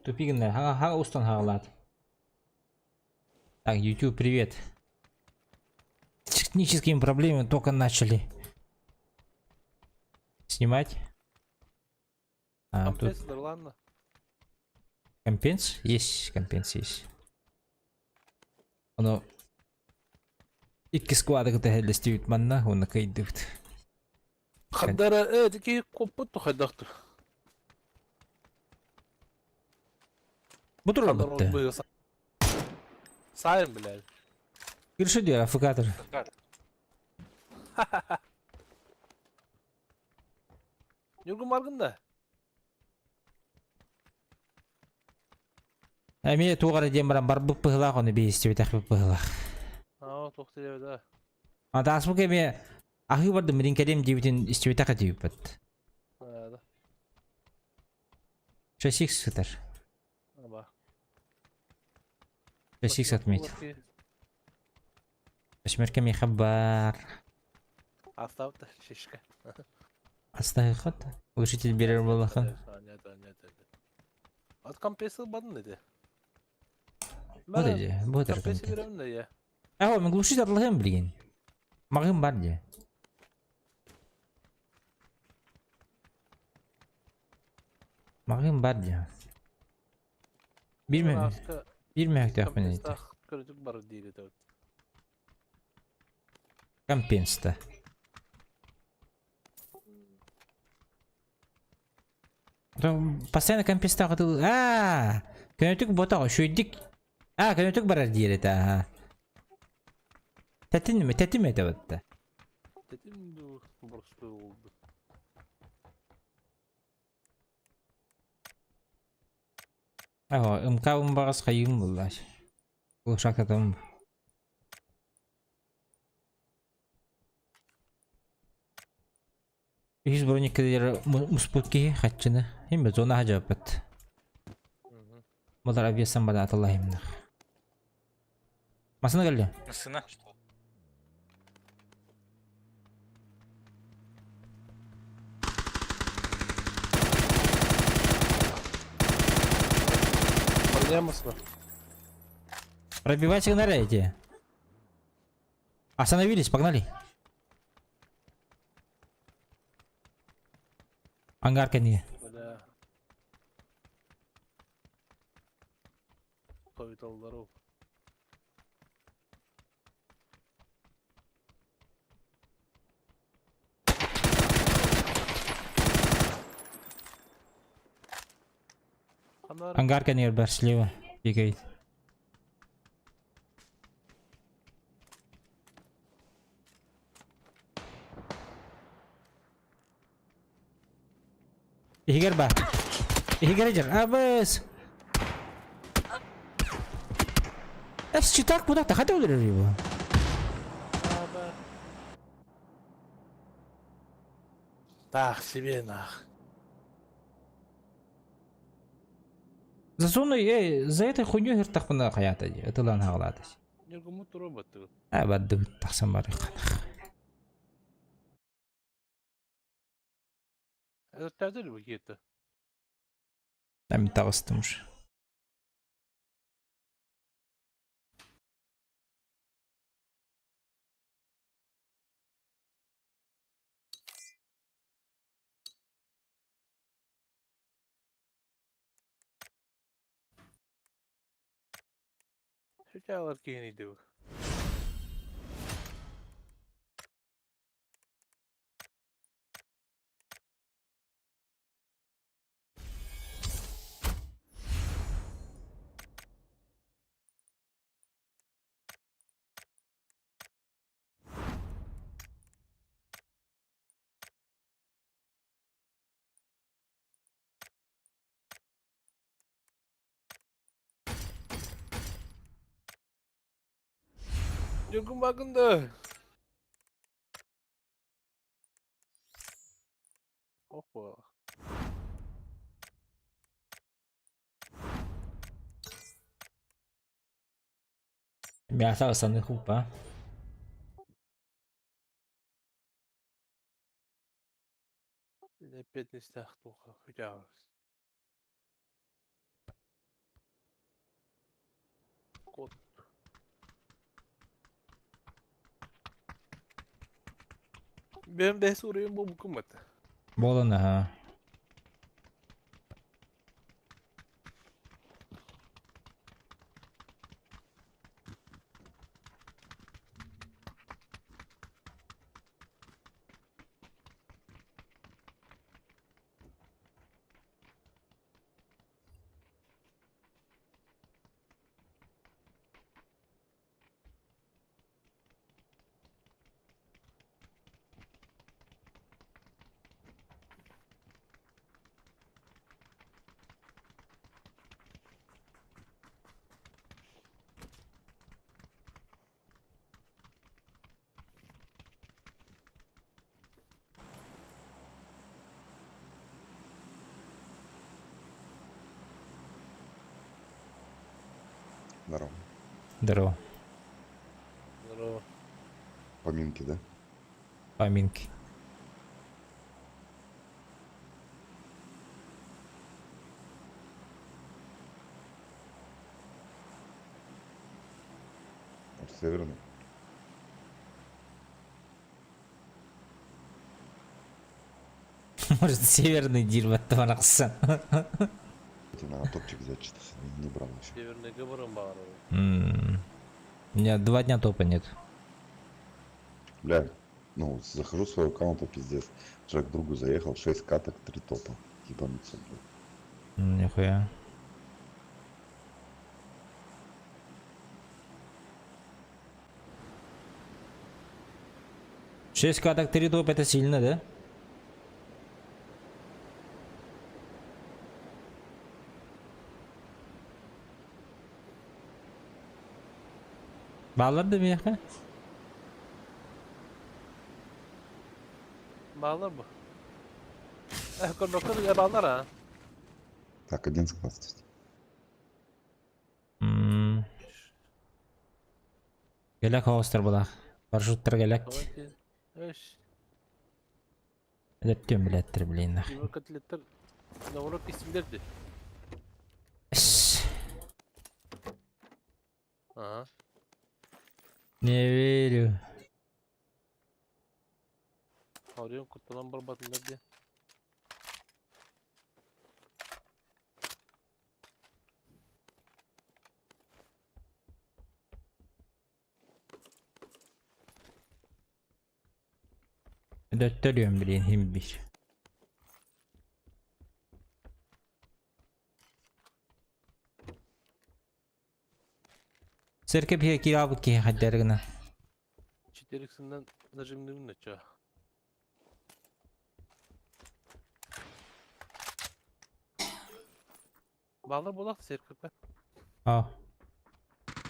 Тупи гыннар, хаҥа хаҥа устан хаалаат. Так, YouTube, привет. С техническими проблемами только начали снимать. А, тут Компенс ладно. компенс? Есть, компенс есть. Оно икки склады кытта хэллэстибит манна, уонна кыйдыбыт. Хандара э ки куппут хайдахтыр. Бу турар Сайын блядь. Кирши диэр афыкатор. Ньургун баргын да? Эмиэ туох эрэ диэн баран барбыт быһылаах ону биһистибэтэх быһылаах. Аа, туох диэбит да. А тааспык эмиэ аһыы бардым ринкэлиэм диэбитин истибэтэх этибиппит. Да. Шасик сытар. Аба. Шасик отметил. Восьмерка миэхэ баар. Астаабыт шишка. Астаһыххат. Учитель берер буоллахан. Нет, нет, нет. От компрессор бадын edi. Вот эти, вот это. Компрессор беремин да я. А, мен глушить атлаһым билигин. Маҕым бар дии. Маҕым бар дии. Биир мө биир мөһөктөөхпүн эти. Көрдүк бар диир этэ. Компенста. Постоянно компенста кытыл. Аа, көнөтүк ботаҕа үчүгэйдик. Аа, көнөтүк барар диир этэ. Аа. Тэтим тэтим этэ батта. Тэтим ду боростуой болду. Аҕа, МК-бын баҕас хайыым буллааш. Ушакатым. Үһүс броник муспут киһи хаччыны. Химбе зона хажаппыт. Булар объездсан бада аталлахимнах. Масына келди. Масына. Броня масына. Пробивайте эти. Остановились, погнали. Ангар кэннигэ. Бля. Повиталларов. Ангар кэннигэр бар слева бегает. Иһигэр бар. Иһигэр дьэр. Абыс. Эс читак куда то хотел его. Так себе нах. За зоной, эй, за этой хуйней хертахпына хаята ди. Ытылан хаалаатас. Ньургуммут робот. А бардыбыт тахсан барыхханах. Это какие-то. Там таҕыстым уже. Сүтээлэр киһини Ньургун багында. Опа. Мясо основных упа. Эппиэтинэстээх туохха күтээҕис. Кот. Бэйэм бэйэ суруйан буолбуккун бата. Буолан аха. Здорово. Здорово. Здорово. Поминки, да? Поминки. Может, северный? Может, северный диир баттаманахсан. Тебе надо топчик взять, что-то не брал еще. Северныйга баран баҕарабын. У меня 2 дня топа нет. Бля, ну, захожу в свой аккаунт, а пиздец. Вчера к другу заехал, 6 каток, 3 топа. Ебануться, блядь. Нихуя. Шесть каток, три топ, это сильно, да? Бааллар да миэхэ? Бааллар бу. Э, көрбөккө да бааллар а. Так, один склад здесь. Гелек хоустер булах. Парашюттар гелек. Давайте. Эш, Өлөттүм билеттер блин. Тимур котлеттер наоборот истилдерди. Ага. Не верю. Орион куттанан барбатылар диye. Өлөттөрүөм блин хим бир. Церковь киирабыт киһи хайдары гына. Четырексынан нажимным нача. Баалар буолах церковька. А.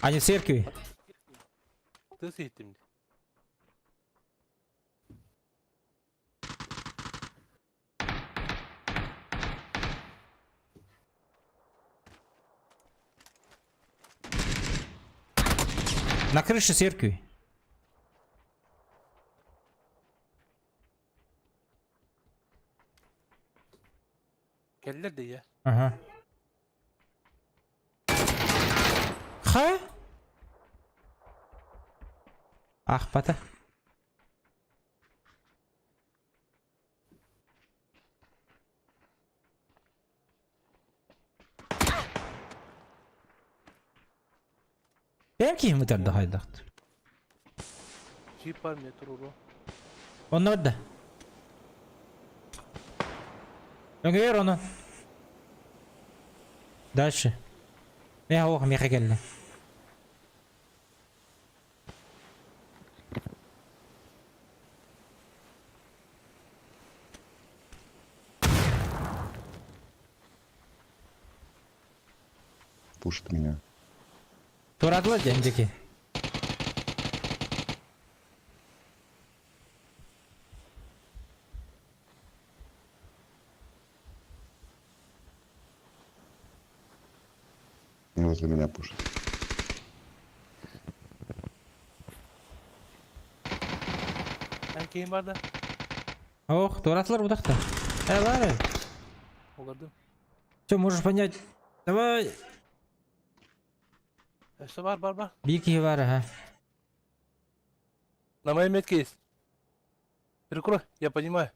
Они в церкви? Тыс иһиттим. На крыше церкви. Кэллэр дии. Ага. Ха? Ах, бата. Бэм киһим ытарда хайдахт. Чип бар мне туруру. Онно барда. Өҥөйөр ону. Дальше. Миэхэ ох, миэхэ кэллэ. Пушит меня. Тураатылар дьэ диэки. Возле меня пушит. Эн киһим бар да? Ох, туораатылар утахта. Э, баар. Олордум. Все, можешь понять. Давай. Өссө бар, бар, бар. Биир киһи бар, аха. На моей метке есть. Прикрой, я понимаю.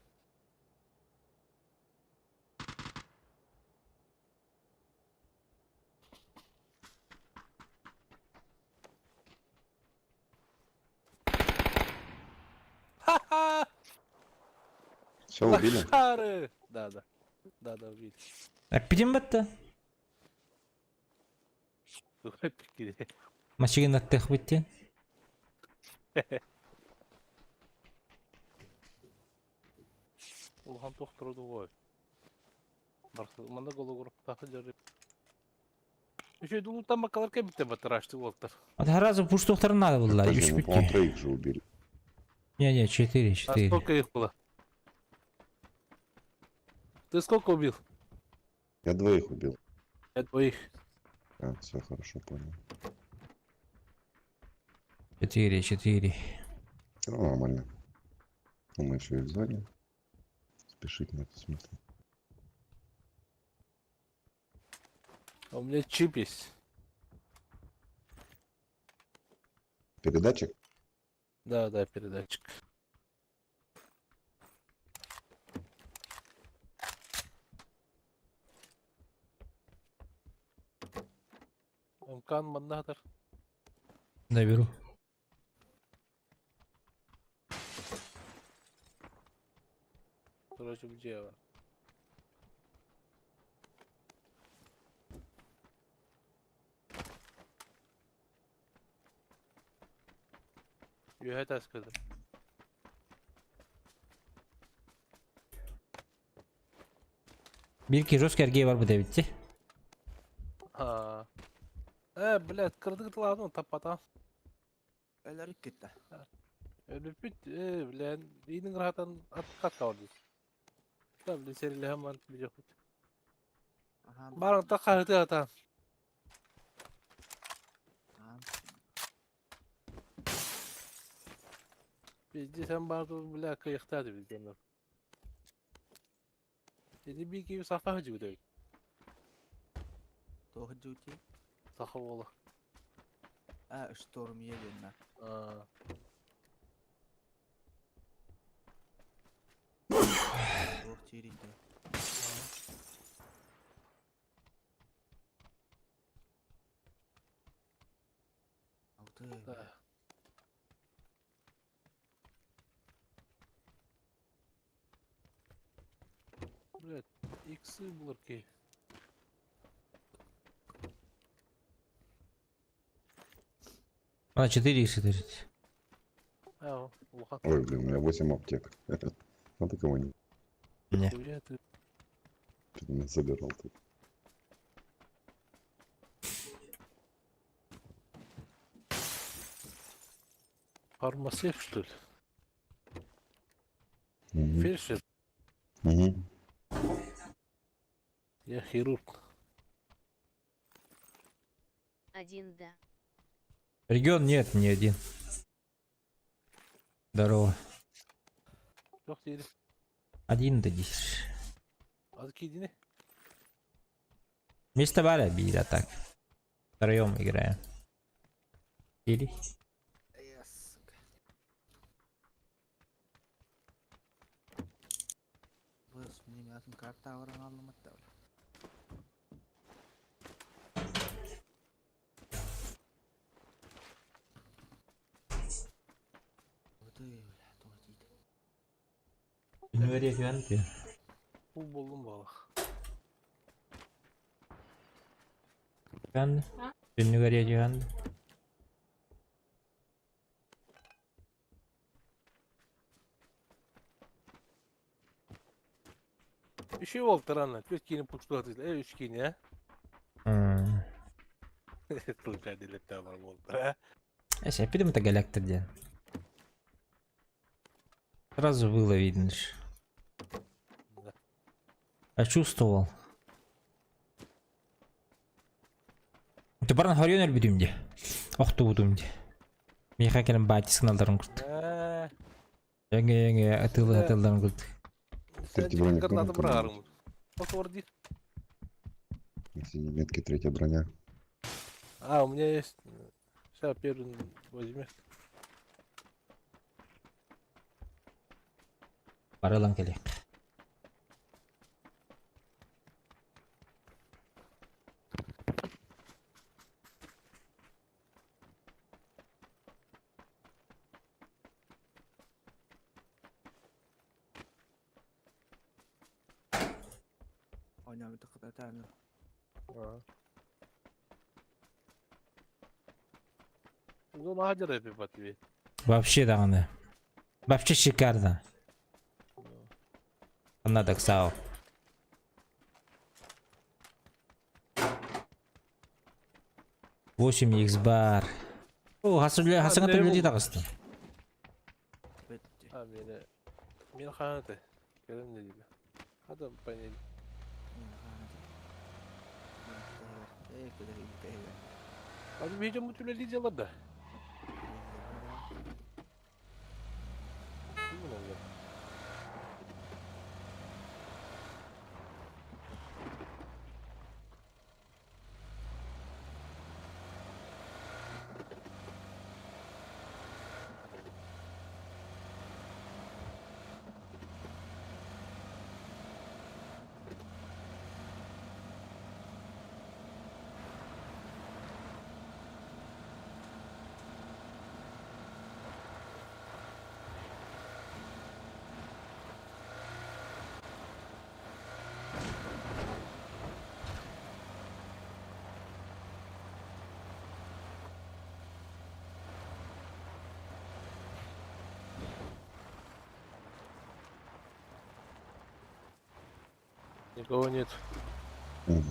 Ха-ха! Все, убили? Лошары! Да, да. Да, да, убили. Эппитим батта. Машигин аттых биттин. Улахан туох турду Манна гологуруптаах дьары. Үчүгэй дулуттан бакалар кэлбиттэр батыраачты уолтар. Вот сразу пуштуохтарын надо было. Подожди, мы, по-моему, троих же убили. Не-не, четыре, А четыре. сколько их было? Ты сколько убил? Я двоих убил. Я двоих. А, все хорошо, понял. Четыре, четыре. Все нормально. Ну, мы еще и в зоне. Спешить нет смысла. А у меня чип есть. Передатчик? Да, да, передатчик. МК маннатор. Наберу. Короче, где она? Үөһэ таскыдым. Биир киһи жестко эргиэ барбыт эбит дии. Аа. Э, блядь, кырдык тылаатын таппатаҕым. Өлөр иккитэ. Өлүппүт, э, блядь, иинин ыраатан ат дии. Да, блин, сэрилэһэн баран билиэхпит. Аһаан Барыҥта хаһытыы атаан. аһаан. Пиздец, эн баар бля, кыйахтаа дибит дьоннор. Ити биир киһи саха сылдьыбыт эбит. Туох дьути? Саха уола. А, шторм диэннэр. Аа. Туох диирий да. Алты. Да. Блядь, иксы булар киһи. А, 4 икса 30. Аа, улахан. Ой, блин, у меня 8 аптек. Надо кого-нибудь Не. Хуя ты. забирал тут. Фармацевт, что ли? Мгм. Фельдшер? Мгм. Я хирург. Один да. Регион нет, не один. Здорово. Туох диир? Один да десять. Аты киирдини? Вместо бара биир, а так. Втроем играем. Или? Э, сука. Быс, мне атын карта оран алыматта. Ты, бля, туох диир. Түнүгэр ты. Бу буоллум баҕалаах. Түннүгэр Үчүгэй буолтар Түөрт киини пучтуга э үс киини ээ. Тылга диэлэттээ бар буолтар ээ. Эс, эпидем это галактер диэн. Сразу было видно ж. Да. А чувствовал. Ты баран хорьон өлбүтүм дии. Охтубутум дии. Миэхэ кэлэн баатискын алларын курдук. Ээ. Эҥэ эҥэ атыылы атыыларын курдук. Сен Третий броник граната нужен быраҕарым. кому-нибудь? Отвор дии. На синей метке третья броня. А, у меня есть... Сейчас первый возьми. Бары ылан кэлиэх. Оонньообутаххыт атааны. Ну, наһаа эпипат бит. Вообще даҕаны. Вообще шикарно. Онно даксаал. 8 икс бар. О, хасыңа төлөдүй таҕыстым. А, мені... Мен хааны Кэлэн диилэ. Хата панель. Hadi видео үлэлии дьалар да. Никого нет. Угу.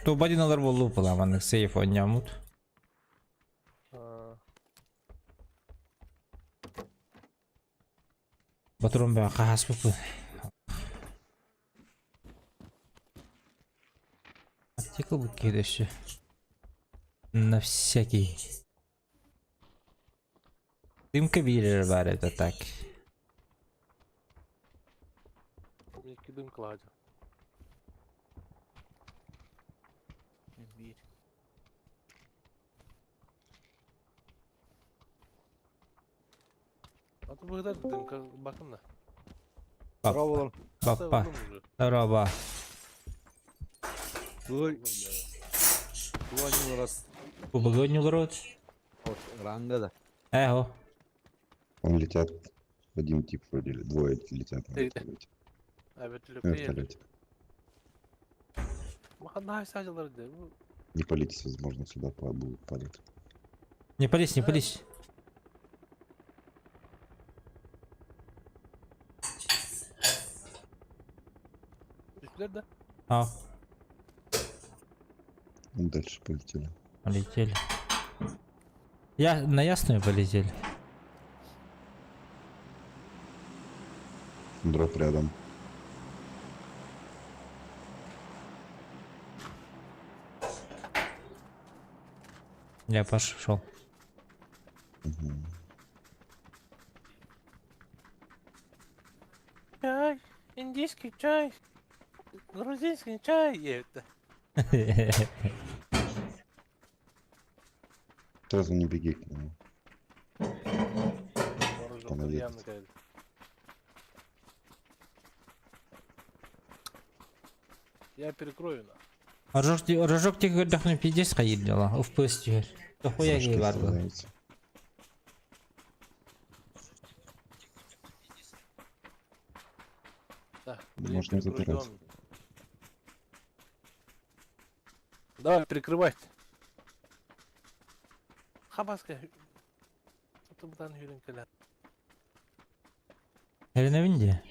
Тубадиналар буоллу буламаннык сейф оонньооммут. Батурун бөҕө хаһааспыппын. Артикл бу киһи өссө. На всякий. Дымка биэрэр баар это так. Икки дымкалаадьа. Биир. Аты быһыта дымка бакынна. Папа. Папа. Здорово. Ой, Туанюрат. Кубогонюлрот. Вот, ранга да. Эхо. Там летят. Один тип вроде, или двое летят на вертолете. А На вертолете. Не палитесь, возможно, сюда будут падать. Не пались, не пались. Түстүлэр да? А, Ну, дальше полетели. полетели. Я на ясную полетели. Дроп рядом. Я пошел. Угу. Чай, индийский чай, грузинский чай. Это. Сразу не беги к нему. Понадеется. Я перекрою на. Рожок тебе көрдөхнө пиздец хайыр дела. FPS түһэр. Дохуя Зрачки киһи бар был. становятся. Да, Можно перекрой забирать. дом. Давай, прикрывать. Хабаска. Тутумтан хүрен кэлэн. Эренебин дии.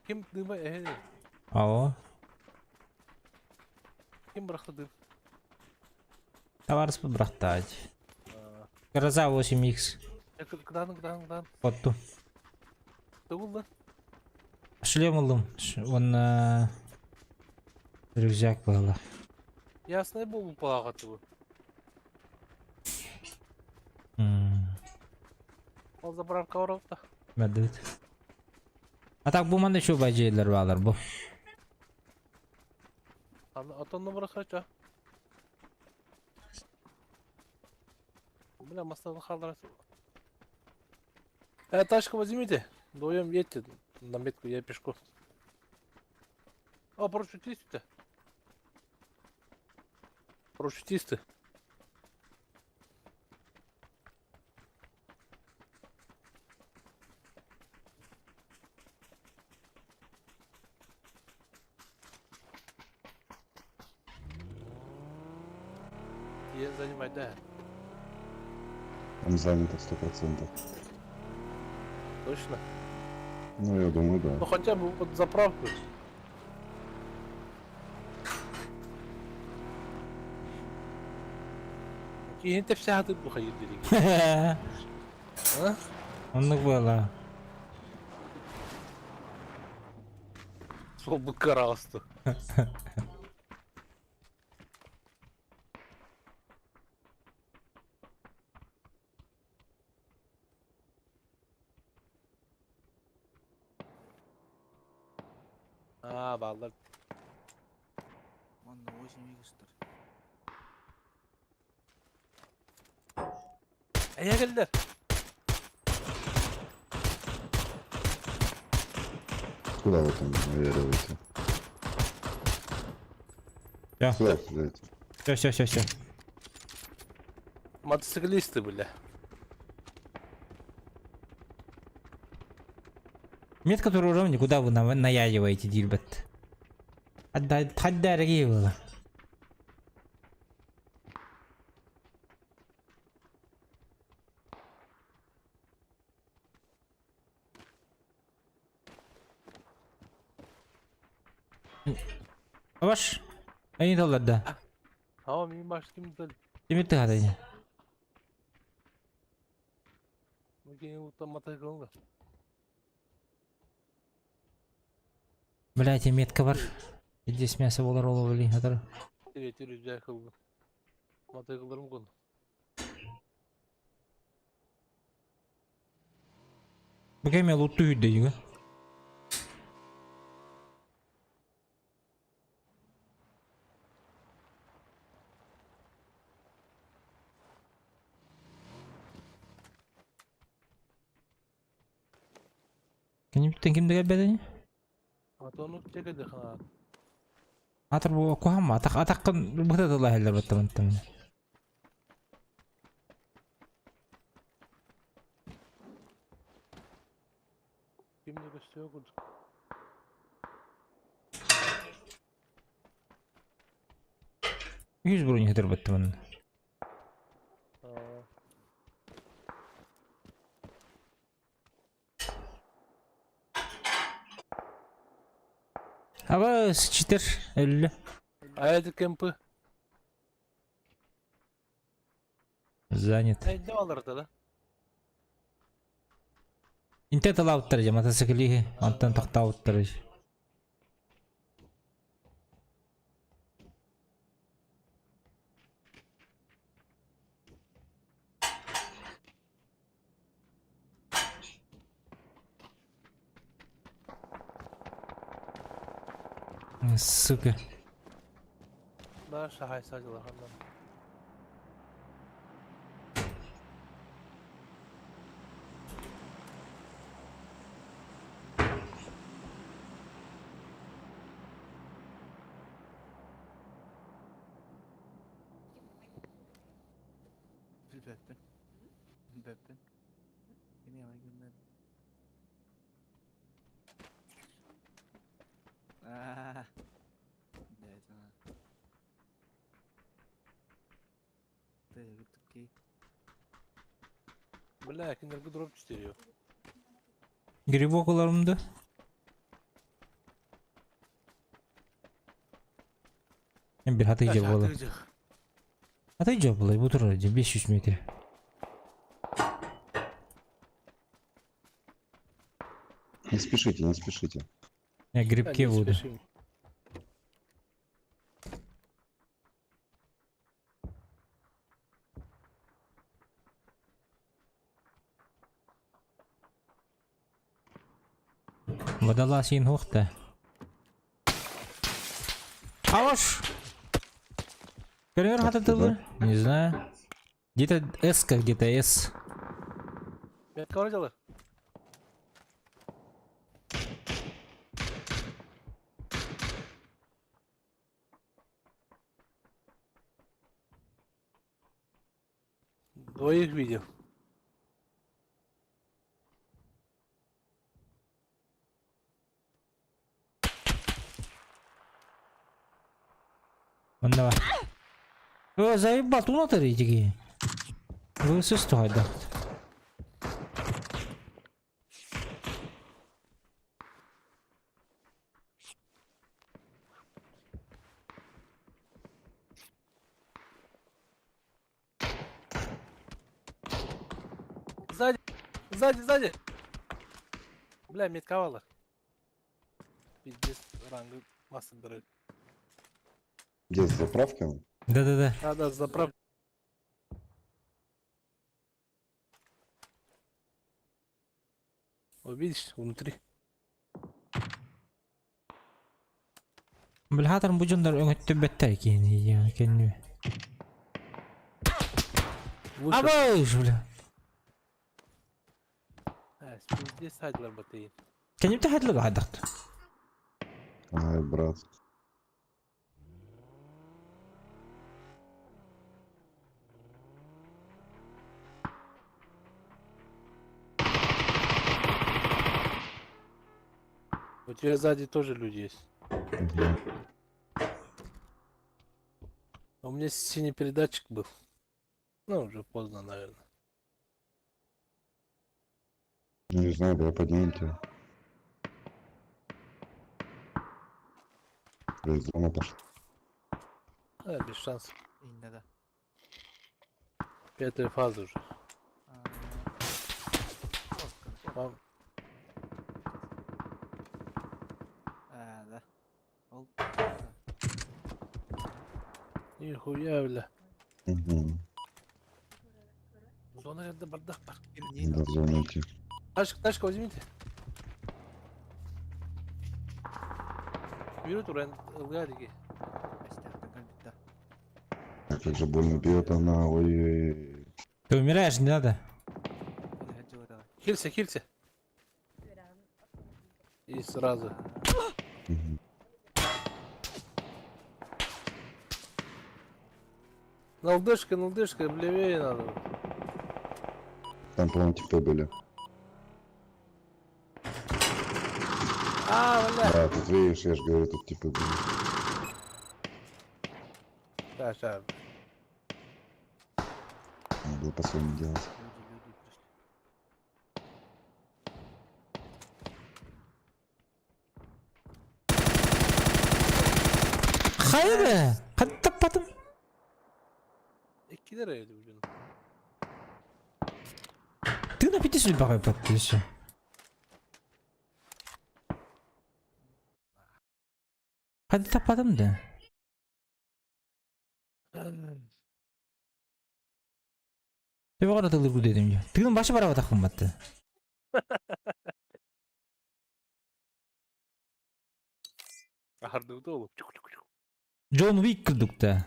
Ким дыма эһэ? Ао. Ким бырахты дым? Товарыс бырахтаать. Гроза 8х. Кыдан кыдан кыдан. Фото. Тугулла. Шлем ыллым. Он... Рюкзак буолла. Ясный буолбут балаҕатыбы. Ол заправка оробута. Бэрдибит. А так бу манна еще бадьыйлар баалар бу. Отонно бырахача. Бля, мастаны халдырас. Тачку возьмите. Вдвоем едьте на метку, я пешком. О, парашютисты. Парашютисты. Я занимать, да. Он занято 100%. Точно? Ну, я думаю, да. Ну хотя бы под заправку. Киһини тэпсэхатыт бу хайыр дириги. А? Оннук буола. Сол бу караосты. Аа, бааллар. Манна 8 икстер. Эйэ кэллэр. Куда вы там наяриваете? Всё. Куда стреляете? Все, все, все, все. Мотоциклисты, бля. Метка туруорум никуда вы наяриваете диирбэт. Хадда эрэгий буола. Ваш. Они да. Ама мин башким дал. Тимир тыгады. Мукин мотоциклга. Блять, метка бар. Здесь мясо болар ол блин, атар. Evet, рюкзак кылды. Мотоциклдарым кон. Бу кеме лутту үйдө юга. Кини ким деген бедени? Атону чекеди хана. Атыр бу кухамма атак атаккын бытадыла хеллер баттаматтам. Кимде көстөө курдук. Yüz burun хетер баттамын. Аа. Аба читер элле. Айды кемпы. Занят. Айды алар да. Инте талауттар же мотоциклиһи, онтон тохтаабыттар. Сука. Да, шахай сажылар хандан. Билбэппин. Билбэппин. Кини ама гыннар. Аа. Да, Ты такие. Бля, киндерге дроп түстүрüyor. Грибок ыларымды. Мен бир хаты жеп болар. Хаты жеп болар, бу турар 500 метр. Не спешите, не спешите. Я грибке буду. Водолаз иин суох да. Хорош! Көрөр хататылы? Не знаю. Где-то S как где-то S. Метка вроде. Двоих видел. Онно бар. О, заебал, тунатыр итиги. Высыс туһайда. Сзади! Сзади, сзади! Бля, метковало. Пиздец, рангы массы дыры. Где, с заправки он? Да-да-да. Надо заправ. Вот видишь, внутри. Билхатар бу дьоннор өҥөттүбэттэр киһини кэнни. Вышел. Абыш, бля. А, пиздец, садилар батыйын. Кэннибитэ хатылыга хайдахт. Ай, брат. У тебя сзади тоже люди есть. Мгм. А у меня синий передатчик был. Ну, уже поздно, наверное. Ну, не знаю, давай поднимем тебя. Блядь, зона пошла. А, без шансов. Инна да. Пятая фаза уже. Аа. Коркка. Вам Аа, да. Ол. нихуя, бля. Угу. Зона жерде бардак бар. Надо в зону идти. Тачку, тачку возьмите. Берут уран ылга деги. Эстяхтан кэлбит А как же больно бьет она, ой-ой-ой. Ты умираешь, не надо. да. Хилься, хилься. И сразу. Мгм. На лдышка, левее надо. Там, по-моему, типы были. А, бля. Да, тут видишь, я же говорю, тут типы были. Ща, ща. Надо было по-своему делать. Люди, люди пришли. Хайда! Хаттаппатым. Икки lira bugün. Ты на пяти судьбах подписи. Хаттаппатым да. Ты вагара тылыр дедим. Тыгын башы бара батақпын батты. Ардыгы oğlum. Чук чук чук. Джон Уик кырдык да.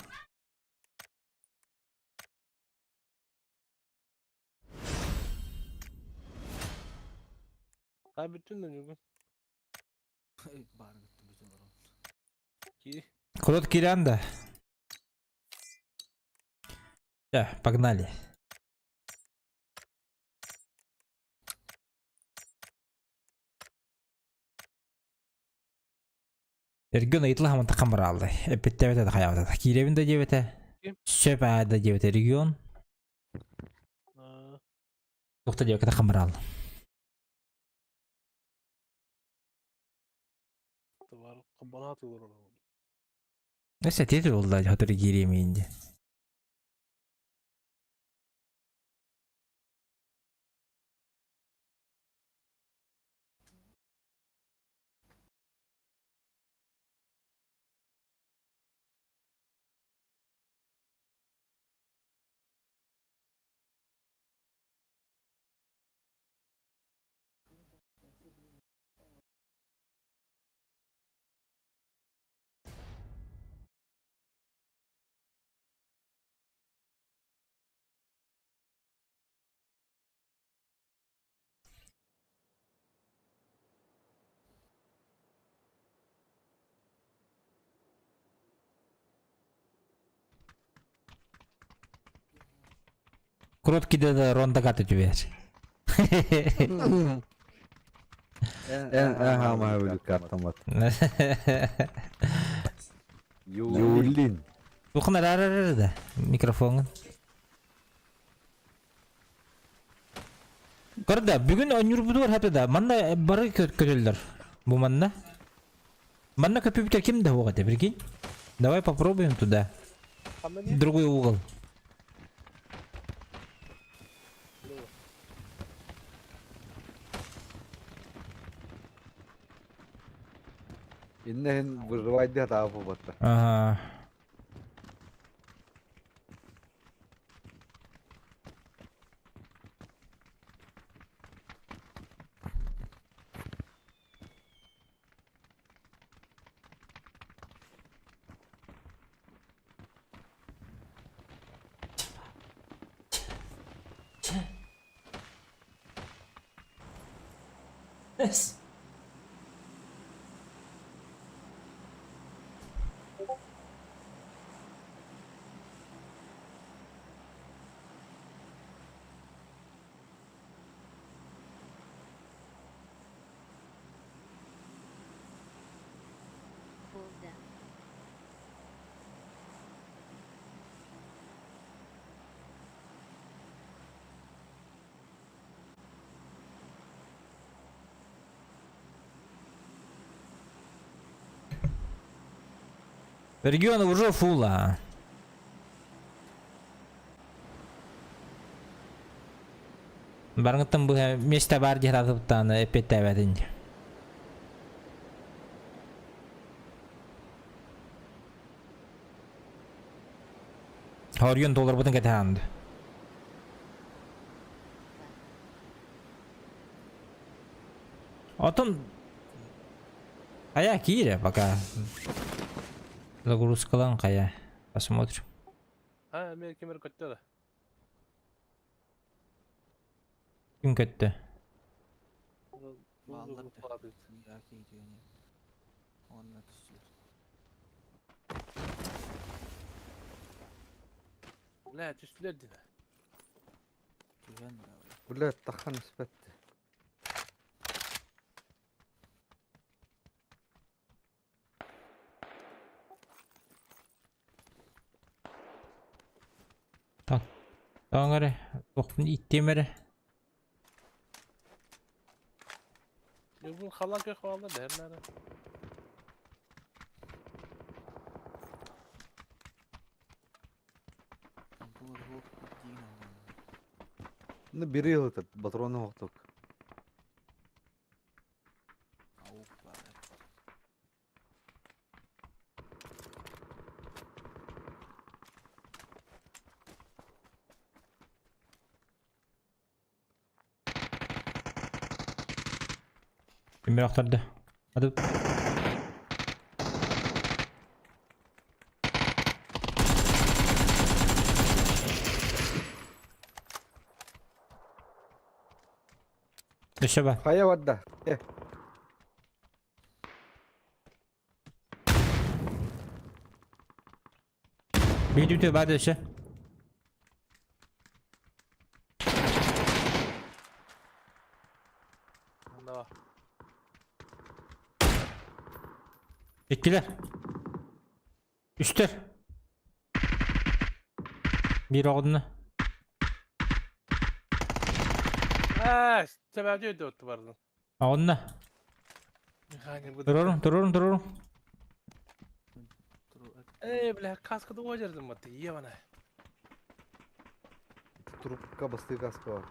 Ha bütün de bugün. Баар бүттү бүтүн баран. Ki. Курот Киранда. Да, погнали. Эрген ыйытла хаман таққан бар алды. Эппеттебете да хаябата. Киребин да дебете. Ким? Сөп да дебете регион. А, Тоқта дебете таққан бар алды. Var bana atıyorlar onu. Neyse tedir oldu hatırı giremeyince. Кроткий да рондагаты түбэр. Эн хаамаа өлүк картамат. Юлин. Тухын араарар да микрофоҥун. Көрдө, бүгүн оонньуурбутугар хата да, манна бары көтөллөр. Бу манна. Манна көпүбүтэ ким да суох этэ, прикинь. Давай попробуем туда. Другой угол. Иннэһин выживай дии хатаабы буолбаттар. Ага. Фулда. Регион уже фула. Барыҥыттан быһа миэстэ баар дии сатаабыттааны эппиэттээбэтин. Хоруйун туоларбытын кэтэһэҕин дуо? Отон хайа киирэ пока загрузкалан хайа посмотрим. А, эмиэ ким эрэ көттө да. Ким көттө? Бааллар да. Онно түстүлэр. Бля, түстүлэр дии. Түһэн барабын. Бля, тахан испэт. Тоҥ эрэ, туохпун иттиэм эрэ. Ньургун халлаан көх хаалла дэһэр наада. Ну бери этот патроны охтук. Ким охторду? Ады Өссө ба. Хайа барда. Э. Биир үтүө баар өссө. Давай. Иккилэр. Үстэр. Биир оҕунна. Аа, себәбі өйдө өттү бардым. Оҕунна. Механик бу. Туруорун, туруорун, туруорун. Эй, бля, каскады ожердим баты, ебана. Трубка басты каска бар.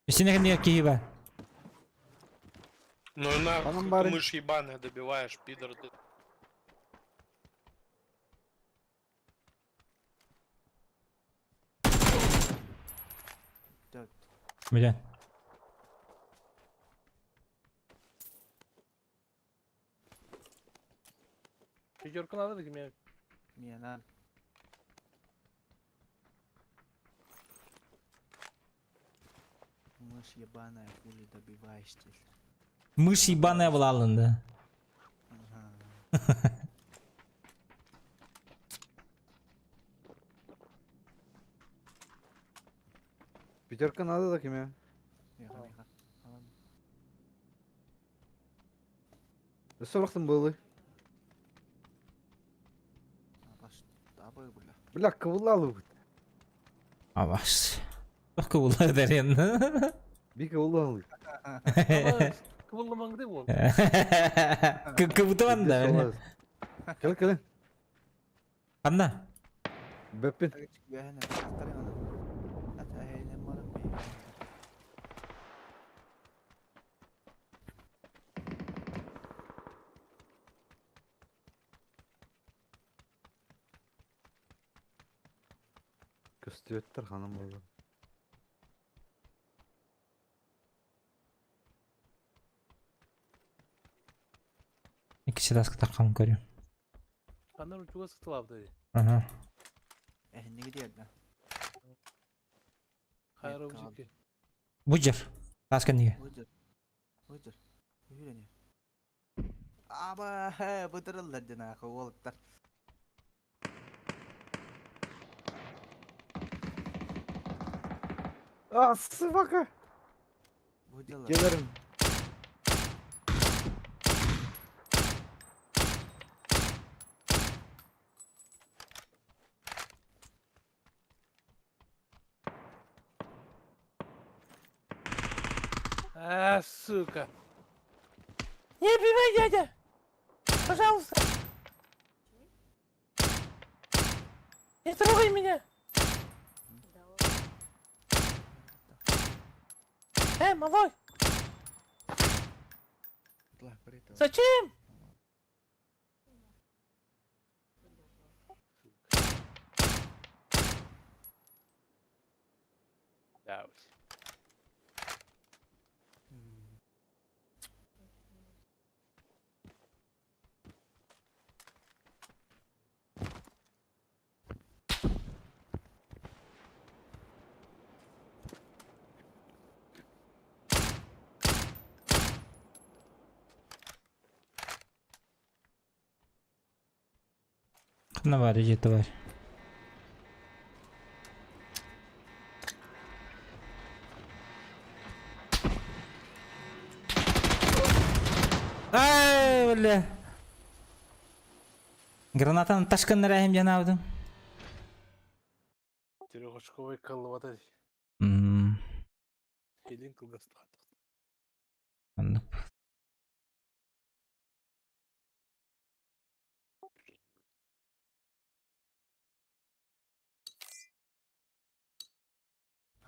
Сине кэннигэр киһи баар. Ну и нахуй, Анам ты бары. мышь ебаная добиваешь, пидор ты. Билэн. Пятерку надо да киме? Миэнэ. Мышь ебаная, хули добиваешь дииллэр. Мышь ебаная буолаалын да. Аха. Пятерка надо да кимэ? Миэхэ, миэхэ. Алан. Өссө барахсан буолуй. Абаш, абы бля. Бля, кыбыллаалыбыт. Абаш. Кыбыллар дэрен. Би кыбыллаалый. Кыбылламаҥ дии буол. Кыбытыбан да. Кэл кэлин. Ханна? Бэппин. Үөһэнэ, аттарын аны. Ат эһэйинэн баран бэйи. Көстүөттэр ханан буолла. Иккис этааска таххан көрүм. Ханна чугас сытылаабыта дии. Ага. Эһинниги диэрдэ. Хайра бу Бу дьэр. Таас кэннигэ. Выдер. Выдер. Үһүрени. Аба, бытырыллар динаха уолаттар. А, собака! Бу дьылар. Келерим. А, сука. Не убивай, дядя! Пожалуйста! Не трогай меня! Малой! Зачем? Да уж. Ханна бар, иди тварь. Ай, бля. Гранатаны ташкыннар әһим жанабыдым. Трехочковый коловата. Мм. Илин кылгастаатах. Оннук.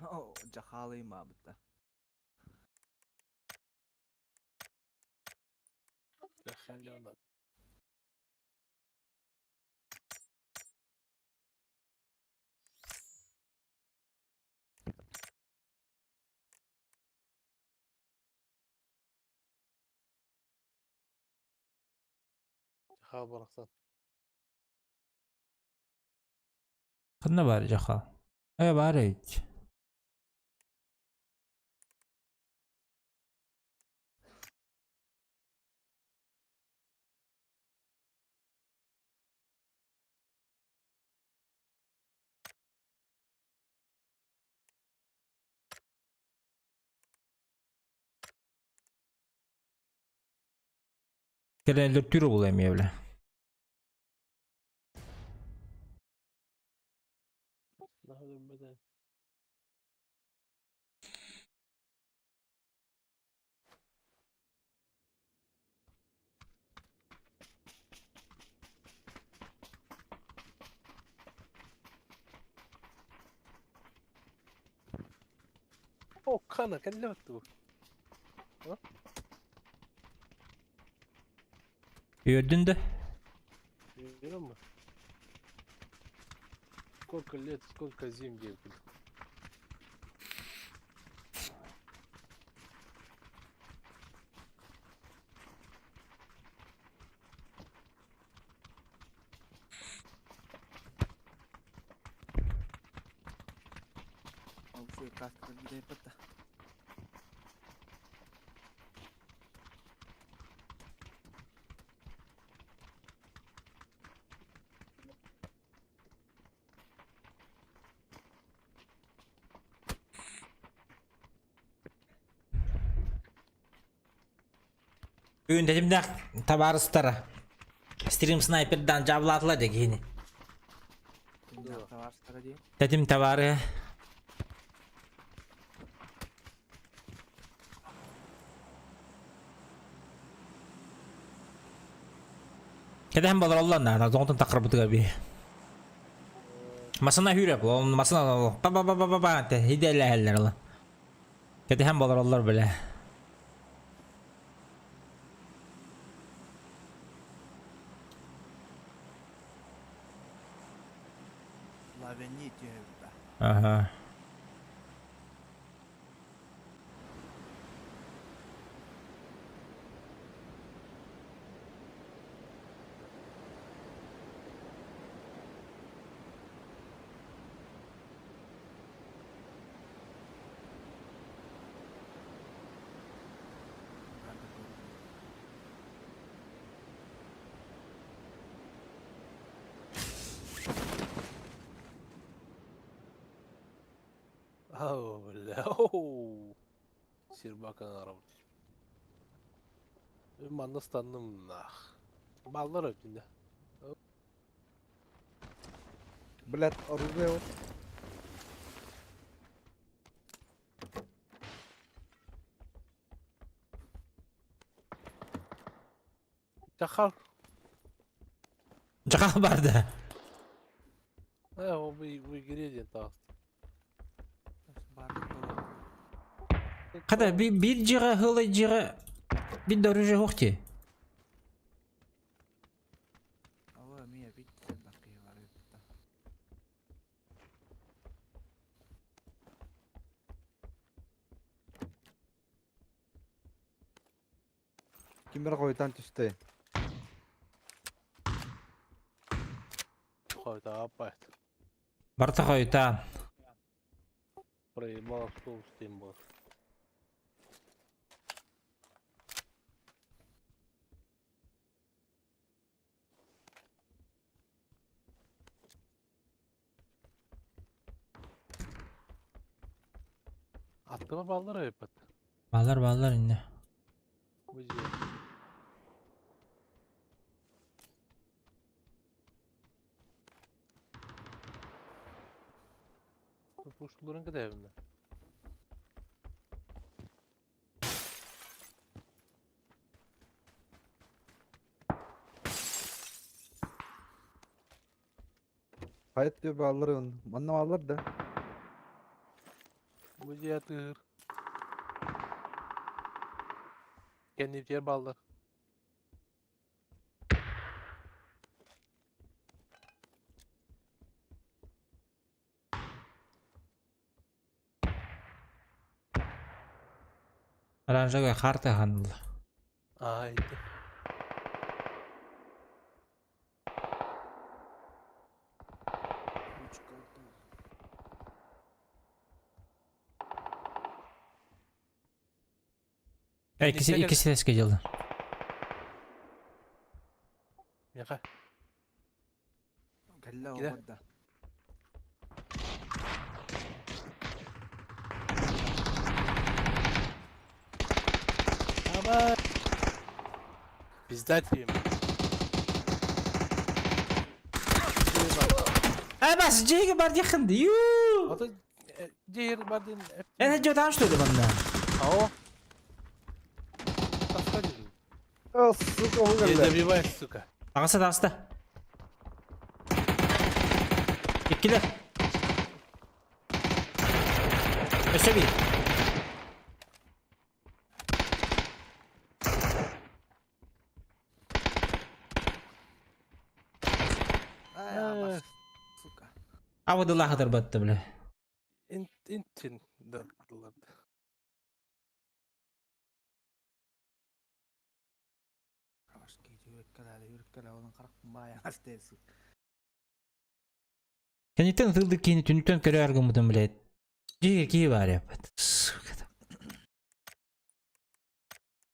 О, жахалы маабытта. Дахалёна. Жахал барахсан. Ханна бар жаха. Э бар эбит. Кэлэн түрү була эмиэ бля. Наһаа О, кана, кэллэбэт Үөрдүн да? Görüyor musun? Сколько лет, сколько зим диэбит. Ол үчүгэй каскалар бүтэйбэт да. Бүгүн тэтимнээх табаарыстара стрим снайпердаан дьаабылаатылар дьэ киһини. Тэтимнээх табаарыстара дии. Тэтим табаарыһа. Кэтэһэн болороллор наада, тоҕотун таххарбытыгар би. Масына хүрэ, ол масына па па па па па па хиделэһэллэр ыла. Кэтэһэн болороллор бile. Лавени түһэбит Ага. Ау, бля, оу. Сир бакан арабыт. Манна станным нах. Баллар өтүндэ. Блядь, оружие вот. Чахал. Чахал барды. Э, ол бу игре диэн таҕыста. Хата биир дьиэҕэ ыһыалай дьиэҕэ биир да оружие суох дии. Ала эмиэ бит элбэх киһи бар эбит да. Ким эрэ хойутаан түстэ. Хойутааппайт. Барыта хойутаан. Проебал автобус тем был. Аттыма баллар эбиппит. Баллар баллар инне. Бу дьиэ. Пуштуларын кэтэһэбин да. Хайат диye bağlar onu. Manna bağlar da. Бу дьиэ атыыр. Кэннитигэр бааллар. Оранжевая карта ханылла. Аа, ити. Ручка Иккиси иккиси тэскэ дьылы. Миэхэ. Кэллэ Кире. оҕорда. Аба. Пизда тебе. Э бас дьиэгэ бар диэххин дии. Юу. Ото дьиэр бардын. Эн дьиэ что ли манна? Ао. Таска дедим. А, сука, Не выгорели. добивай, сука. Таҕыста таҕыста. Иккилэр. Өссө биир. Ай, абас, сука. Абыдылаах батта бля. Интин да ладно. Абас киһи үрүккэлээли үрүккэлээ онон харахпын баайан астыыр сука. Кэнниттэн ытылдык киһини түнүктэн көрө аргыммытым блядь. Дьиэ киһи баар яппат. Сука.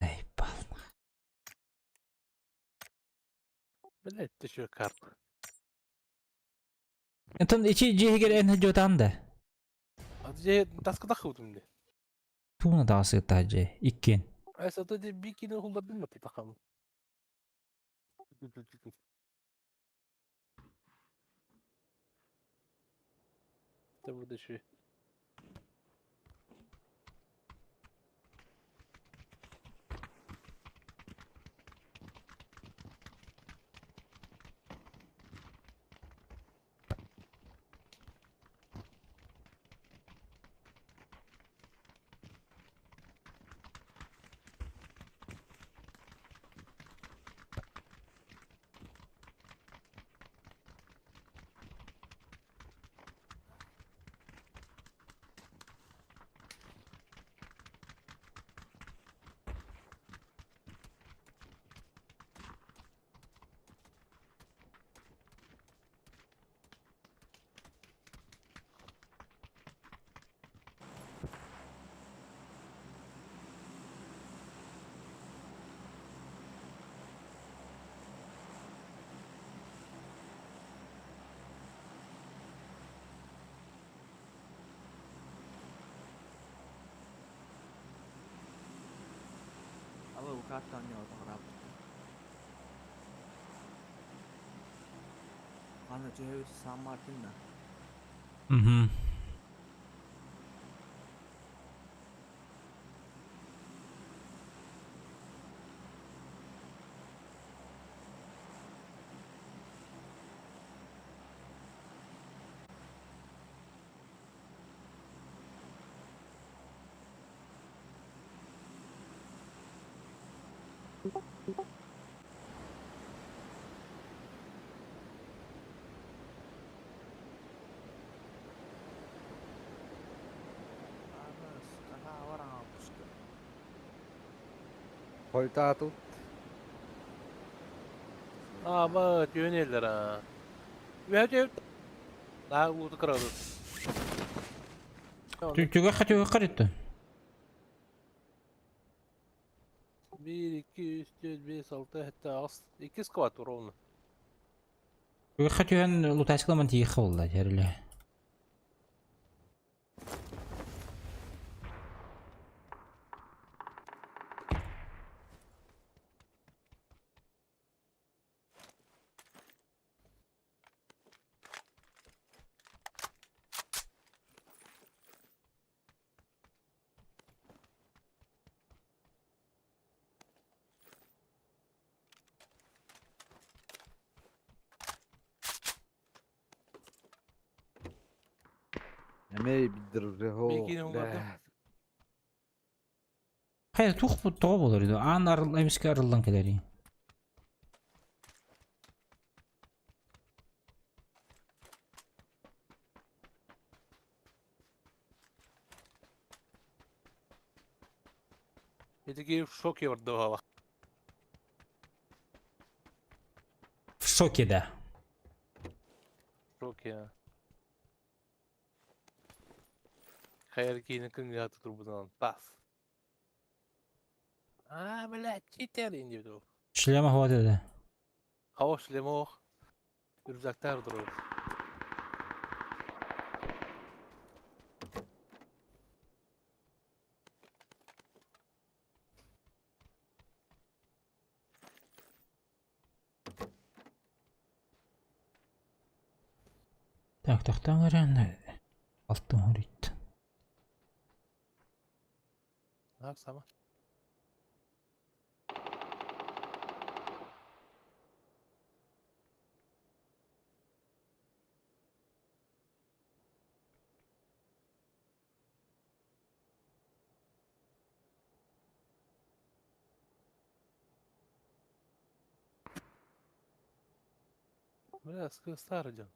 Эй, палма. Блять, ты чё, карп. Антон ичи дьиэгэр эн дьотаан да. А дьиэ таска тахыбытым дии. Тууна таҕасыгыттаа дьиэ. Иккиэн. Сата bir kilo hulladın mı takalım? Burada şu. Aba bu karttan yok rap. Аны түһэбит Сан Мартин да. Угу. Хойта тут. Ама түйөнеллер а. Үһэ Аа ууту кырабы. Түгэх түгэх карытты. 1 2 3 4 5 6 7 8 2 скват ровно. Түгэх түгэн лутаскламан тиих болла жерле. Эмээ бидэр хоо. Бикини уҥуордум. Хайа тух бу тоҕо болор иди. Аан арыл эмиске арыллан келери. Итиги в шоке ордугала. В шоке да. В шоке. Хайар киини кыҥыһа тутурбутунан тас. А, блядь, читер инди бу. Шлема хватит да. Хава шлемох. Рюкзактар турар. Так, тахтан көрөн. Алтын хорит. Так, сама. Бля, старый ден.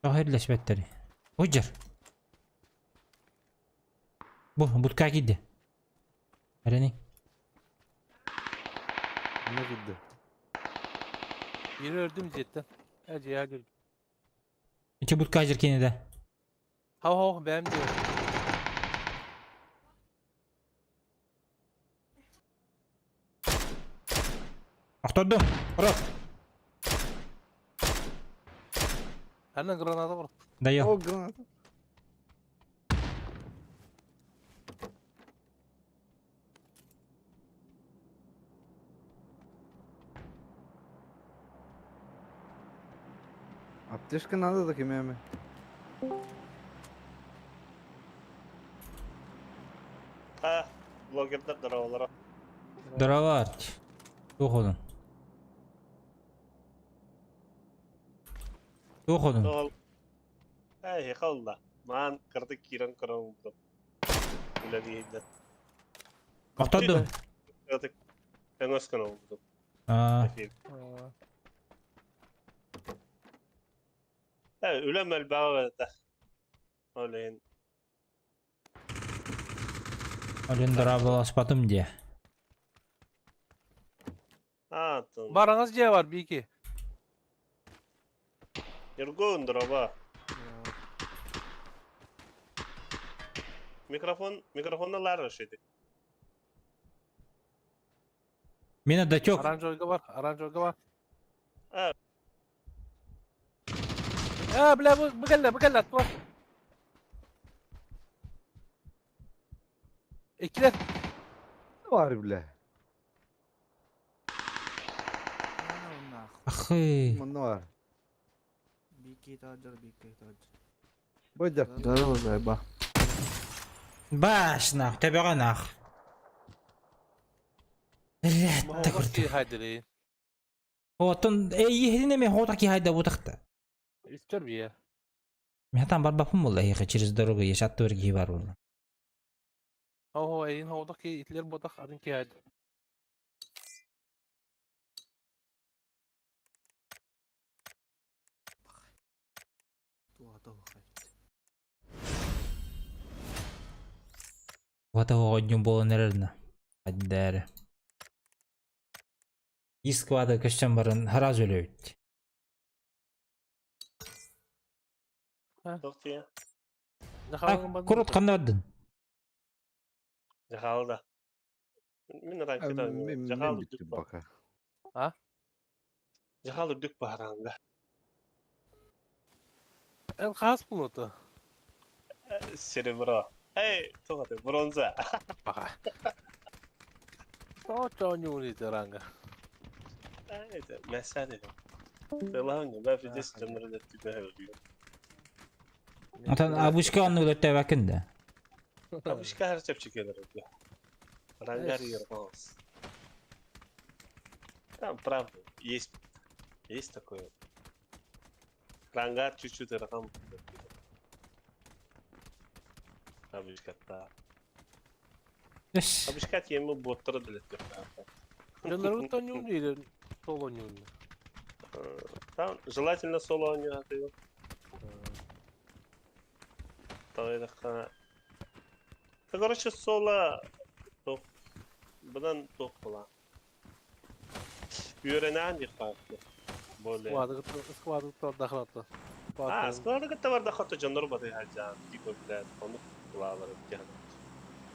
Тоһөрлөспөттөр. Ужар. Бу бутка киирдэ. Эрени. Не кидде. Biri öldüm cidden. Hadi ya gül. Ичи бутка жер кенеде. Hav hav benim diyor. Охтордум. Рот. Анна граната бар. Даю. О, граната. Аптечка надо такими. А, блогердар здоровалара. Здорово, Арти. Туох одун? Туох одун? Ол Эй, холла. Маан кырдык киирэн көрөн Үлэлииһиннэр. Охтордум. Кырдык өҥөс гына олбутум. Аа, Эфир. Э, үлэм элбэҕэ этэ. Ол иһин Олен дорооболоспотум диэ. Аатын. Бараҥас дьиэ бар биики. Ньургун, дороба. Микрофон, микрофонна лаар шити. Мина датек. Оранжевыйга бар, оранжевыйга бар. А. Э, бля, бу бу кэллэ, бу кэллэ, туох. Иккилэр. Бар бля. Ахы. Манна бар. Бики таджар, бики таджар. Быдя. Здорово, зайба. Баш нах, төбөҕө нах. Блядь, Моһоллор курдук. киһи хайдыры. Оттон эйиһин эми хота ки хайда бутахта. Үстөр бие. Мен там барбаппын буолла эһиэхэ через дорогу еш аттыбар киһи бар буолла. Оһо, эйин хоҕотох ки итлер ботах атын киһи хайды. Вата оҕонньу буолан эрэрнэ. Хайда эрэ. Исквада көстөн баран сразу өлөбүт. Туох тиийэ? Курут ханна бардын? Дьахаалда. Мин ранкета Мен дьахаал бүттүм үрдүк ба. пока. Дьахаал үрдүк баһаранга. Эн хаас булута. Серебро. Эй, туох это? Бронза. Баха. Тоочо ньуури таранга. Это мәсәле. Тылаһын, бә фидес жамнары түбә. Отон абышка онну үлөттөөбөккүн да. Абышка хар чэпчэки бля. Рангар ербалс. Там правда есть есть такое. Рангар чуть-чуть ракам. Абышкатта. Өс. Абышкат еми боттара билет. Дьоннору ньуури или соло ньуури. Там желательно соло не атыгы. Тайдака. Да, короче, соло тоқ. Бұдан тоқ була. Үйренен дихатты. Более. Сквады дахлатты. А, склады кытта бар дахатты жоннор баты хаджан. Типа, блядь, оны кулалар өткен.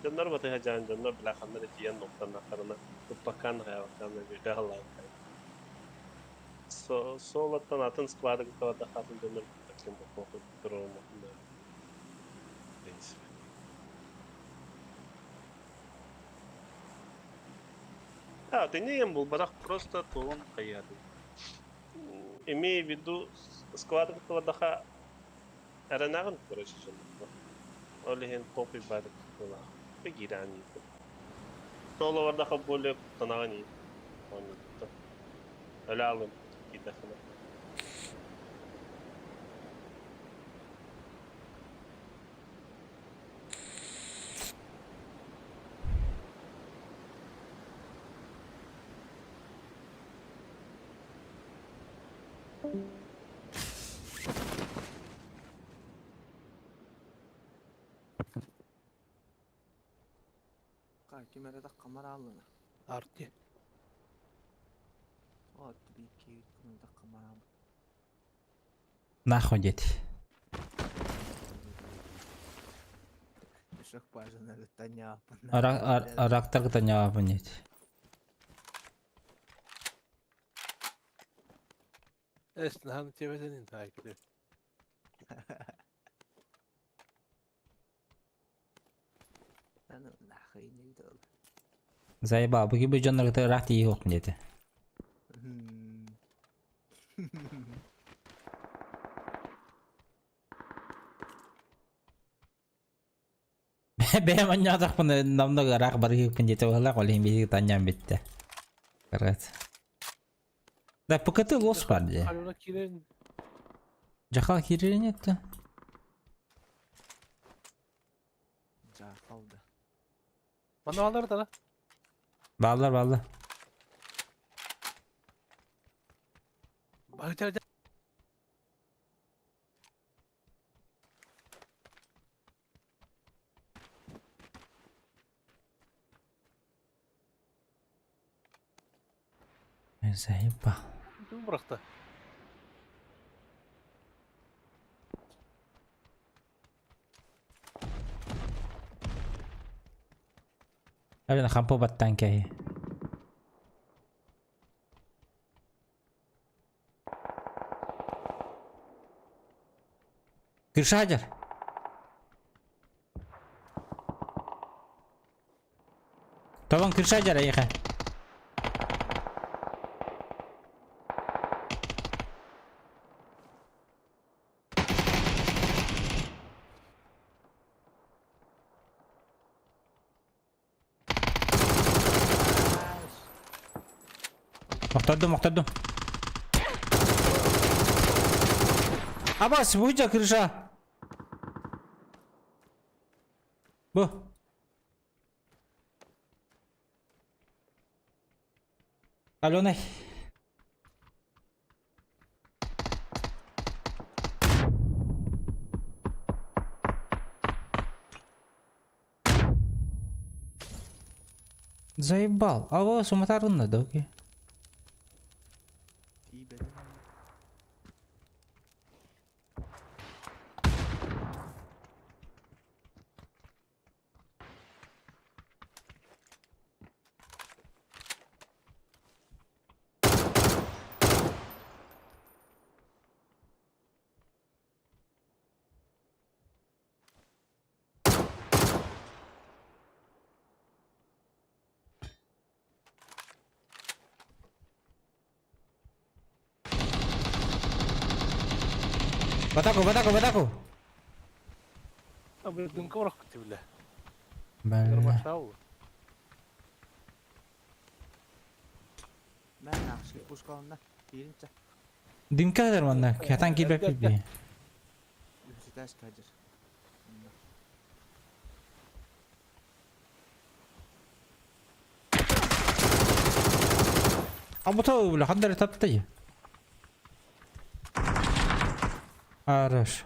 Жоннор баты хаджан, жоннор бля ханнар тиен ноктан нахарына. Туппакан хаявакан бирде халлан. Со солоттан атын склады кытта бар дахатын жоннор таким бококу туру. В принципе. А, ты не был, барах просто туон хаяты. Имея в виду склад даха эрэнэҕин короче дьоннорго. Ол иһин копий баар буолаах. Киирэн Соло бардаха более куттанаҕын оонньуубуттар. Өлө алым киирдэххинэ. Ким эрэ таккамар ааллына. Арти. От бики ким таккамар ааллына. Нахуй дед. Өсөк баазан өлүттэн Арактар кытаньаабын дед. Эс, наһаа тиэбэтэнин таайкы. Да ну нахуй не видел. Заебал, бу киби дьоннорго ыраах тиийиэх диэтэ. Бэйэм анньаатахпына намного ыраах барыһыыкпын диэтэ быһалаах, ол иһин биһиги танньаан бүттэ. Карат. Да ПКТ лос бар дии. Алена киирэн Жахал киирэрин этте. Жахал да. Манна бааллар да? Бааллар, бааллар. Баһыйтар Заебал. Ким бырахта? Алена хампы баттан кэһи. Кыршаадьар. Тобон кыршаадьар эйиэхэ. Охтордум, охтордум. Абас, выйдя крыша. Бу. Аленой. Заебал. А вот суматарынна да окей. В атаку, в атаку, в атаку! Дымка бырахпыт бile. Бля. Дымка дэр манна, хатан киирбэппит бии. Абыта бля, ханна эрэ таптай. Хорош.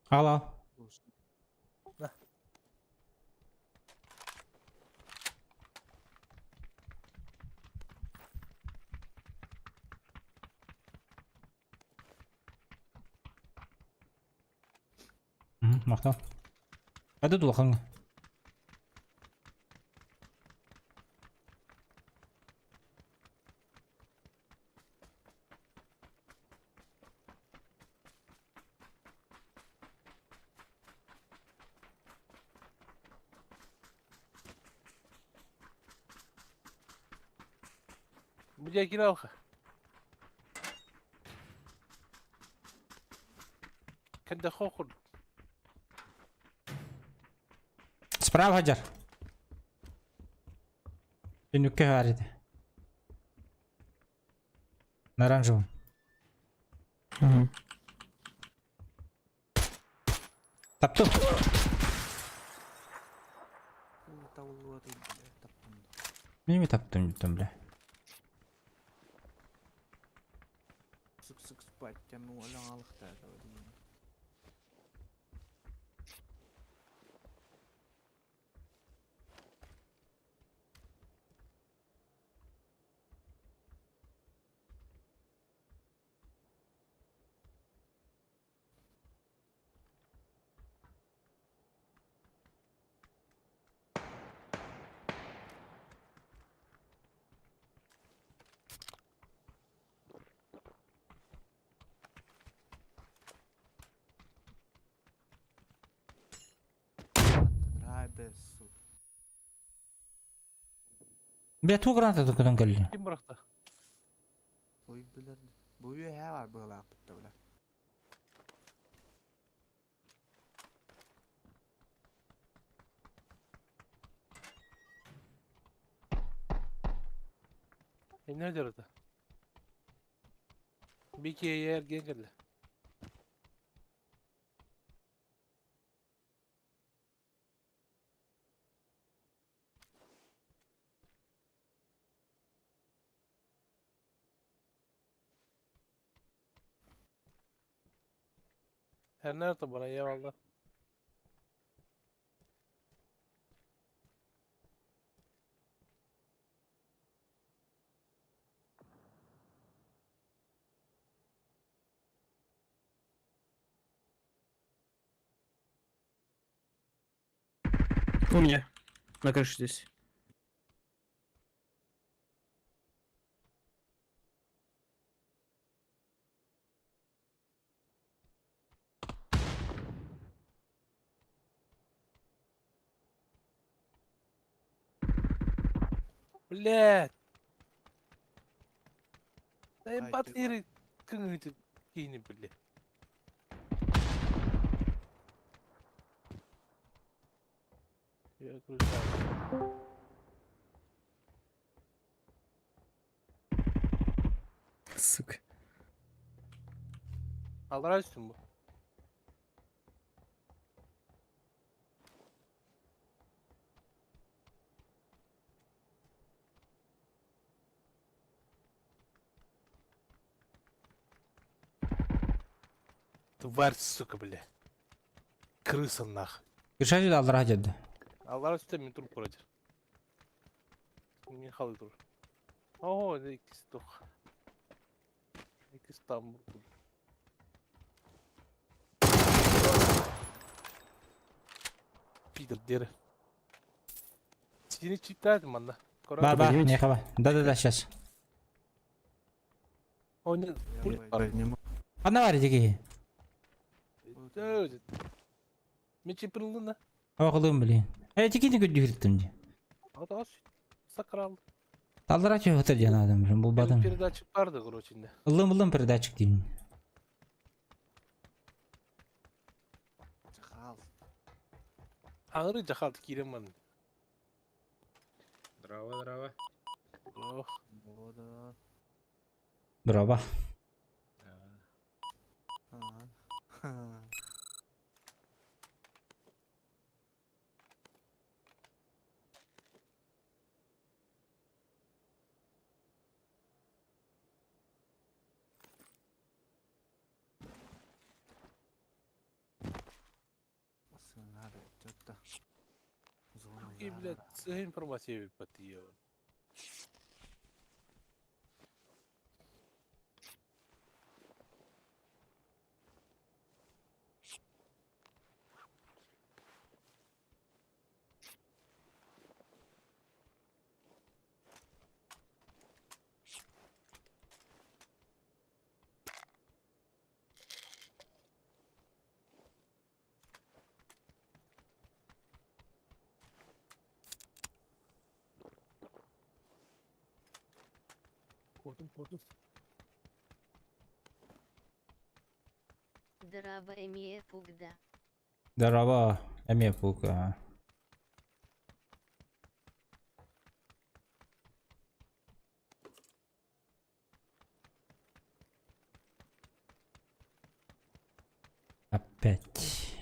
Ал ал. Махтал. Hadi улахаҥҥа. Бу диэки алха. Кэнде хохур. Справа дьар. Түнүккэ баар ити. На оранжевом. Угу. Таптым. Неме таптым дитим, бля. Сык-сык спать, тем алыхта. Бля, ту граната тукадан кэлли. Ким бырахта? Ой, билэр. Бу үөһээ бар быһалаахпыт да бля. Ne дьарыта? Бики эрген кэллэ. Her nerede bana eyvallah. У меня. На крыше здесь. Блядь. Да Ай, ты батыры кыңыты кийини били. Я крыша. Сука. Аллара үстүн бу. Тварь, сука, бля. Крыса нах. Кырша жүдө алдыра жады. Аллара үстүн мен туруп көрөдүр. Мен халы тур. О, иккис тух. Иккис там. Пидор дери. Сени читает манна. Ба, ба, Поднимите. не хаба. Да-да-да, сейчас. О, нет, пуля. Ана бар диги. Мен чипрылына. Оғылым, блин. Э, тикини көдү ди. Атас. Сакрал. Алдыра чө өтөр жана адам, блин, бул бадым. Передатчик барды, короче, инде. Ылым ылым передатчик деймин. Чахал. Аңыры жахалды киреман. Здраво, здраво. Ох, Бода. Браво. Аа. Сыңары чөттө. и, блядь, це информация бит Korktum korktum. Драба эмие пугда. Здорово. Эме пука. Опять.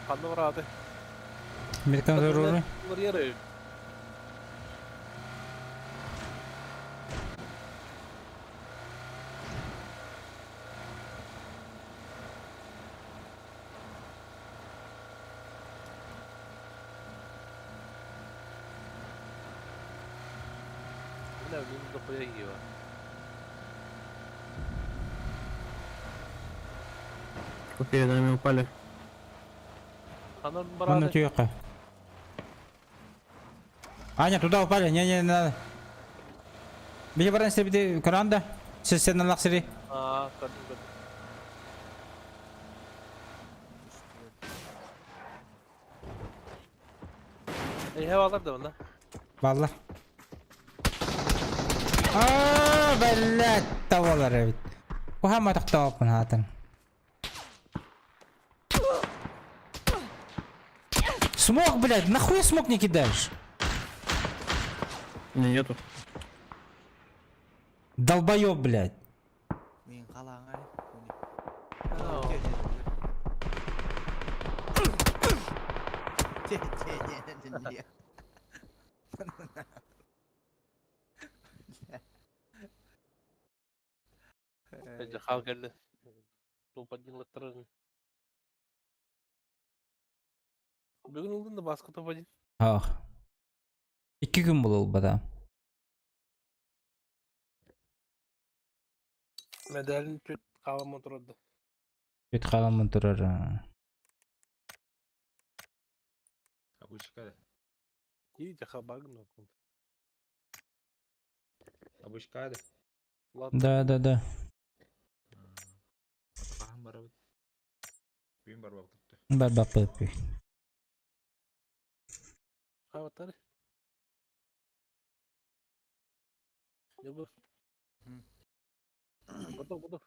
Ханна барааты? Американ зорору. Уларыйар. Бля, мин дохуя гива. Перед нами упали. Ханна Манна барааты? түйөккө. Аня, туда упали. Не, не, не надо. Били баран себити көрөн да. Сен лаксири. Аа, көрдүм, көрдүм. Эй, алар да мына. Баллар. Аа, блядь, тавалар эбит. Кухама тохтооппун хаатын. Смог, блядь, нахуй смог не кидаешь? У меня нету. Долбоёб, блядь. Мин қалаңай. Хал келди. Топ-1 латтырын. Бүгүн ылдын да баска топ-1. Ах. Икки күн булул бада. Медалин чөт калам отырды. Бүт каламын турар. Обычка, И жаха багын окун. обычка да. Ладно. Да, да, да. Хаһан барабыт. Бүгүн барбап күттү. Бар баппы. Хаватар. Жобу. Готов, готов.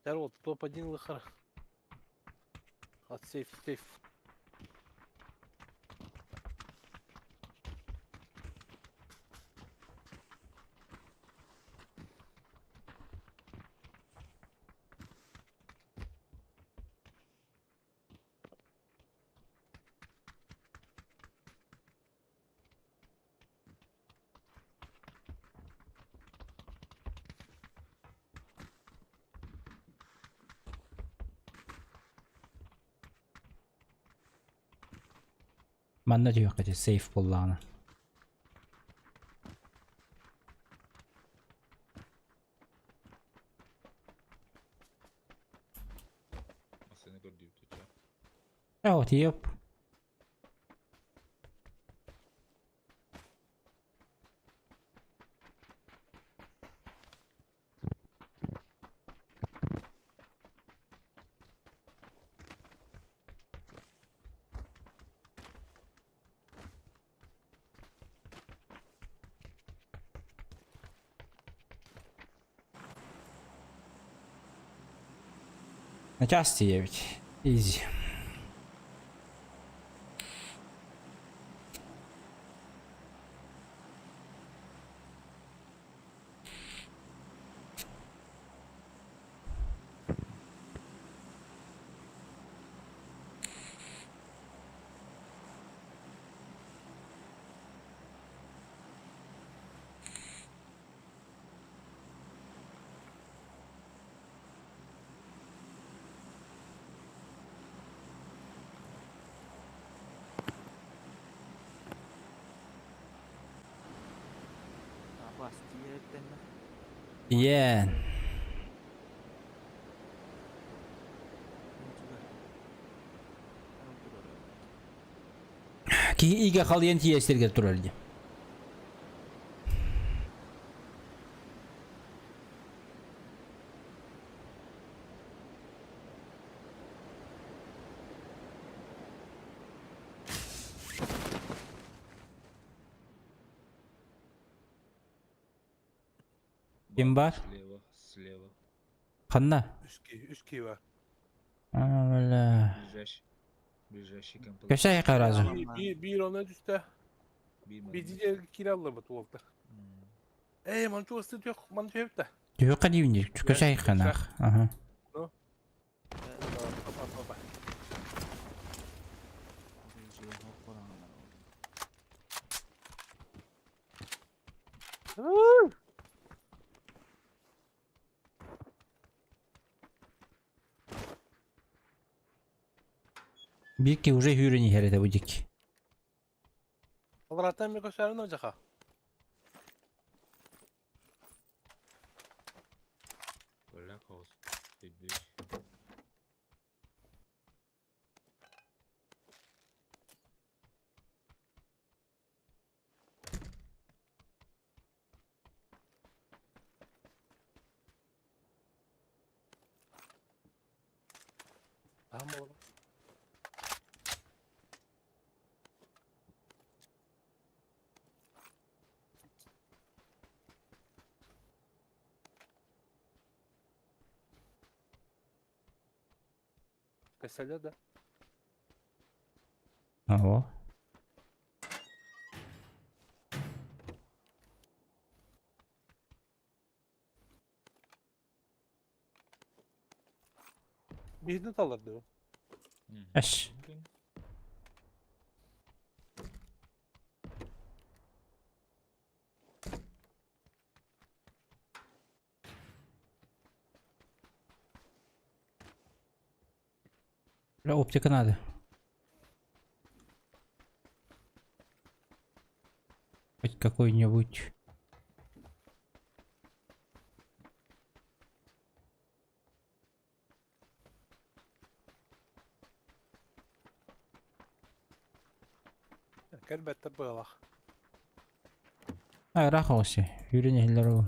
Здорово, топ-1 лыхар. От сейф, сейф. Манна түйөккө сейф боллаана. Сені көрдүйіп түче. Э, вот еп. Начаас тиийэбит. Изи. Ийээн. Киһи иигэ халыйан тиийэр сиригэр турар дии. Ким бар? Слева, слева. Ханна? Үс киһи, үс киһи бар. А, бля. Ближайший. Ближайший кемп. Көсәй харазы. Биир, биир онно түстэ. Биир киирэ алларбыт уолта. Ээ, ман чугас түөх, ман түһэбит да. Түһүөххэ диибин дии. Көсәй ханаах. Аха. Биир киһи уже үүрэн иһэр этэ бу диэки. Алараттан эмиэ көсөөрүн одьаха. Black House. Бич. Tamam oğlum. Кэсэлэ да. Ого. Биһини талар дуу. Эш. Бля, оптика надо. Хоть какой-нибудь. Кэлбэттэр быалах. А, ыраах оҕус Үүрэн иһиллэр ол.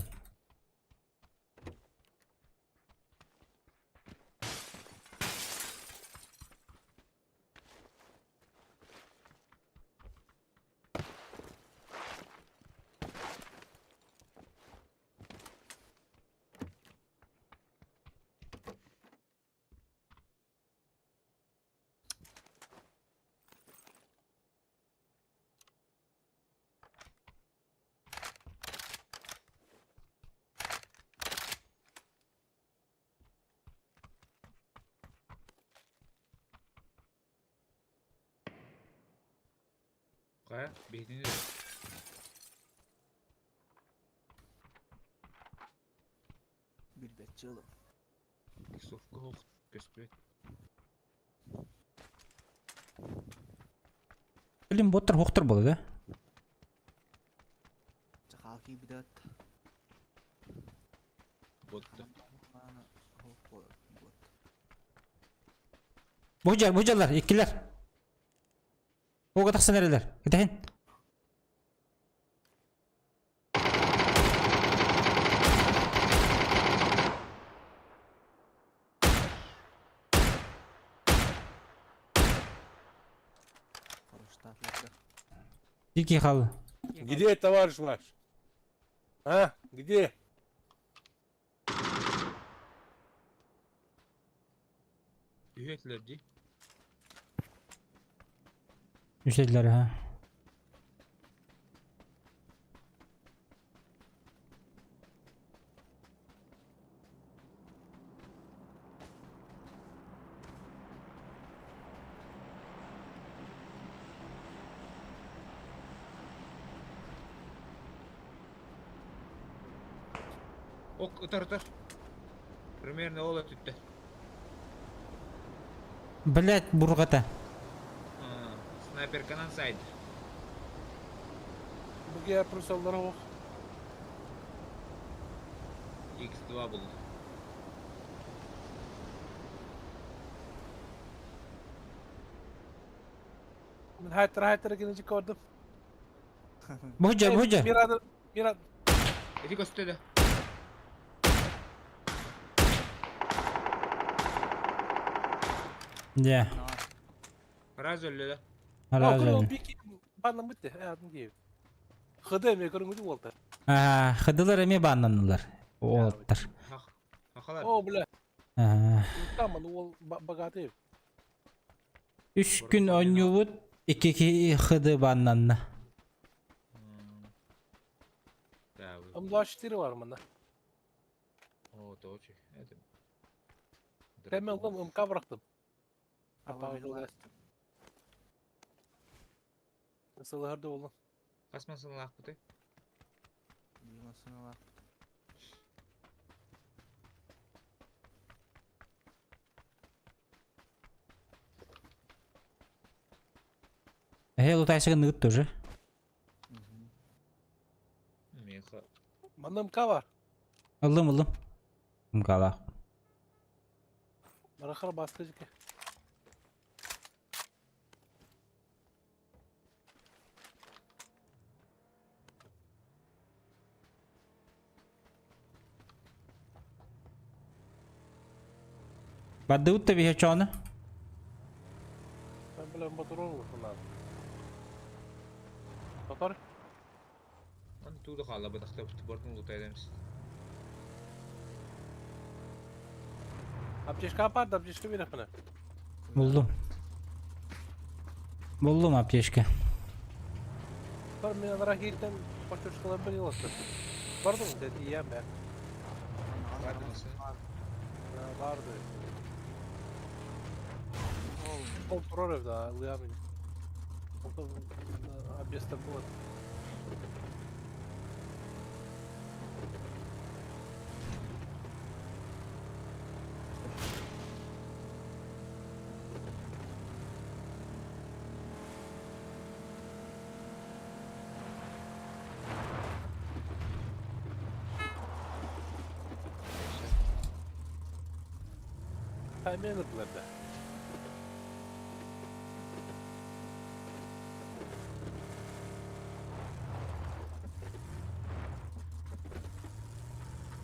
Хайа, биһитини Билбэт дьыалым. Иксовка ох, көспөт. Блин, боттар хоқтар болды да? Чахал киирбит Ботта. Бу жаллар, иккилер. Ога тахсан эрэлэр. Кэтэһин. Дикий хал. Где товарищ ваш? А? Где? Үһү этилэр дии. Үс этилэр ha. Ок ытар ытар. Примерно ол өттүттэн. Блять, бургата. Снайперканан сайд. Бугия прусаллара ох. X2 булду. Мин хайтара хайтара генечи көрдüm. Бу жа. Мирада, Мирад. Эти көстө да. Дьэ. Раз өллө да. Раз Ол өллө. бики банламыт адым диye. Хыды эме көрүңү болду. Аа, хыдылар эме баннанылар. Уолаттар. Хахалар. О, бля. Аа. Там ол богатый. Үс күн оонньуубут, икки киһи хыды баннанна. Да. М24 бар мында. О, точи. Это. Мен алdım МК bıraktım. Алла Апа Сылыһырды болду. Касмасын лаах быты. Димасына бар. Эһэ лутайсыгын ныгыт тоже. Меха. Манда МК бар. Ыллым ыллым. Мкалах. Барахар баскы жеке. Баддыбыт да биһэ чоны. Ben билем батырон улар. Татар. Он туда хала бадахта бортун лутайдамс. Аптечка апарды, аптечка бере мына. Булдум. Булдум аптечка. Бар мен ракеттен почучкалар бир еласты. Бардым деди я мен. Барды мысы? Барды. Ол турар evde, ылыямын. Объезд было. Hemen ırdılar.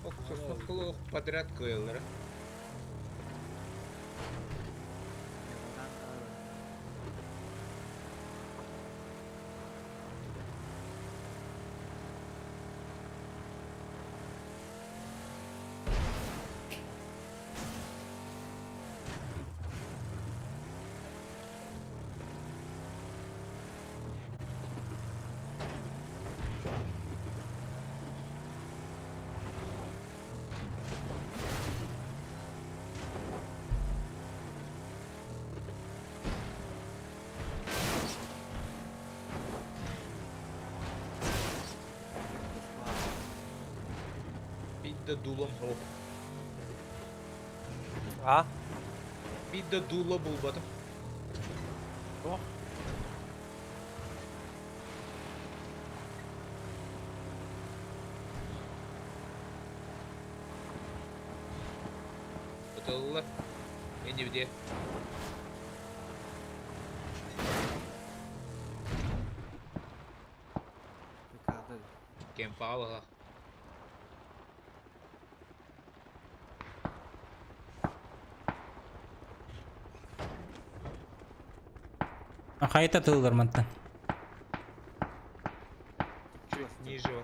Ок, сосновкалы подряд кыяллара. Бидде дулом хоп. А? Бидде дуло булбатым. О. Ытылла. Энди бде. Кемпалага. Хайта тыллар мантан. Чуть ниже.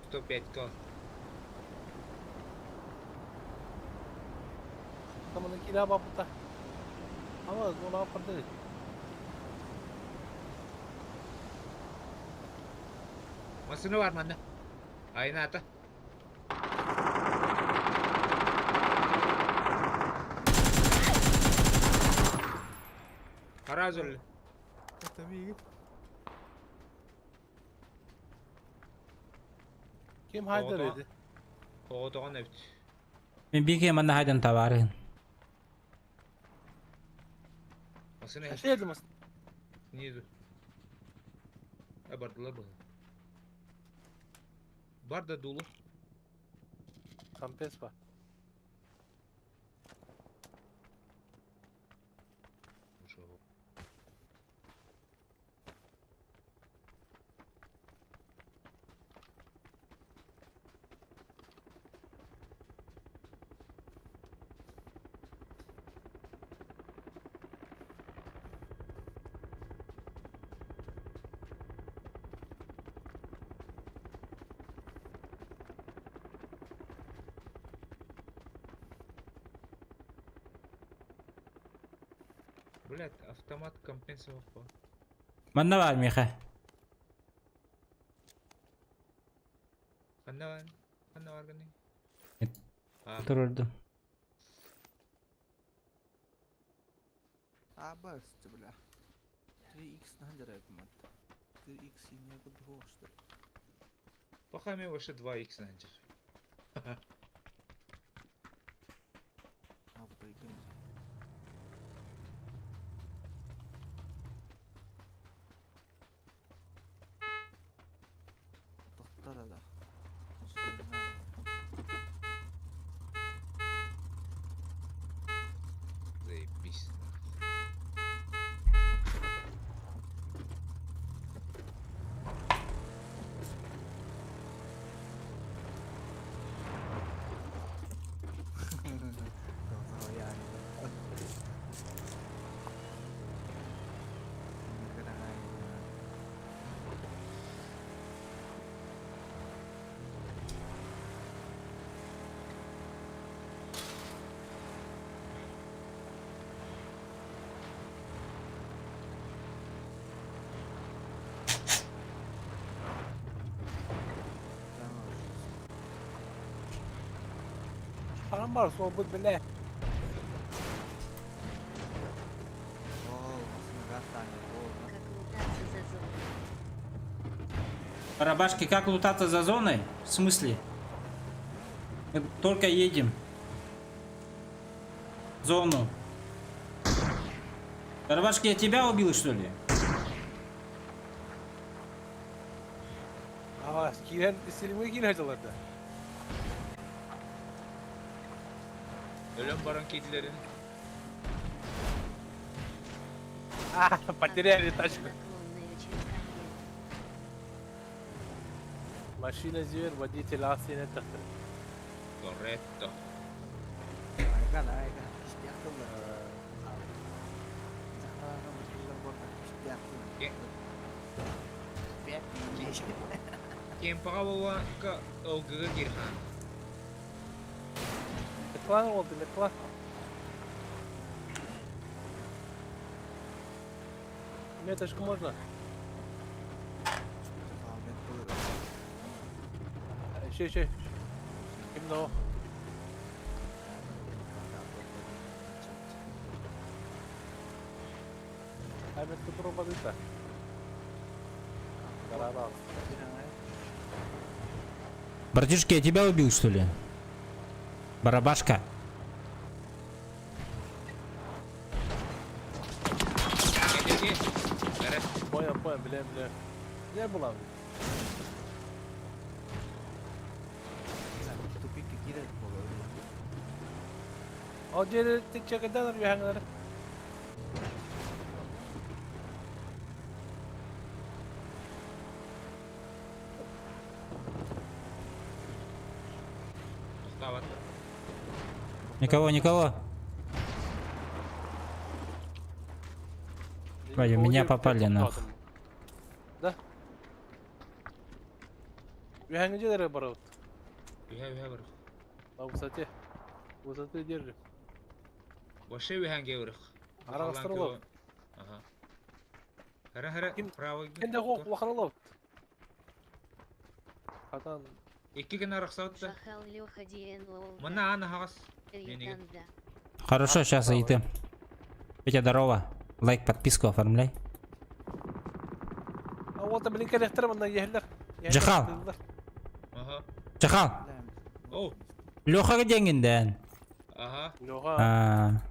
105 к. Тамана кира бапыта. Ама зона парды. Массыына бар манна. Айнаата. Гараж өллө. Ким хайдар Оҕото. edi? Оҕотоҕун эбит. Мен биге манна хайдан табарын. Массыына Şey edi mas. Снизу. А бардылар бу. Бар да дулу. Компенс бар. Блять, автомат компенсировал. Манна бар миха. Ханна бар? Ханна бар гыны? Нет. А, Турурду. А, бас, бля. 3x на мат. 3x и не буду что ли. пока мен вообще 2x нанчыр. А, прикинь. Тоқтар да. Заебись. Param var sohbet bile. Как лутаться за зоной. Барабашки, как лутаться за зоной? В смысле? Мы только едем. В зону. Барабашки, я тебя убил, что ли? Aa, kiren istediğimi yine hocalarda. Өлөн баран кедилерин. А, потеряли тачку. Наклонное черканье. Машина зевер, водитель асine taktı. Correcto. Кемпаға болған ылгыгы кирхан. Метлан oldu, metlan. Меточку можно? Şey şey. Kimdi o? Ahmet Kuturomadıysa. Karar al. Братишки, я тебя убил, что ли? Барабашка. Кеди. Бәрі. Понял, понял, bilem bilem. Ne bulan? O diğeri tek çakıdan bir hangileri. Тоқтабат. Никого, никого. Вадим, меня попали, нахуй. Да. Bir hangi barut? Үһә, үһә бар. На высоте. Высоты держим. Вообще үһән кеурых. Арагастар олор. Ага. Хара хара Ким- правый. Кенде хоқ улахан олор. Хатан Икки гына арахсаутта. Шахал Леха Диэн Лол. Мына аны хагас. Мениге. Ыйтанда. Хорошо, сейчас и ты. Петя, здорово. Лайк, подписку оформляй. А вот блин кэлэхтэр манна иһэллэр. Джахал. Ага. Чахал, Оу. Лехаға диэҥҥин Ага. Леха. А.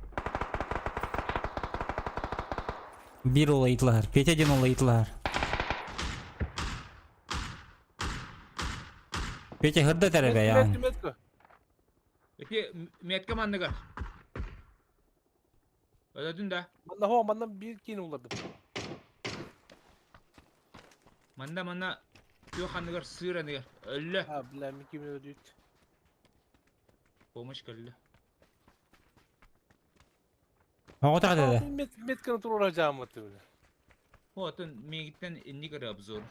Биир уол ыйытылаһар. Петя диэн уол ыйытылаһар. Петя хырда тэрэ бэйэҕин. Метка. Ити метка манныгар. Өлөдүн да. Манна хо манна биир киин улардым. Манна манна күөх анныгар сыыр аныгар. Өллө. А, бля, мен ким өлдүт. Помощь кэллэ. Оҕото хатыда. Мет метканы турура жаамыты бля. Отun миигиттэн инник эрэ обзор.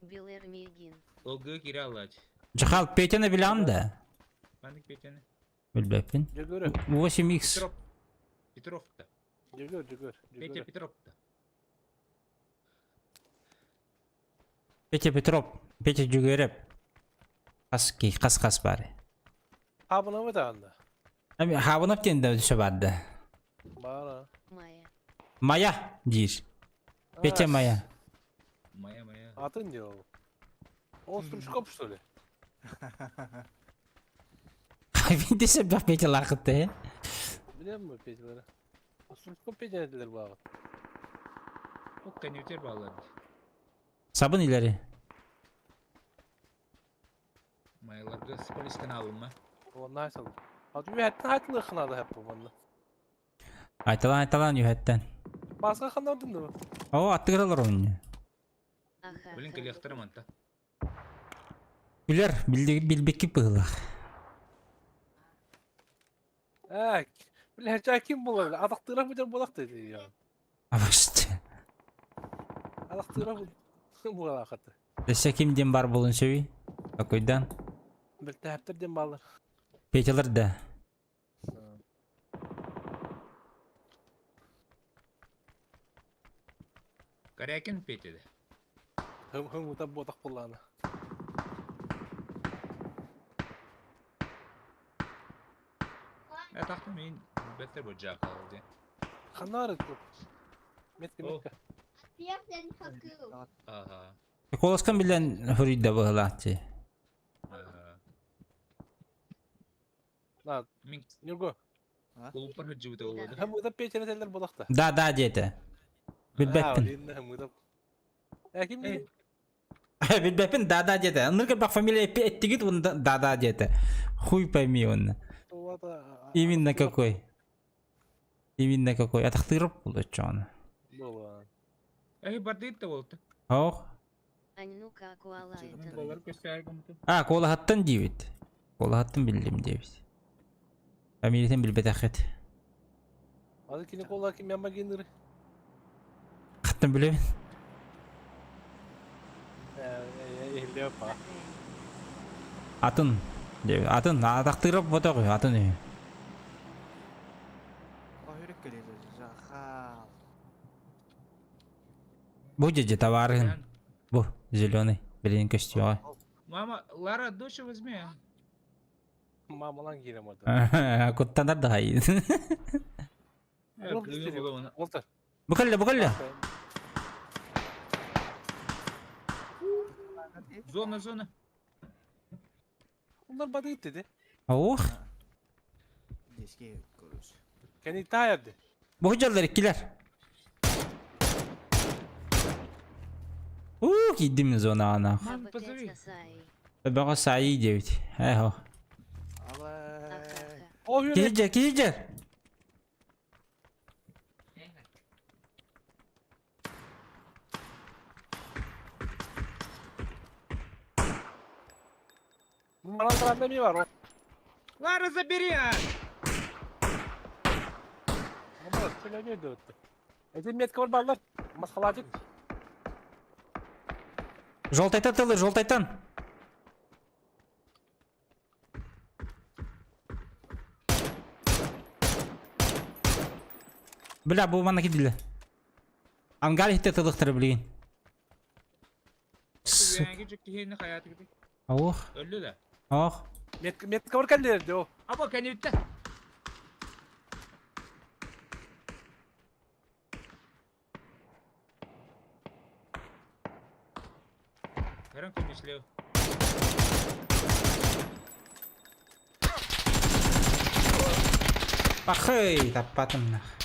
Билэр Мигин. Ылгыы киирэ аллач. Жахал, Петяны билэҕин да? Маннык Петяны. Билбэппин. Жүгөрө, 8x. Петров. Петров та. жүгөр, жүгөр, Петя жүгөрө. Петров та. Петя Петров. Петя Жүгереп. Хас ки, хас хас бары. Хабына mı да Эми хабынап диэн да өсө барды. Бара. Майя. Мая диир. Петя Мая. Моя моя. Атын не ол. Ол стручкоп что ли? Десе бах Петя лақытты. Билем ми Петялары? Стручкоп Петя dediler bu Ол конвертер баллар. Сабын илери. Маяларга сполис каналыма. О, nice oldu. Hadi bir hatta hatlı kınadı hep bu bana. Айталан айталан юхэттен. Başka kınadın mı? О, аттыгыралар ойну. Аха. Блин, кэлиэхтэрэ манта. Күлэр билбекки быһылах. Э, бile her kim bulur? Adaktıra bu bulak dedi ya. Абашты. Adaktıra bu bu akıtı. Өссө ким диэн бар болун сөүй? Такойдан. Бил тәптер дем балыр. Петялар да. Корякин Петя да. Hım hım da bodak kullanı. Э тахта мен беттер бу жакал ди. Kanar çok. Metke О. metke. Ага. Колоскан билен хуридда быһылаахчы. Ага. На, Мен Нюрго. клубпар хаджыбыта болду. Hem da Petya dediler bulak da. Да, да диэтэ. Билбэппин. Hem da. Э kim dedi? Билбэппин да да диэтэ. Ынырга бах фамилия эттигит он да да диэтэ. Хуй пойми он. Именно какой. Именно какой. Атахтырып болочону. Була. Эй бардыт да болду. Ох. Аньнука Акуала это. Болар көстөр кымты. А, колаһаттан диэбит. Колаһаттан биллим диэбит. Фамилиятын билбэтэххит. Hadi kini kolla kim yanma gelir. Хаттан билэбин. Э, э, э, па. Атын. Диэбит. Атын. Атахтырып ботоҕу. Атын үһү. Хүрүк кэлиэ Жахал. Бу дьэ товарыһын. Бу зеленый. Билин көстүөҕэ. Мама, Лара, дочь возьми. а. Мамалан girem hadi. Куттанар да хай. Э, Ол плюнь голову. Олтар. Бу кэллэ, бу кэллэ. Зона, зона. Onlar bana git dedi. Ох. Деске көрүс. Kendi iddia yaptı. Бу дьаллар иккилэр. Уу, киирдим зонаҕа. Мам, позови. Бөҕө саайыы диэбит. Эхо. Ала. Ахаха. O yürü. Киһи дьэ, киһи дьэ. Bana da mi var o? Лара, забери! а! Ama söyleniyor dörtte. Eti metke var ballar. Maskalacık. Жолтайтан тылы, жолтайтан. Бля, бу манна кидиле. Ангар иһитте тылыктары билигин. Үөһээҥи дьүккүһүнү хайаатыгытый? Ох. Өллү да. Ох. Метка бар кэллэр о. Аба кэнниттэн. Көрөн көмүслүө. Пахый, таппатым нах.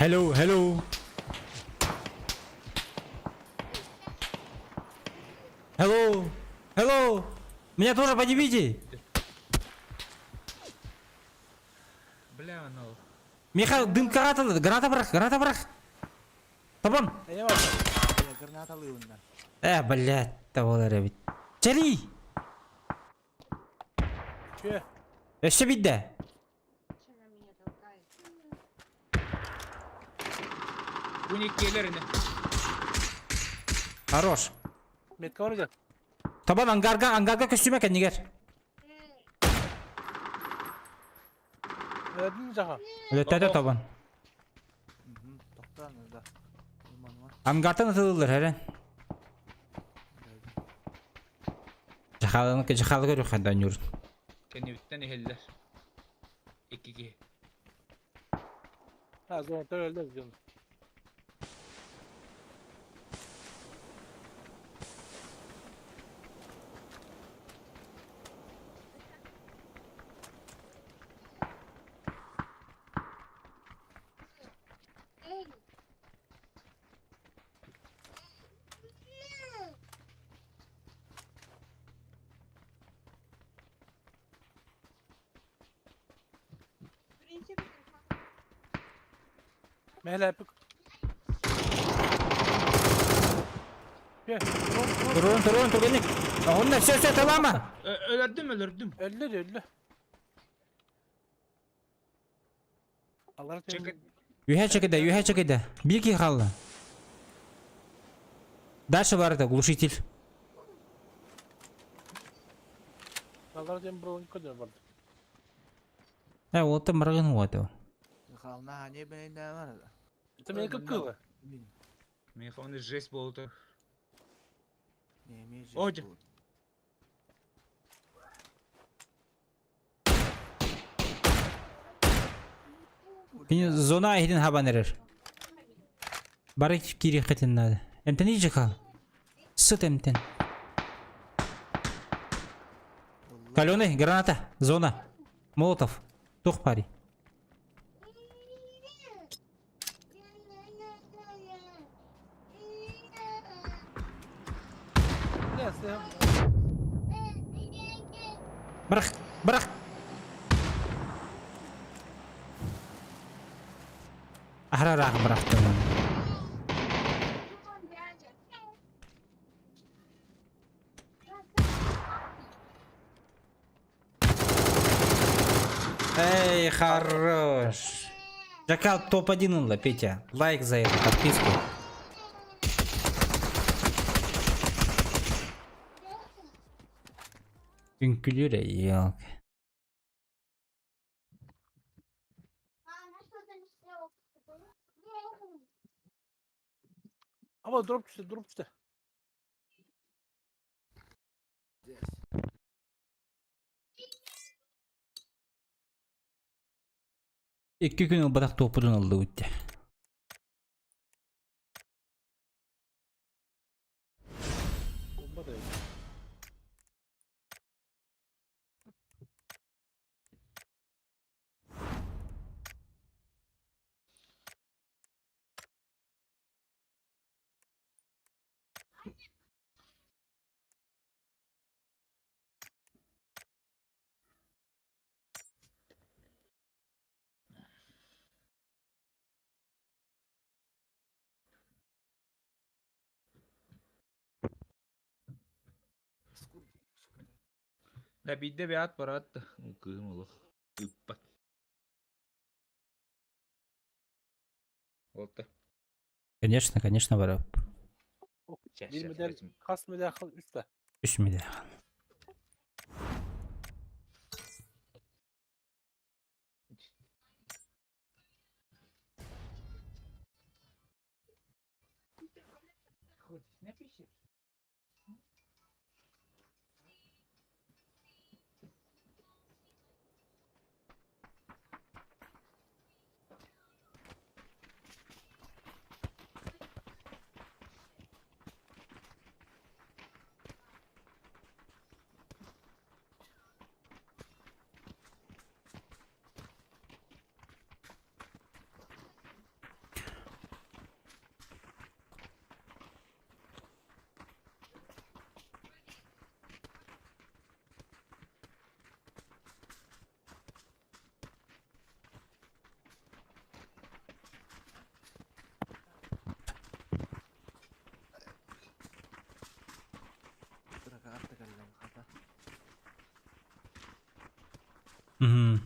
Hello, hello. Hello, hello. Меня тоже поднимите. Бля, анал. Миха, дым граната, граната бырах, граната бырах. Табан. Граната лыылынна. Э, блядь, табалар эбит. Чэри! Че? Өссө бидде. Бу не келер ини. Хорош. Метка бар Табан ангарга, ангарга көстүмө кэннигэр. Öldün jaha. Өлөттөтө табан. Тоқтан да. Ангартан ытылылар эрэн. Жахаланы жахалы көрү хандан юр. Кэнниттэн иһэллэр. Икки киһи. Ha zona öldü canım. Mehla yapık. Турун, турун, тургенник. Онна все, все, талама. Өлөрдүм, өлөрдүм. Öldü öldü. Allah Чекет. Үһэ чекеде, үһэ чекеде. Бир ки халла. Дальше бар это глушитель. Allah diyen buranın kadar vardı. Э, вот там мрагын вот. Хална хане бен да бар. Это меня как кылы. Миха оны жесть болду. Не имеет Ой, Кини зона ахидин хабанерер. Бары кири хитин надо. Эмтен ижи хал. Сыт эмтен. Каленый, граната, зона. Молотов. Тух пари. Бырах, бырах. Ахрараах бырахтым. Эй, хорош. Жакал топ-1 ылла, Петя. Лайк за это, подписку. Үҥкүлүүр елки. Ama drop düştü, drop düştü. Икки күн ылбатах туоппутун ыллыбыт дии. Bomba da yok. Да биирдэ бэйэт бараат да кыым олох ыыппат. Уолта. Конечно, конечно, барап. Bir medal, kas medal, üç de. Үс медаль. Угу.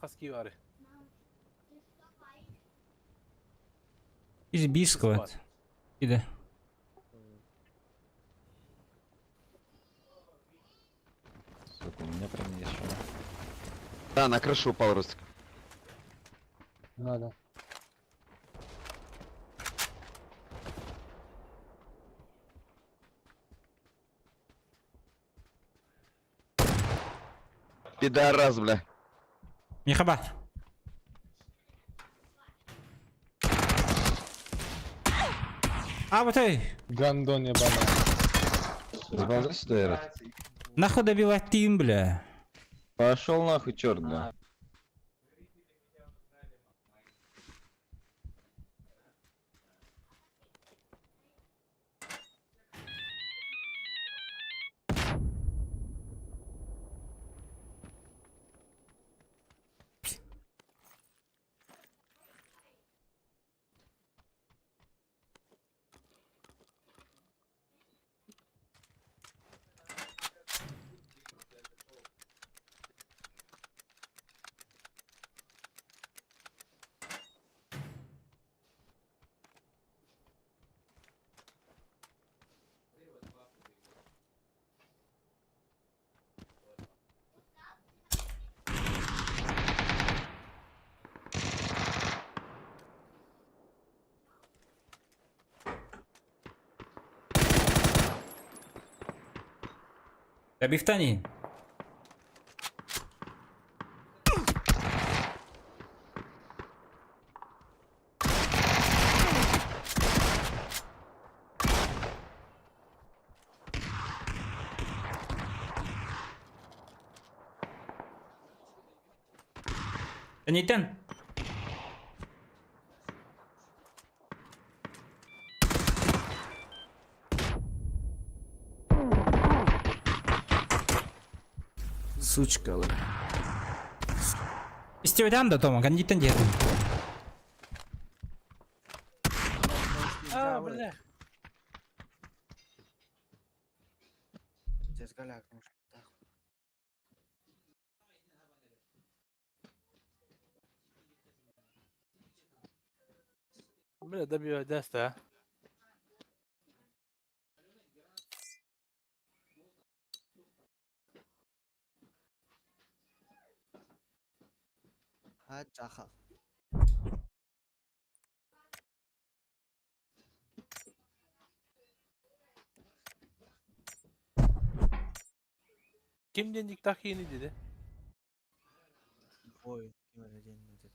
Хас киһи Из бискват. Иде. Сука, у меня прям есть что. Да, на крышу упал Рустик. Да, да. Пидорас, бля. Михаба. А, вот эй. Гандон ебаный. Заползай сюда, Эрот. Нахуй добивать тим, бля. Пошел нахуй, черт, бля. Добивтани. Нитен. Сучка, бля. Истебетен да Тома, кандиттен диэтин. А, бля. Бля, добивай, даст, а. Kim dendik tak yeni dedi. Ой, ким эрэ диэн dedi.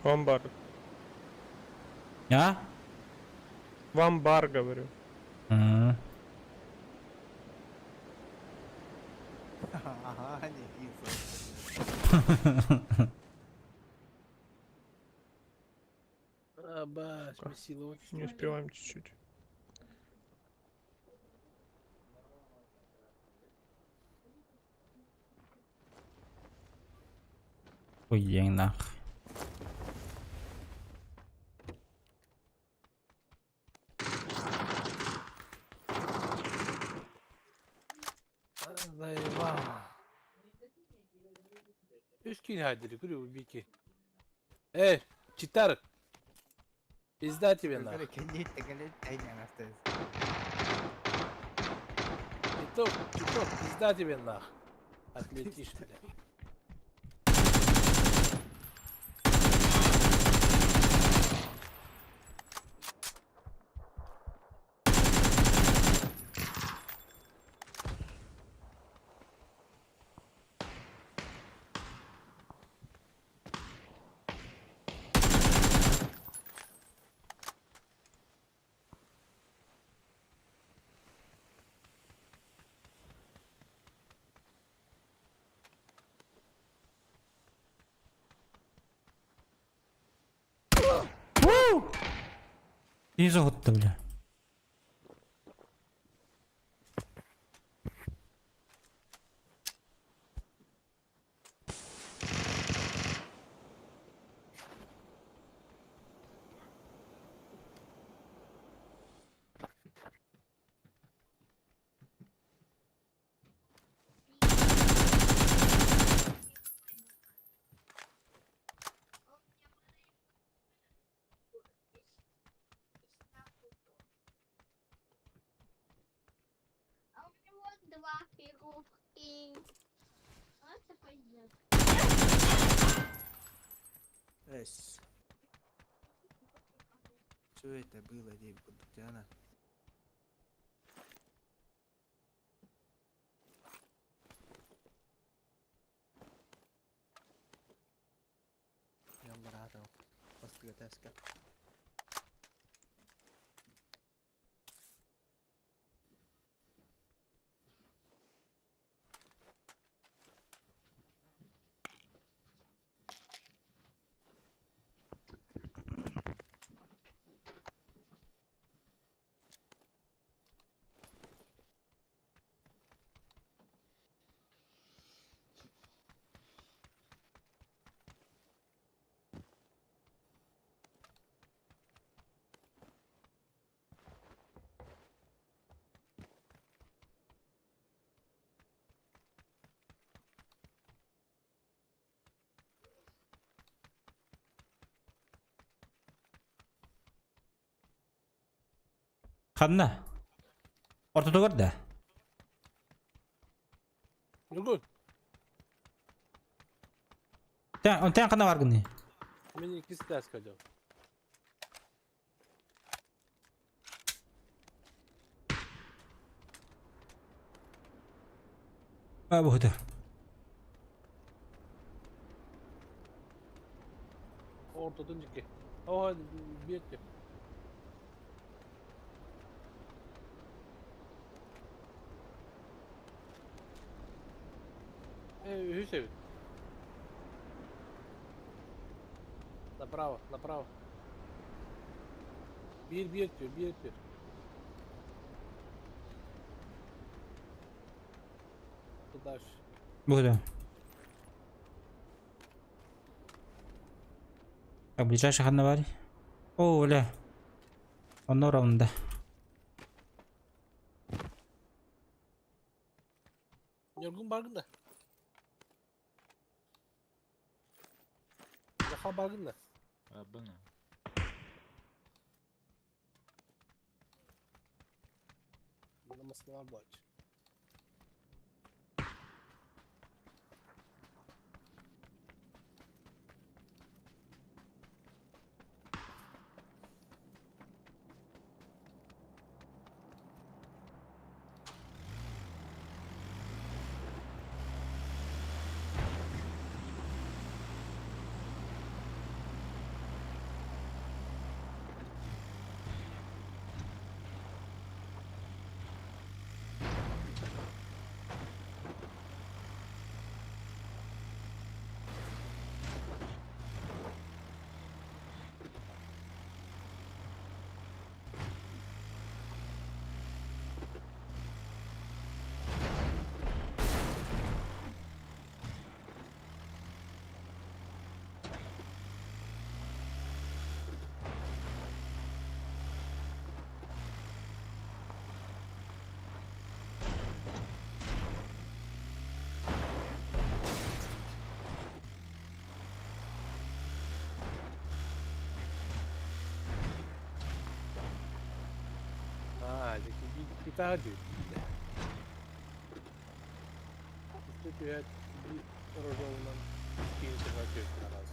В амбар. А? В амбар, говорю. М. Ага, не Абаш, месило. Не успеваем чуть-чуть. Хуй нах. Заебал. Үс киин хайдыры, күрү бики. Эй, читар. Пизда тебе нахуй. Читок, читок, пизда тебе нах. Отлетишь, бля. Кини соһутта, бля. А у него два фигурки. Вот такой дед. Эс. Что это было, Диана? Yallah rahat ol. Bastı Ханна. Ортотугар да. Нургун, Тэн, онтон ханна бааргыный? мин иккис этээскэ дьон. А, бу Ортотун дьикки. О, биэт. Э, үһүс эбит. Направо, направо. Биир биир түр, биир түр. Дальше. Бу Так, ближайший ханна баарый. О, бля. Онно ровно. Ньургун бааргын да. Яха бааргын да. Абына. Намасына бар. Читаа дии. Үстэ түһээт биир рожовунан киин сыһа түһүттэн араас.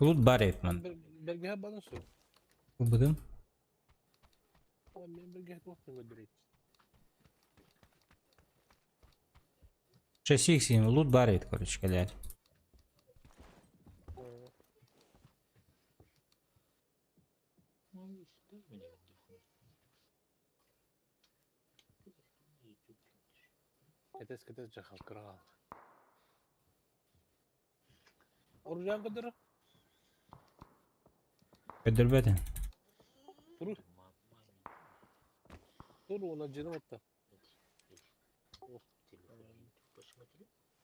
Лут барит ман. Бэргэһэ баны суох. Убыдым. Мен бэргэһэ туох көрдөрөйт. 6 лут барит, короче, кэлээр. Кэтэс кэтэс дьахал кыраҕал. Оружан көрдөрө. Көрдөрбөтүн. Тур. Тур уона дьиэни батта.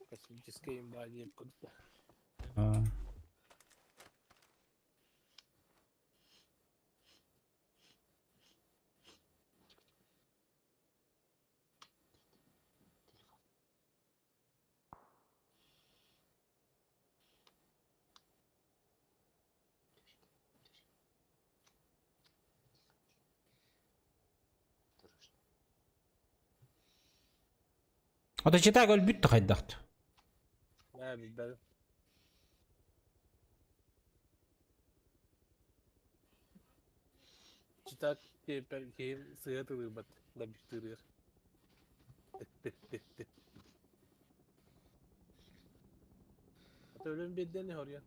Космическая имба диэн курдук. Аа. Ото читаа өлбүт да хайдахт. Ээ билбэтим. Читак киэппэр киһим сыыһа тылыырбат дабыктыырыгар. Ата өлөн биэрдэн хоруйан.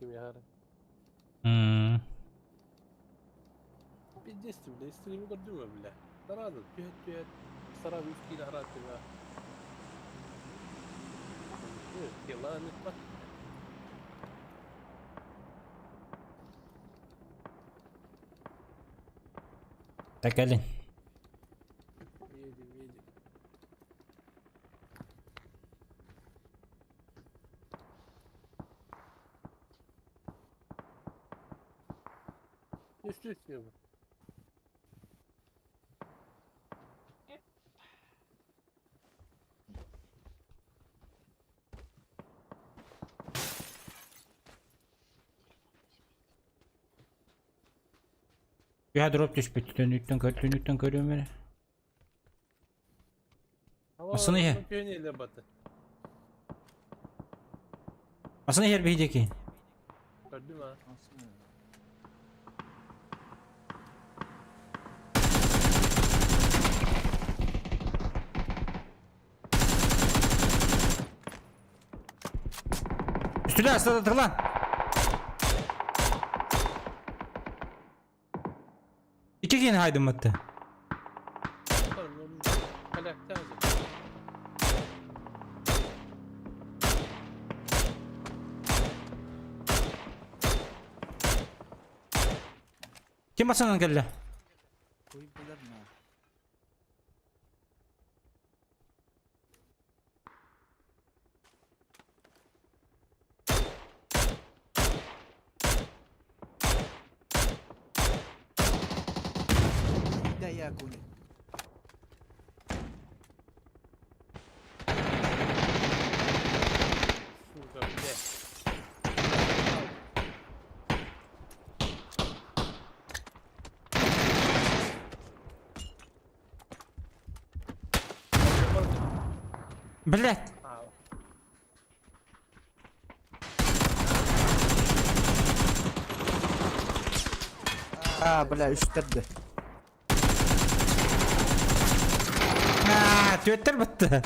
Ким яхара. Пиздец бля, стримы көрдүм бля. Сразу түһэт түһэт, сразу үс киилэ харааттыга. Дела не Так кэлин. Едем, едем. Үстü üstü bu. Үһэ дроп түспүт. Түннүктэн көр, түннүктэн көрүөм эрэ. Масыны иһэ. Масыны иһэр биһиги. Көрдүм а. Үстүлэ астата тырлан. Икки киһини хаайдымматты. Ким басынан кэллэ? Хуй билэр наа. Да я куни. Сука, блядь. Блять! А, бля, үстэрдэ. Аа, түөттэр бытты.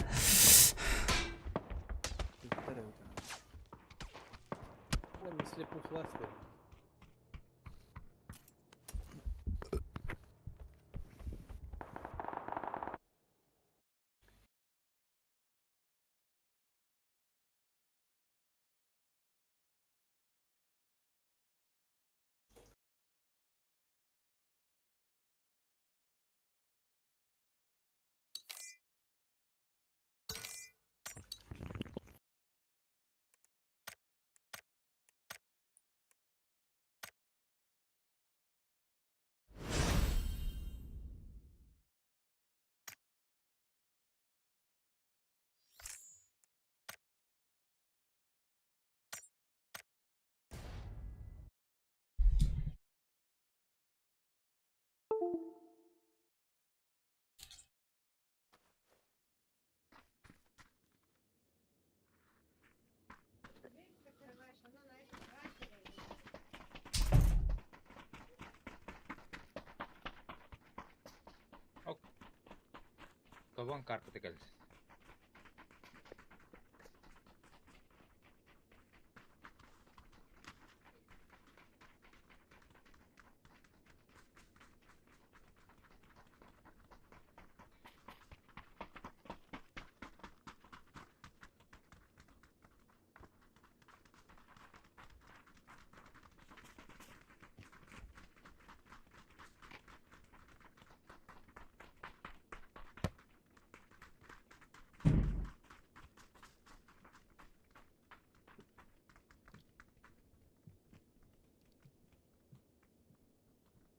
Тобон карта кэлбит.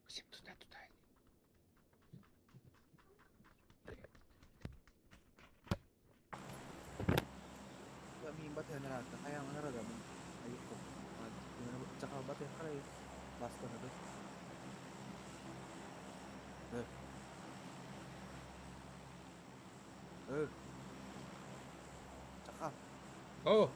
Всем туда, туда. О!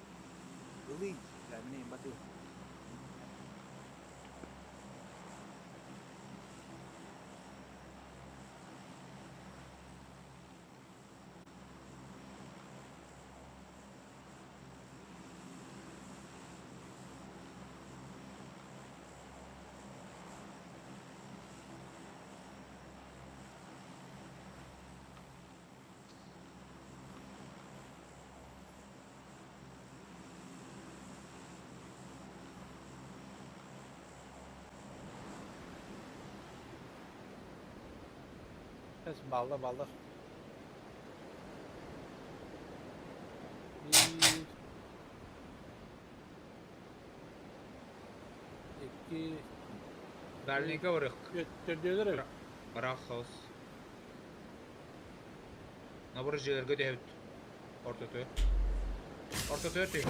Балла балла. Bir. İki. Дальника вырых. Төрдөлөр. Барах хаус. Набор жерлерге дәбит. Орта төр. Орта төр түй.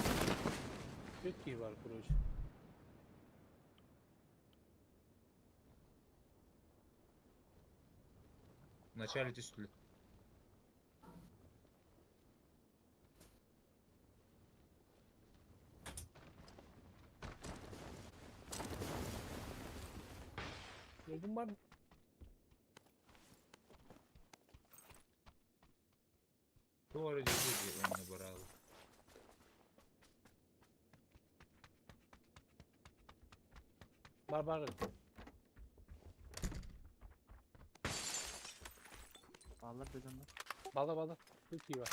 Төрт бар, короче. Вначале түстүлү. Gördün var. Doğru жерге оны баралы. Бар бар. Баллар дедім ба? Бала бала. Төрт var.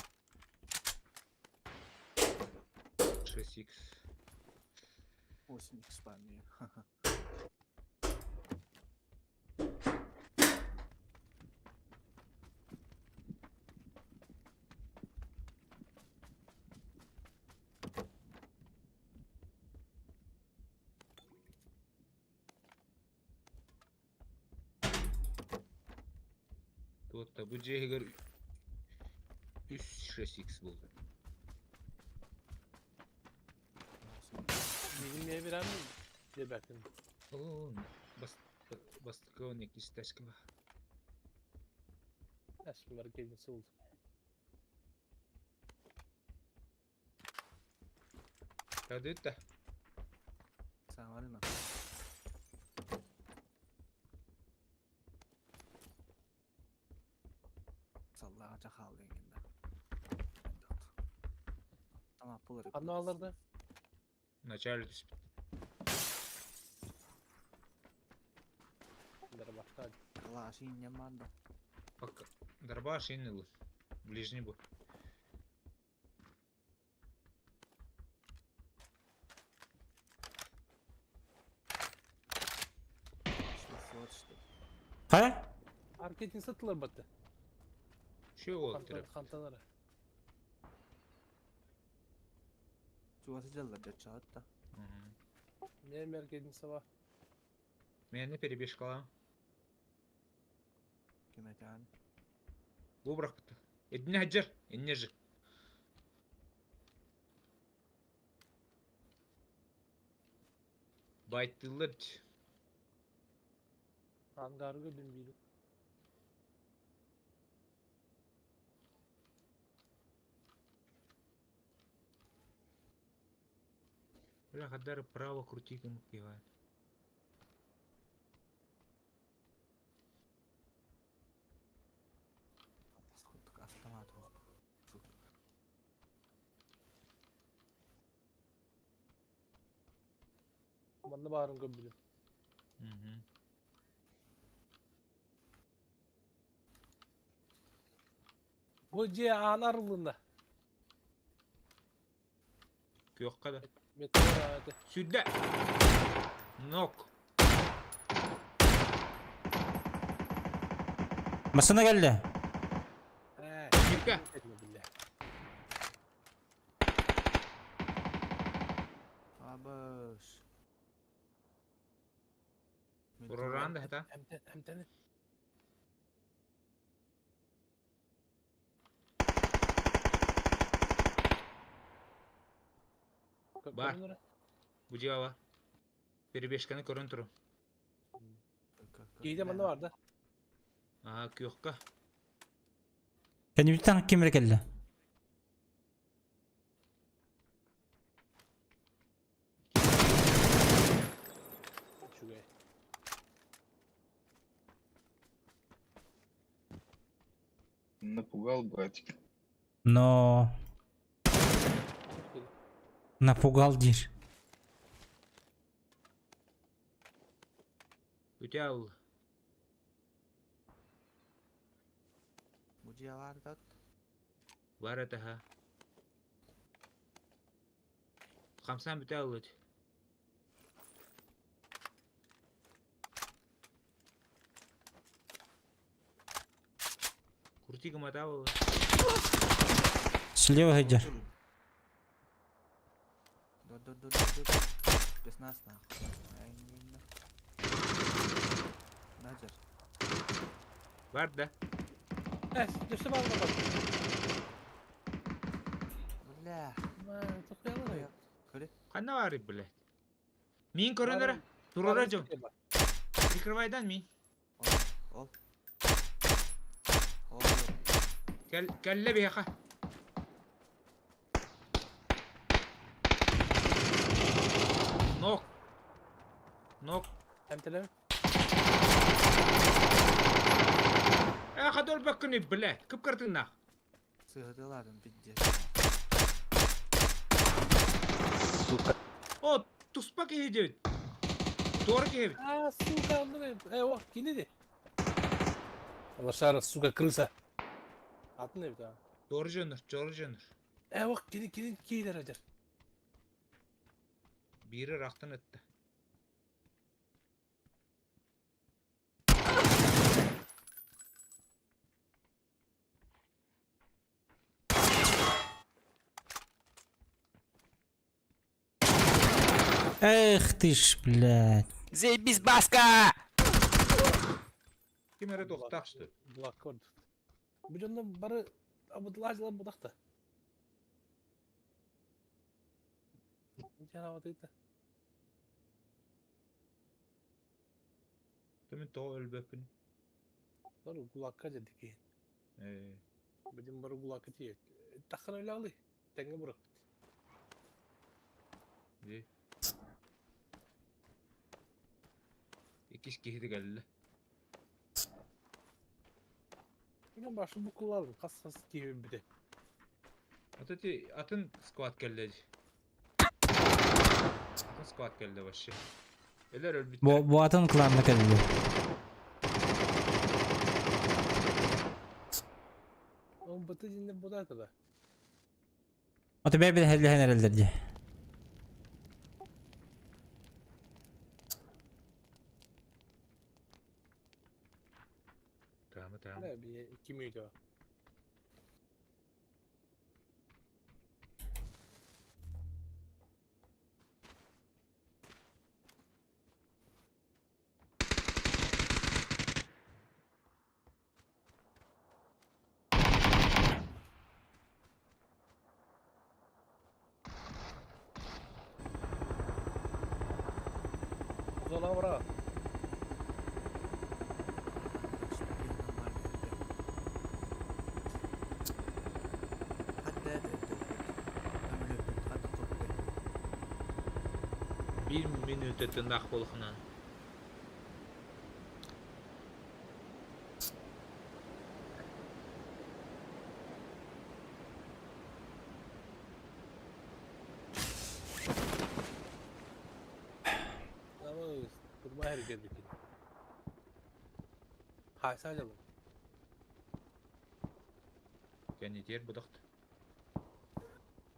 6x. 8x бар не. Туотта бу жегер 3 6x болды. Bizim bir mi? Дебәтин. О, бас бастыкы 12 стачка бар. Әсмер келесі болды. Тардыт да. Саҥарыма. Саллаҕа хаалла эҥин да. Тамақ булар. Ханна аларды? Вначале түспүт. Дарбахта. Калаш иннем бар да. Пока. Дробаш иннил. Ближний бу. Что что? Хайа? Аркетин сатылар батты. Şu ол тиреп. Ханталары. Чугасы жаллар жачат да. Мен меркетин саба. Мени перебежкалам. Кеметен. Бу бырахпыт. Эдне хаджар, энне же. Байттылар. Ангарга дүн бири. Бля, хадар право крути кым кивает. Курдук автомат оқ. Манна барын көп билим. Бу же анарылында. Күйөккө да. Метро аты. Сүдэ. Нок. Масына келді. Юка. Абыш. Ураран да хата. Эмтен. Бар. Бу жеба бар. Перебежканы көрөн туру. Кейде манна бар да. Ага, күйөккө. Кенибиттен кимре келді? Чугай. Напугал братик. Но... Напугал дир. Үтө ал. Бу жиялар да. Бар это ха. Хамсан бүтө алыт. Крути гаматабы. Слева хаджар. Dur dur dur dur dur. Без нас нахуй. Наджар. Бар да. Э, düştü bağlı bak. Бля. Ма, тоқуялар. Көрі. Кана бар блядь. Мин көрөнөрө. Турора жол. Прикрывайдан мин. Ол. Ол. Кел келле бияка. Нок. Нок. Эмтелем. Э, хадол баккыны, блядь. Кып кыртын нах. Сыгыдыладым пиздец. Сука. О, туспа киһи Туора киһи А, сука, Андрей. Э, о, кинеди. Лошара, сука, крыса. Атын не бит, а? Туора жөнөр, туора жөнөр. Э, о, кини, кини, кейлер ажар. Бири рактан өттү. Эх ты ж, блядь. Заебись, баска! Ким эрэ тохтаах что? Блак көрдүк. Бу жонно бары абыдлажылар будакта. Жана отыйта. Түмүн тоо өлбөппүн. Бары гулакка жедик. Э, Бидин бары гулакка тиет. Тахын ойлалы. Теңге бурак. Дии. Иккис киһи да кэллэ. Мен башым букулладым. Хас хас киһи өлбүтэ. Ата ти атын склад кэллэ дии. Атын склад кэллэ вообще. Элер өлбүттэр. Бу бу атын кланна кэлли. Он быты динне була да. Ото бэйбит хэллэһэн эрэллэр дии. Таама таама. Да, би ким үйдө. Зона бра. Биир минута тыннаах буолуохунан. Ama kurma her geldik. Haysa canım. Кэннитиэр быдахт.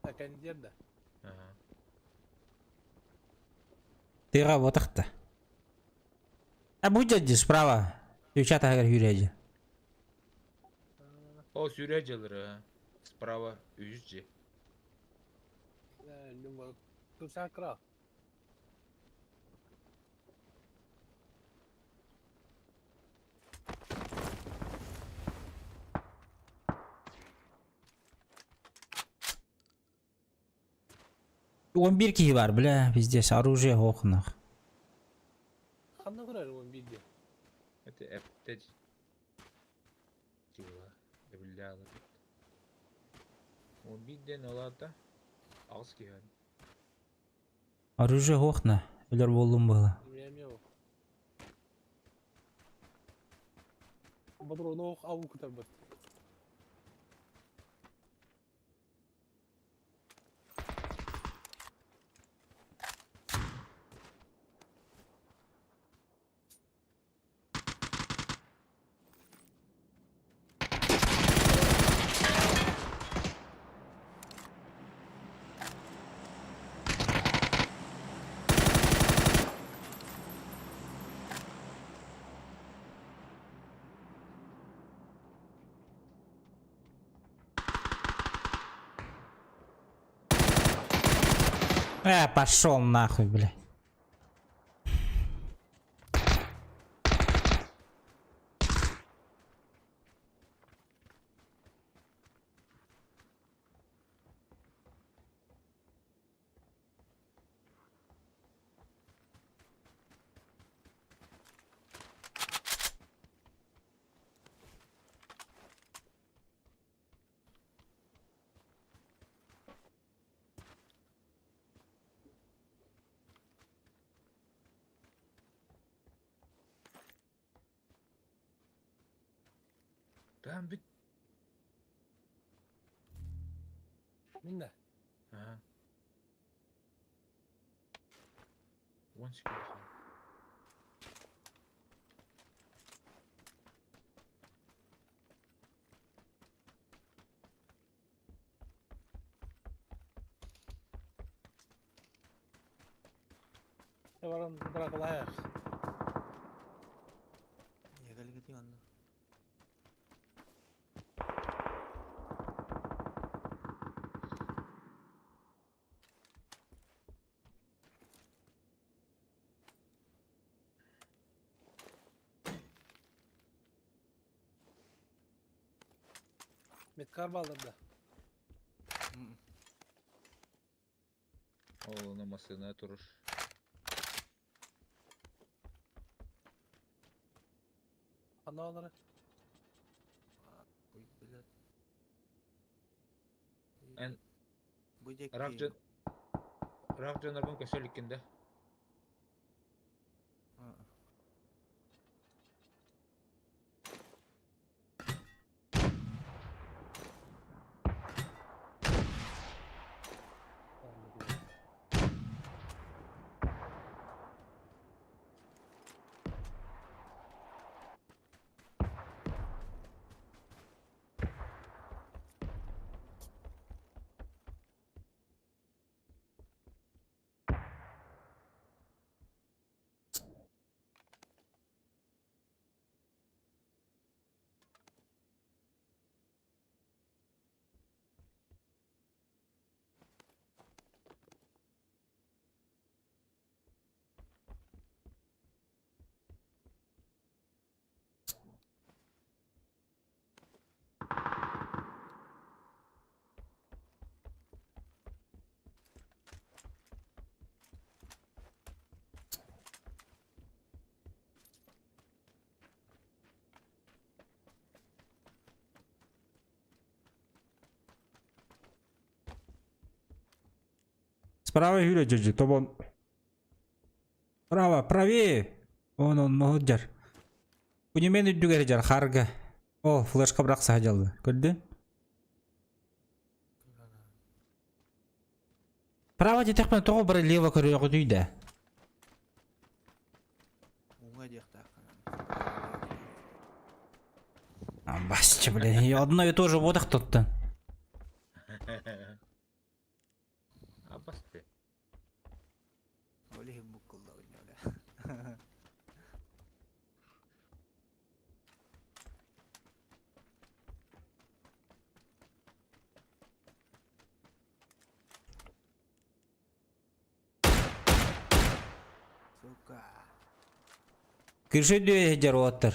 Ha kendi yerinde. Аха. Тыга ботахта. А будет же справа. Девчата говорят, Юрия. О, сүүрэ дьылыры. Справа үс же. Numara. Kursan kral. Он bir киһи бар, бля, пиздец, оружие охнах. Ханна kurar он bildi. Это эптэ дьыла. Эбиллэалар. Он бидден олата. Аҕыс киһи. Оружие охна. Өлөр болдум было. Bilmiyorum yok. Патроны ох аву күтәр бит. Пошел нахуй, бля. Там бит. Минне. Аха. One second. Баран быракылайык. Егелгити онно. Меткар балдырды. Ол оны масына туруш. Аналары. Ой, блядь. Эн Бу диэки рак жан. Ыраах дьонноргун көсө иликкин да? Справа Юля дьэ тобон. Право, правее. Он он моһуджар. Күнүмен үрдүгэр дьар харга. О, флешка бырахса дьалла. Көрдүн? Право диэтэхпинэ тоҕо бары лево көрүөҕүтүй да? Уҥа диэхтээххин. Басча, блин, одно и то же вот тоттон. Абас ты. Ол иһин буккуллабын бля. Сука. Кирше дүө жаруаттар.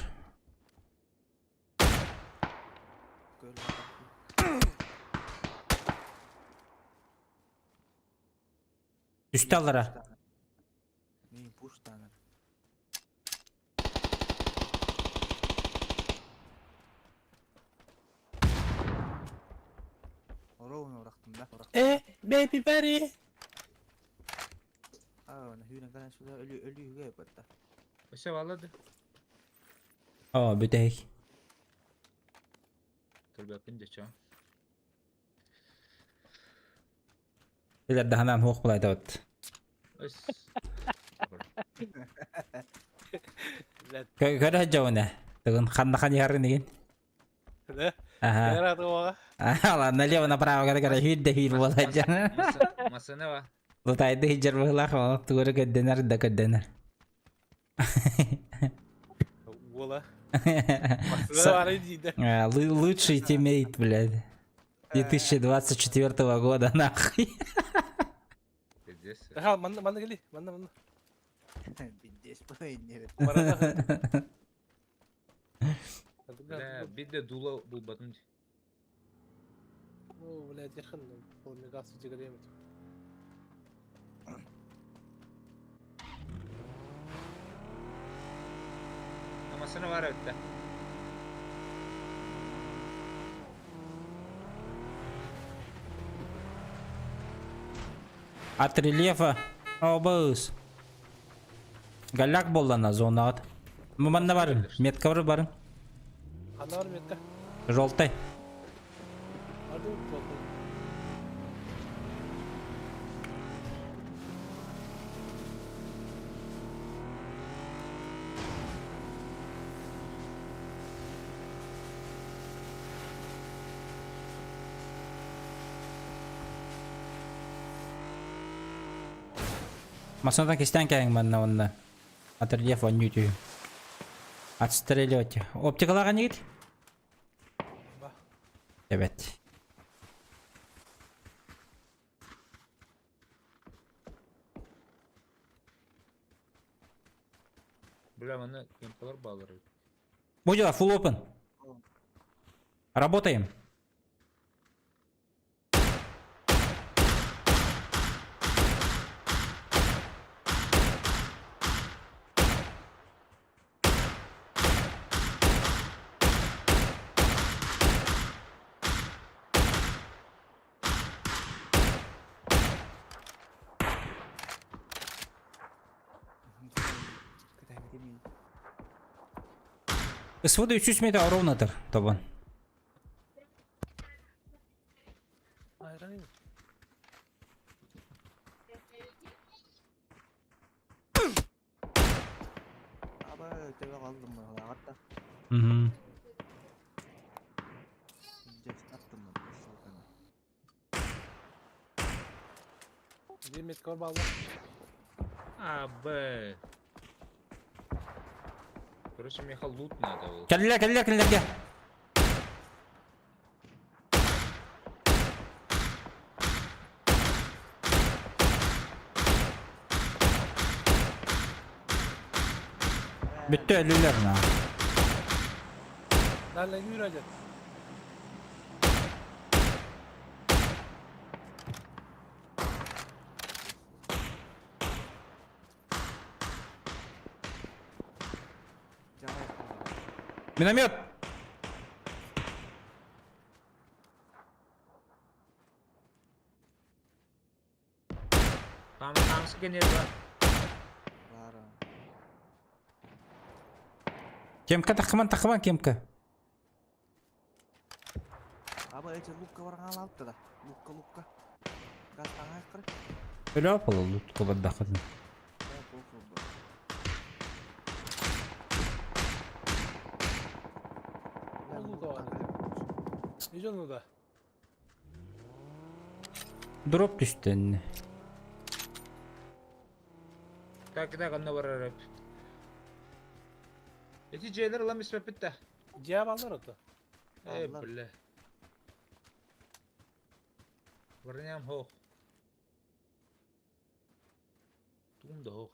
Түстэ аллара. Мин пуштанар. Ровно урахтым да. Э, baby buddy. Аа, хүүрэн кэлэн сюда өлүү өлүү үгэ батта. Өсө балады. Оо, бүтэһик. Көлбөппүн дечо. Билэр даһанан хуох булайтабыт. Өс. Көрө сылдьабын ээ. Тыгын ханна ханьыһарын игин. Да? Аха. Ала налево направо кара хүйр да хүйр буоладжан. Масына ба. Лутайды хиджер быһылаах ол тугары көрдөнөр да көрдөнөр. Уола. Лучший тиммейт, блядь. 2024 года, нахуй. Пиздец. Ха, манна манна кели, манна манна. Пиздец, не. Бля, бидде дула булбатын. О, блядь, яхын, ол мегас жигерем. Масына бар өттө. От рельефа. О, быс. Голяк боллана зонағат. Манна барын, метка бар барын. Ханна бар метка? Желтый. Масынадан кистен кәйің манна онна. От рельефа нютю. Отстреливать. Оптикалаға не гит? Evet. Бля, маны кемпалар балар. Будь full open. Работаем. Кэтэһэҥҥэ СВД 300 метр ровно табан. Айран. Аба төбө қалдым мыһылааҕар да. Угу. Дьэ аттым ссылканы. Где метка балла? А, Б. Короче, мне лут надо было. Кэллэ, кэллэ, кэллэ. Бүттэ өлүлэр на. Далее yürüyecek. Миномет! Там, там сканер, да. Бара. Кемка тахман тахман кемка. Аба эти лукка барған алыпты да. Лукка лукка. Газ аңай қыр. Өлө болу лутка бадахатын. Ну да. Идем ну да. Дроп түстен. Так, так, онно барар. Эти джейлер лам испеппит да. Cevap alır ото. Э, Аллар. бля. Броням хох. Тум да хох.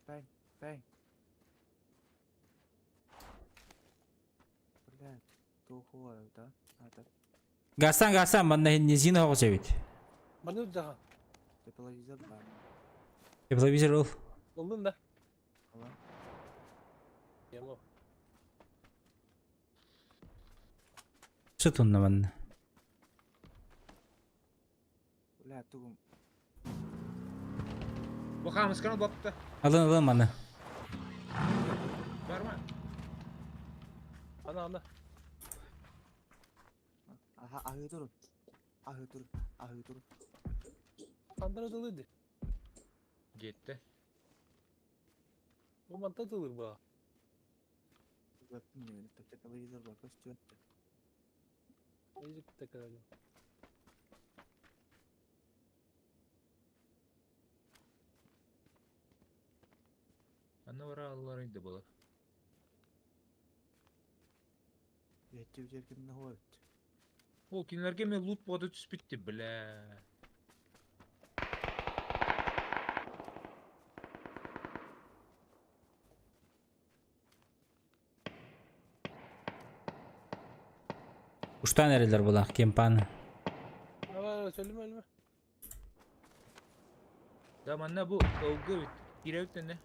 Бәң, бәң. Бля, туху бар да. Ата Гасан гасан манна незина хоғыз бит. Bana daha. тепловизор бар. Тепловизор ол. Oldun da. Ала. Yamo. Сытунна манна. Бля, тугум. Бу хамысканы бапты. Алын алын мана. Барма. Ana ana. Аха, ахы турun. Ахы турun. Ахы турun. Sandra dılıydı. Жетти. Bu manta dılır bu. Өптүм тепловизор бар, көстү. Ecik tekrar. Анна бара аллар инде була. Жетти жеркемне хойт. Ол кинилерге мен лут бода түспүттү, бля. Уштан эрелер була кемпаны. Ama söyleme ölme. Да манна бу ылгы бит. Киребит не?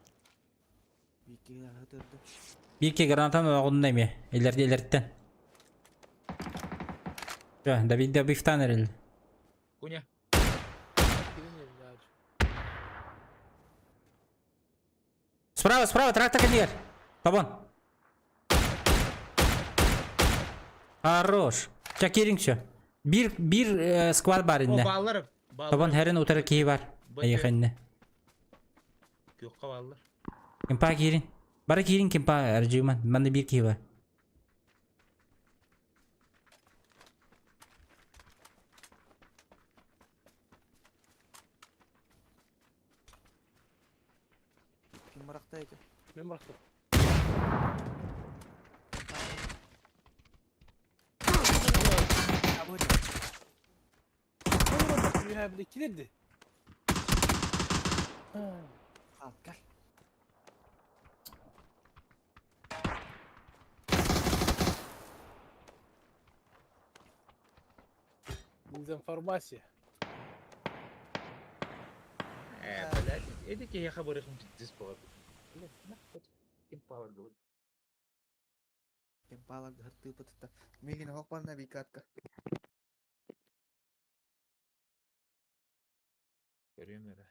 Бикке ахы турду. Бирке гранатан оғынна эме. Элерде элерттен. Жа, Давид да бифтан эрел. Куня. Kirin ya. Справа, справа, трактор кенигер. Табон. Хорош. Ча керин все. Бир бир сквад бар О инне. баллар. Табон херин утара кии бар. Айханне. Күйөккө баллар. Кемпа кирин. Бара кирин кемпа аржыман. Манда бир кии бар. Ким баракта эти? Ben bıraktım. Абы. Ya bir kilidi. Ал, кел. Дезинформация. Э, блядь, эти кихе барыхым дис бага. Бля, нахуй. Ким павар дуу. Кемпалар хартыы пытта. Мигин хокпанна бикатка. Көрөм эре.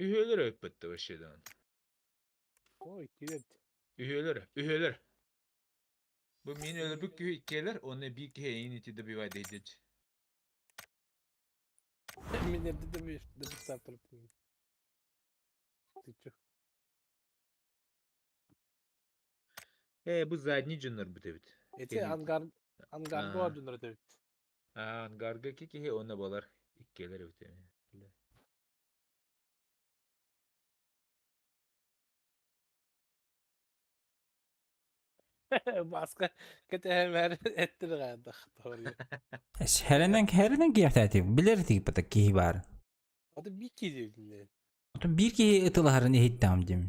Үһүөлэр өппөттө вообще даҕаны. Ой, киирет. Үһүөлэр, үһүөлэр. Бу мин өлөрбүт киһи иккиэлэр, уонна биир киһи эйигин ити добивай дейдич. Мин эрдэ да добивтаап турбутум. Ты чё? Ээ, бу задний дьоннорбут эбит. Эти ангар ангарга Аа. дьоннор эбит. Аа, ангарга икки киһи уонна балар иккиэлэр эбит. Баска кэтэһэмээр эттир гаадах тоҕуруйа. Херенен херенен киэхтээти билэр тииппата киһи баар. Аты биир киһи диэбитиннэ. Отон биир киһи ытылаһарын иһиттэҕим дим.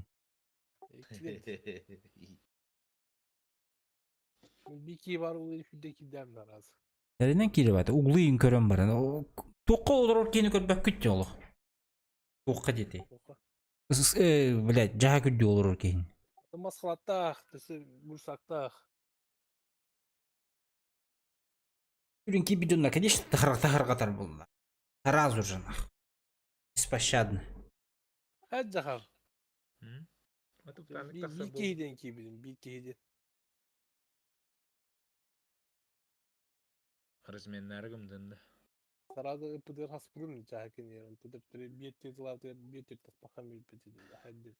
Биир киһи бар ол хүдэ кирдэм нараас. Херенен киирбэт углуйун көрөн баран туохха олорор киһини көрбөккүт дии олох. Туохха диэти. Блядь, дьаһа күрдүү олорор киһини. Масхалаттаах, төсө бурсактаах. Үрүн киирбит дьонно, конечно, тахарҕатар буолла. Сразу же нах. Беспощадно. Һэ дьахар. Биир киһиден киирбитим, биир киһиден. Разменнары гымдынды. Сразу ыппытыгар хаспытым чааһы киниэр, онту төптөрү биир тылаатыгар биир тахпакка билбит этим.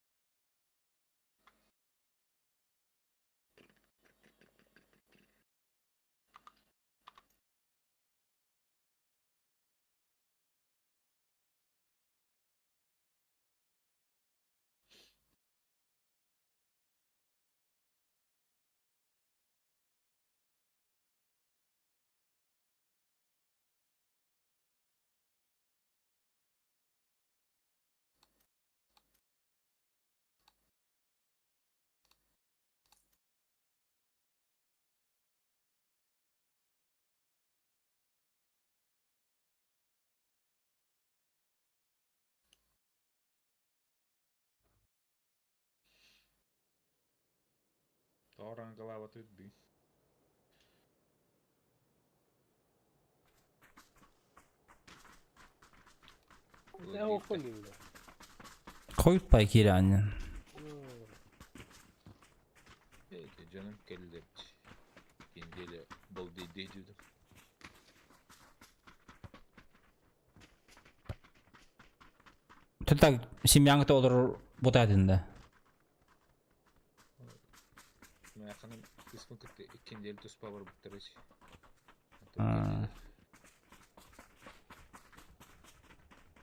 Тоҕо рангалаабатыт бүй. Ne o koyuyor. Хойут пай киирэ Canım келлер. Кинделе был дейдейдүдүм. Так семьяңы олорор бутаатында. Мээханым кыспын кытта иккиндели туспа барбыттар эч.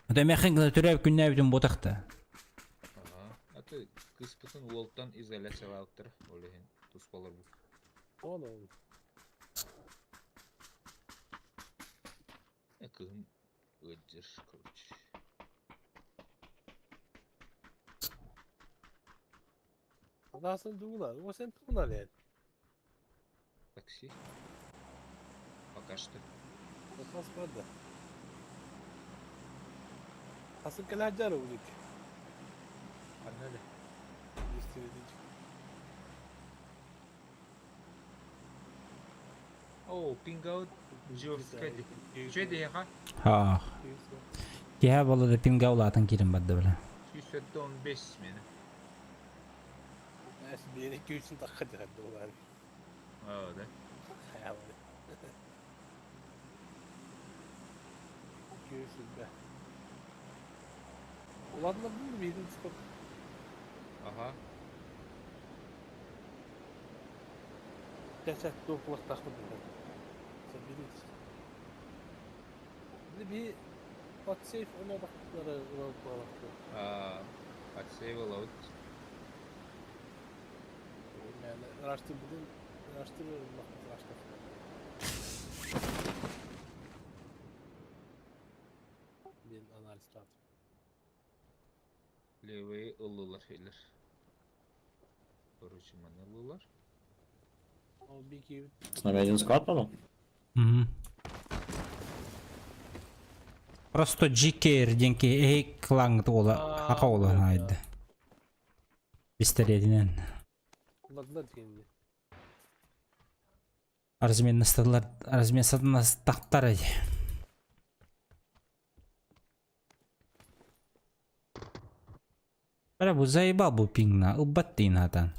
Это мехин төрөп күннәбитин бутахта. Ага. Аты кыспытын уолтан изоляциялаабыттар. Ол иһин туспалар бу. Оно. Э кыһым ыалдьар, короче. Адасын дугуна. О сен тугуна лен. Такси. Пока что. Отмас барда. Хасın кэлээдьэр улик. Ханна да? О, пингаут жестко. Че деха? Ха. Киһэ буолла да пинга улаатан киирэн барда бile. 115 мени. Эс бери күйсүн такка дьарда улан. Аа, да. Күйсүн бе. Уладна бу бирин спорт. Ага. Ча-ча туох тахпыт бу. Сен бирин. Би патсейф оны бактары улап балакты. Аа, отсейвал аут. Yani araştırdım, araştırıyorum bak araştır. Bir analiz lazım. Левые ыллылар хейлер. Короче, маны ыллылар. Ол bir ki С нами один склад попал? Мгм. Просто GK денки эй кланг ола хака ола найды. Пистолетинен. Uladlar дегенде. Разменносталар разменностаттар. Бля, бу заебал бу пингна, ылбат дейін атан.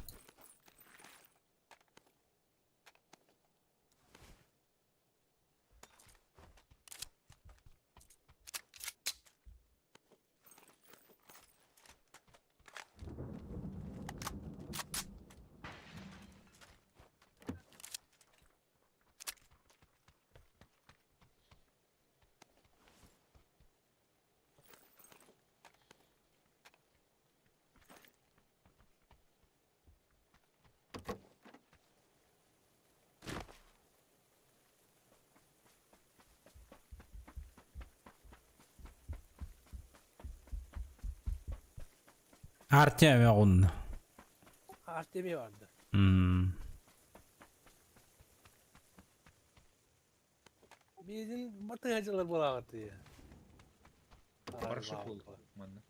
Артем оҕунна. Артемий vardı. М. Bizim батыгачылар буолаҕыт Парашют был. Манна.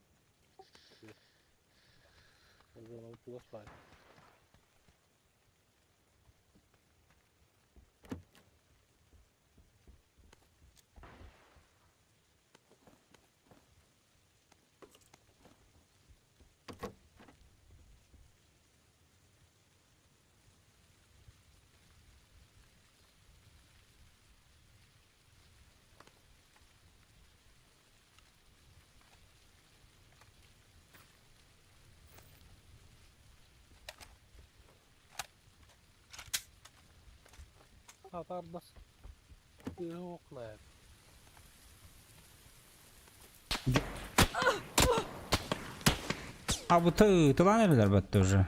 Атардас. Yok А бу тылан эрэлэр батта уже.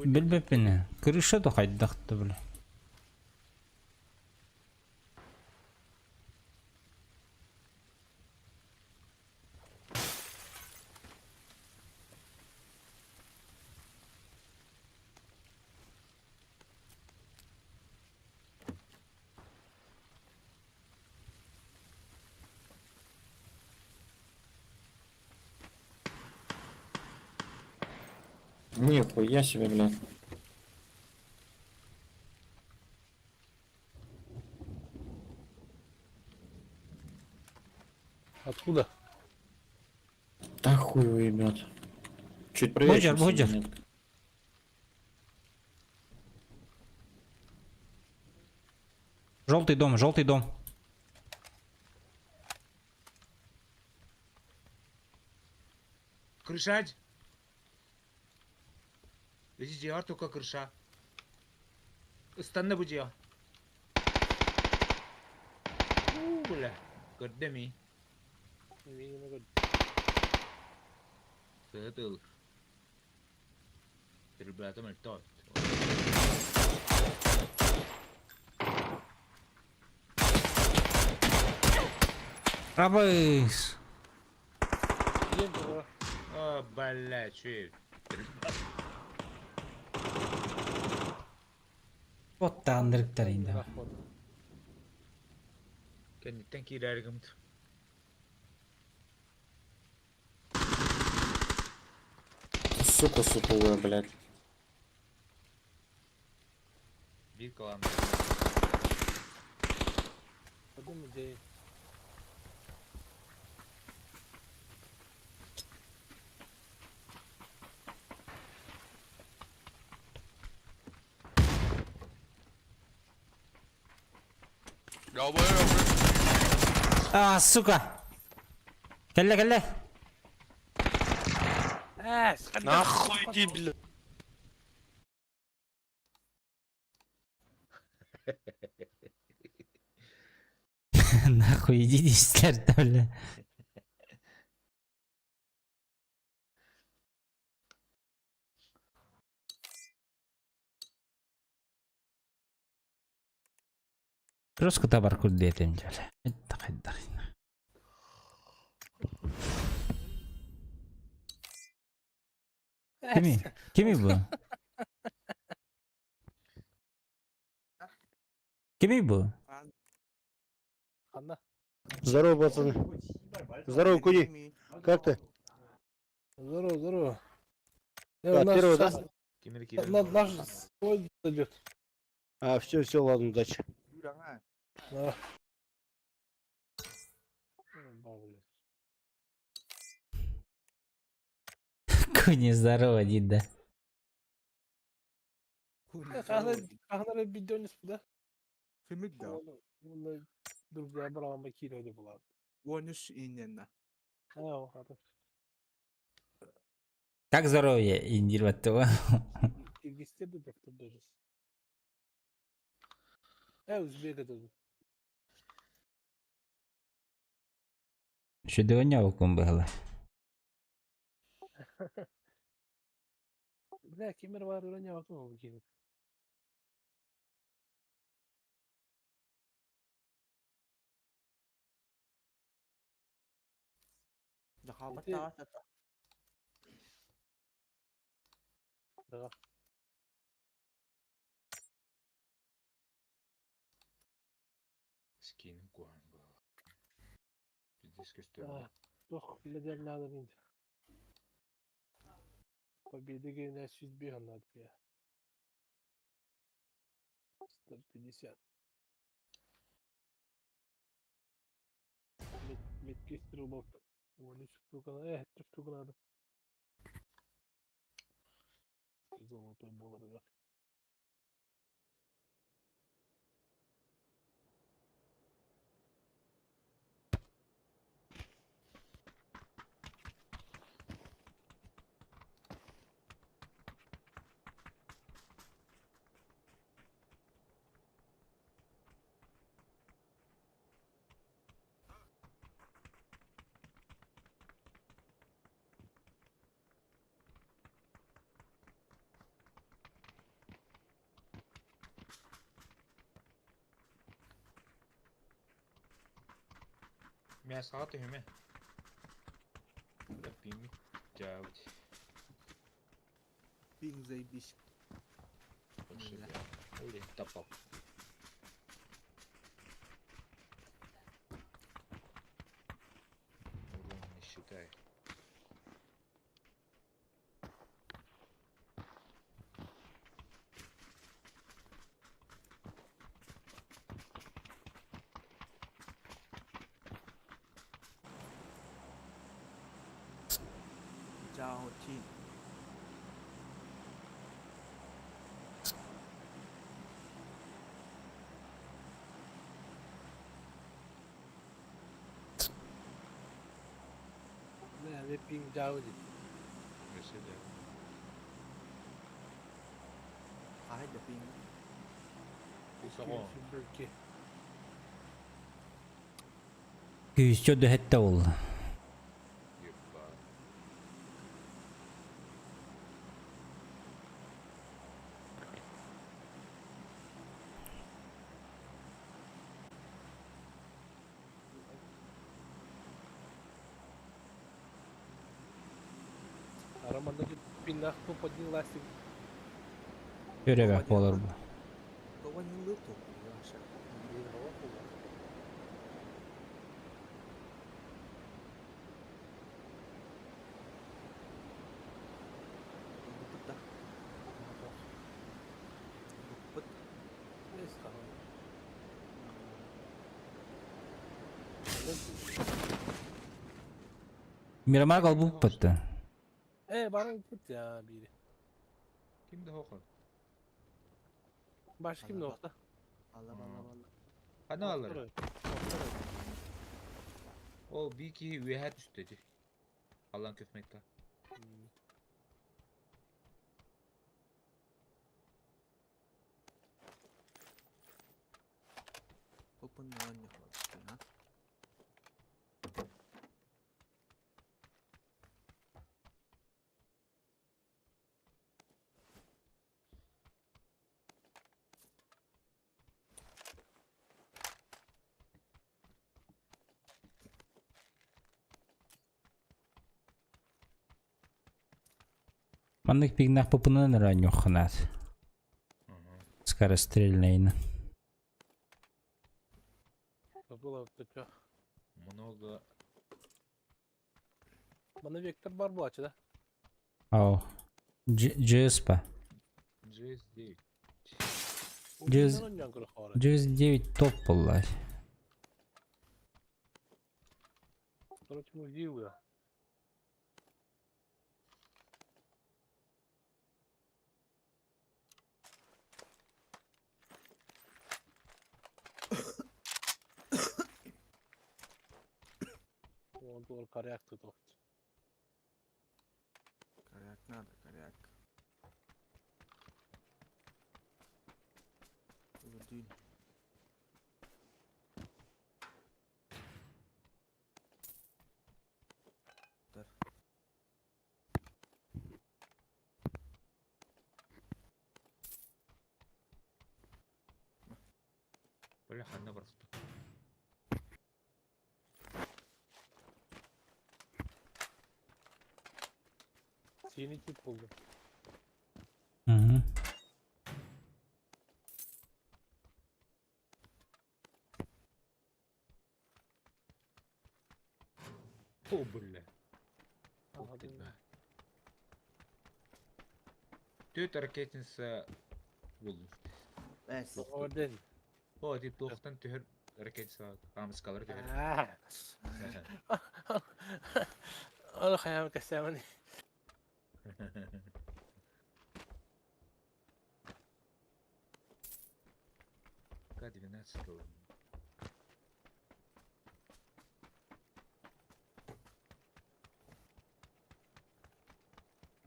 Билбэппин. Крыша да хайдахта бля. Нихуя себе, блядь. Откуда? Да хуй его ебет. Чуть проверь. Буджер, буджер. Желтый дом, желтый дом. Крышать? Видите, только крыша. Ыстанна бу дьиэ. Уу, бля. Көрдө ми. Сытыл. Ребята, мертв. Рабыс. О, бля, че? Вот таандырыктар инде. Кэнниттэн киирээри гыммыт. Сука сутулая, блядь. Биир кылаан. Подумай, А, сука. Кэллэ, кэллэ. Нахуй иди, бля. Нахуй иди диэччилэр да, бля. Жестко табар курдетем дьэ. Хайдах хайдах. Кимий? Кимий бу? Кимий бу? Ханна. Здорово, пацаны. Здорово, Куди. Как ты? Здорово, здорово. Так, у нас первый, да? сейчас Кимир киирэн На- Наш свой зайдет. А, все, все, ладно, удачи. Юраҥа. Да. Какой нездоровый дед, да. Ханара бидонис да? Фимик да. Оны друзья брал кире була. Вонюш инненна. А, хата. Как здоровье, Индир Баттова? Киргизстер де доктор даже. Э, узбек это. Шедоня окун было. Бля, кимер бар öyle bakın oldu ki. Жахалбат Ити- таҕас Да. Скиним куһаҕан буолла. Пиздец көстөр. Тох ледер надо инде. Победы генә 105 надо я. 150. Мет метке стрелбок. Оны штука, штука надо. Золотой болар, да. Мясоҕа түһүмэ. Пимми дьаабыт. Пинг заебись. Больше бля. Оли тапал. Урон не считай. Жао Чин. Не, не пинг жауди. Өссө да. Хаһай да пинг. Усаҕа. Күйісчө дөһетте ол. Ебать. Араманда пиннах по один ластик. Өрөбек болар бу. Тоҕо ньыллыы толкуйга аша. Буппут да. Буппут. Мирамар калбы бутты. Э, бары пут я бири. Ким да хоқор? Başka kim nokta? Алла алла алла. Хана алар. Ол бики үөһэ түстэ Аллан көтмекка. Попын ньоонньох. Маннык пигнах попунан раньохнат. Скорострельный. Было вот чё. Много Мана вектор бар булачы да. Ау. GSP. GS9. GS9 топ буолла. Короче, музей Он коряк тут. Коряк надо, коряк. Дюнь. Бля, ханна просто. Синий тип болды. Угу. О, бля. Ух ты, бля. Түт ракетница булдum. Эс. Один. О, тип туохтан түһэр ракетница камыскалар түһэр. Ол хаям кэсэмэн. К-12 был.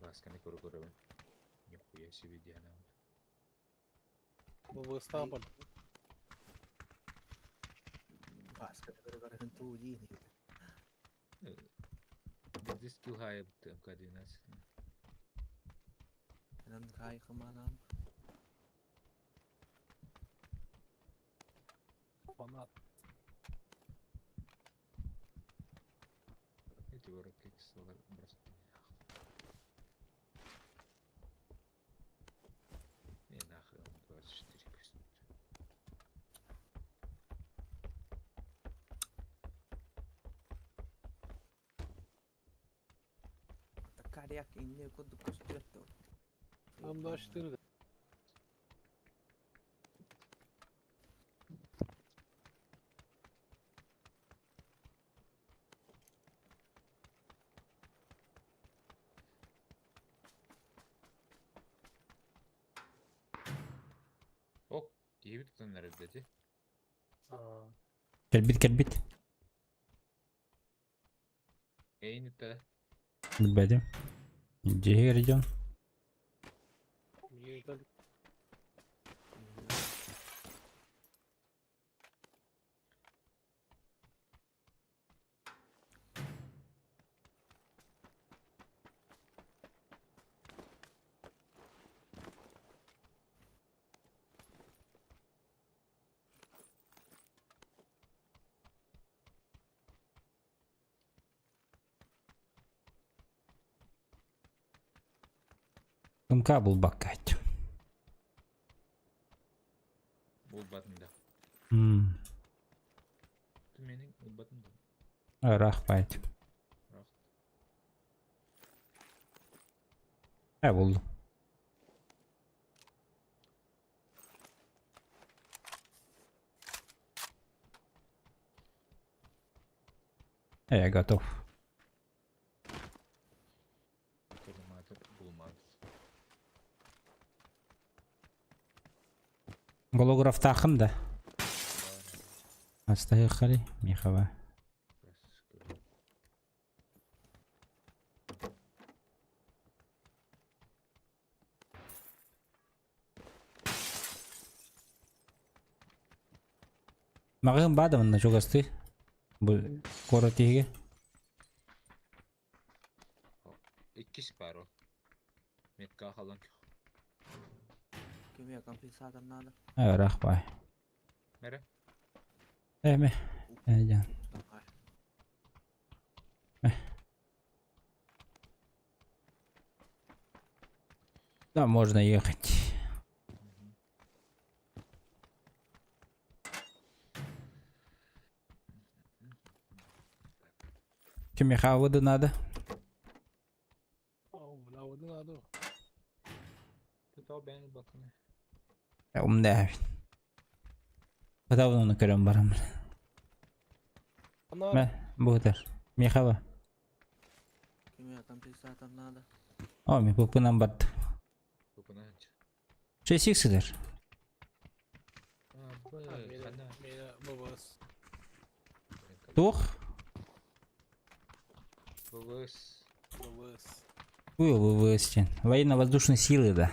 Басканы көрө-көрөбүн. Нихуя себе Диана. Бу стампар. Басканы көрө-көрө туу диин. Здесь скилл хай МК-12. Энэн хай хыманан. Фанат. Эти ракетницалар просто. Не нахуй, он 24 пусть. Коряк инне курдук көстүбэт. Там 24. Ок, киһибит тутан эрэрдэ Кэлбит кэлбит. Эйин үттэ. Билбэтим. Дьиһигэр дьон. МК булбаккать. Булбатын да. Менин булбатын да. Рахмат. Рах. Ә булду. Я готов. Коллиматор булмады. Голограф тахым да. Астайхали, Михава. Мағын бады мына чугасты. Бу город тиге. Иккис бар ол. Метка халан. Кимия компенсатор надо. Ә, рахмат. Мере? Эме. Эжан. Давай. Да, можно ехать. Кимиха воды надо? Ау, бля, воды надо. Тут бен бат. Умнээбин. Кытабын ону көрөн барам. Мэ, бу ытар. Михава. Кими там писать надо? О, мен пупунан барды. 6 сыдыр. Туох? ВВС. ВВС. Ой, ВВС диэн. Военно-воздушные силы, да.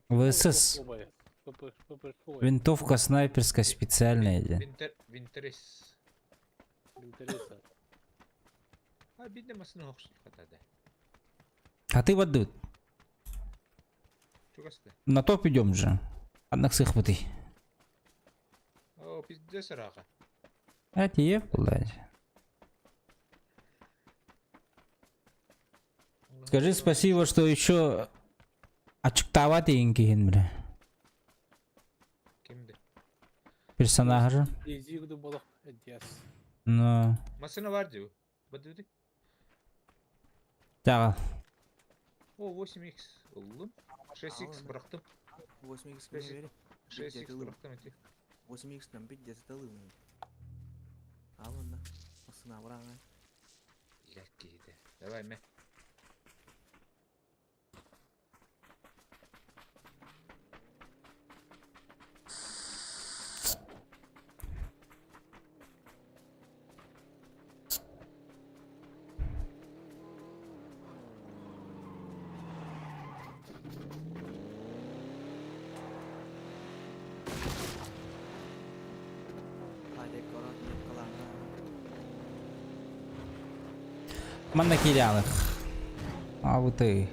ВСС. Винтовка снайперская специальная диэн. Винтер, Винтерес. Интересно. А бидне масын охшут хатада. А ты воду. Чугаста. На топ идем же. Однак сыхпытый. О, пиздец раха. А тебе, блядь. Скажи спасибо, что еще ачыктаабат киһин, бля. Кимди? Персонажа. Изи гуду болох диас. Ну, Масына бар диу. Бадыды. тяга. О, 8х. Уллум. 6х бырахтым. 8х мне верит. 6х бырахтым эти. 8х нам бить где-то лымы. А ладно. Сына брана. Якиде. Давай ме. Манна кирялых. А вот и.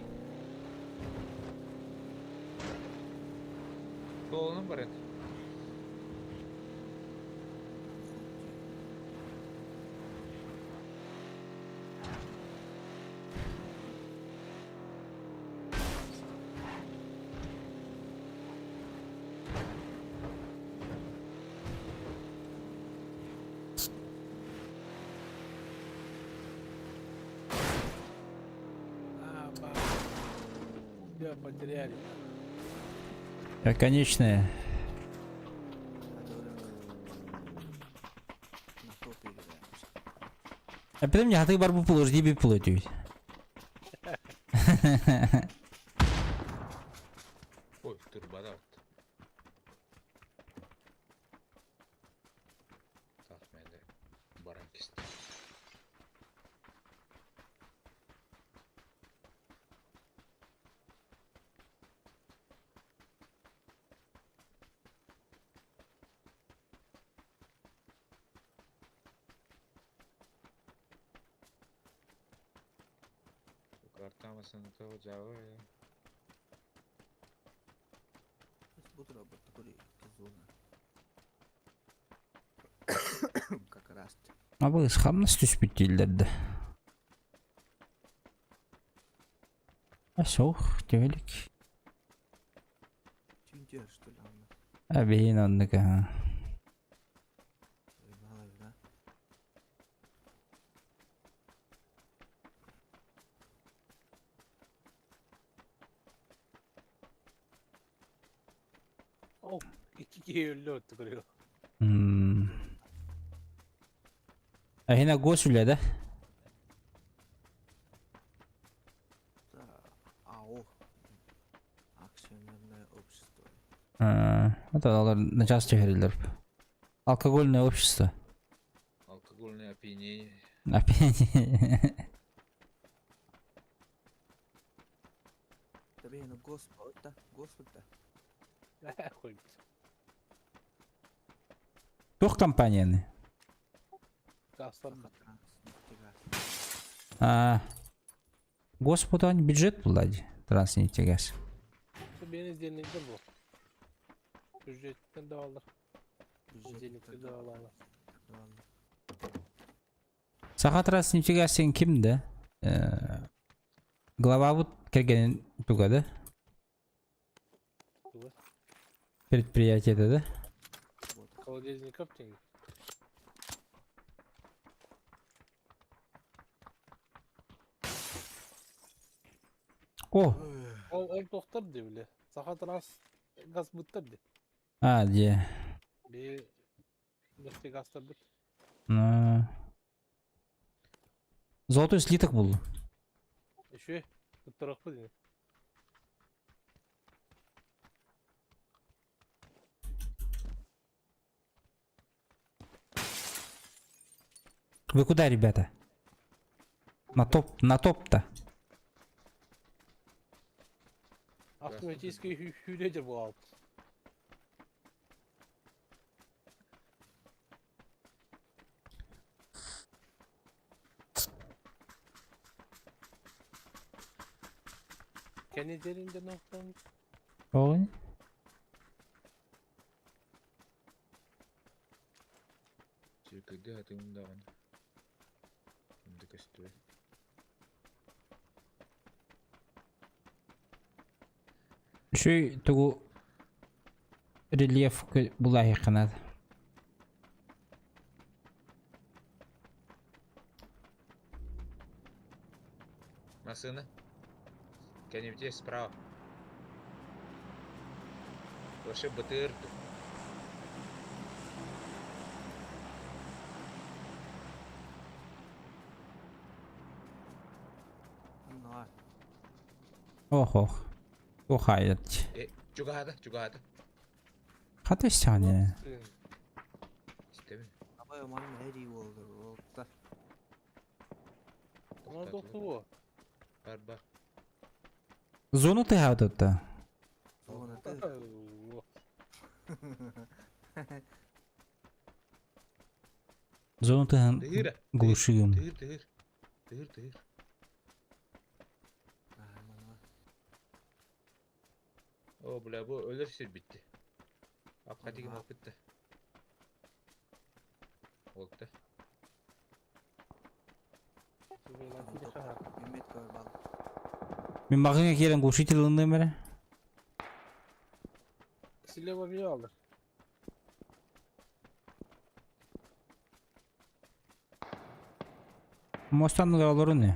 Толунун бар А, ба. Все, потеряли. Конечная. На топе играем. А потом мне хаты барбу положи, тебе платить. Ой, турбода. Так, менде баран кисти. Карта масаны того жабы. Буду работать такой зона. Как раз. А вы хамнас түспүт А соох, төбелик. Тюнтер, что ли, он? А бейін оннука. Мало, да? О, икки өллө өттү М. А хина гос үлэ да? Да, АО. Акционерное общество. А, это алар начас түһэрилер. Алкогольное общество. Алкогольное опьянение. Опять. Тебе ну господа, господа. Хуй. Туох компанияны? А, Господа, бюджет булади. Транснефтегаз. Бeni izleyenlikte bu. Бюджеттен de alır. Özellikle de alır. Саха Транснефтегаз сен кимди? Глава вот келген туга да? Предприятие да? Колодезников тенги. О, Ол ол туохтар дии били. Саха транс газбыттар дии. А, дьэ. Би нефтегазтарбыт. Ну. Золотой слиток был. Еще туттарахпыт ини. Вы куда, ребята? На топ, на топ-то. Автоматический хүүлэдер буолал. Кэнидеринде ноқтан Ой. Чиркөйдө атыгын даҕаны. Инде көстүбэт. Үчүгэй тугу рельеф булаһыахха наада. Массыына. Кэнибитигэр справа. Вообще бытыр. Онно Ох ох. Охайат. Э, чугаһаата, чугаһаата. Хата истэҕине. Истэбин. Абай манна эрии буоллар буолта. Оно тохтуо. Бар бар. Зону тыһаабыт Зоната. Зону тыһан Тыһыыр. глушигым. Тыһыыр, тыһыыр. Тыһыыр, тыһыыр. О, бля, бу өлөр сир битти. Апка тигим алпытта. Олта. Мин маҕыҥа киирэн глушитель ылынным эрэ. Слева меня алыр. Мостан олорун не.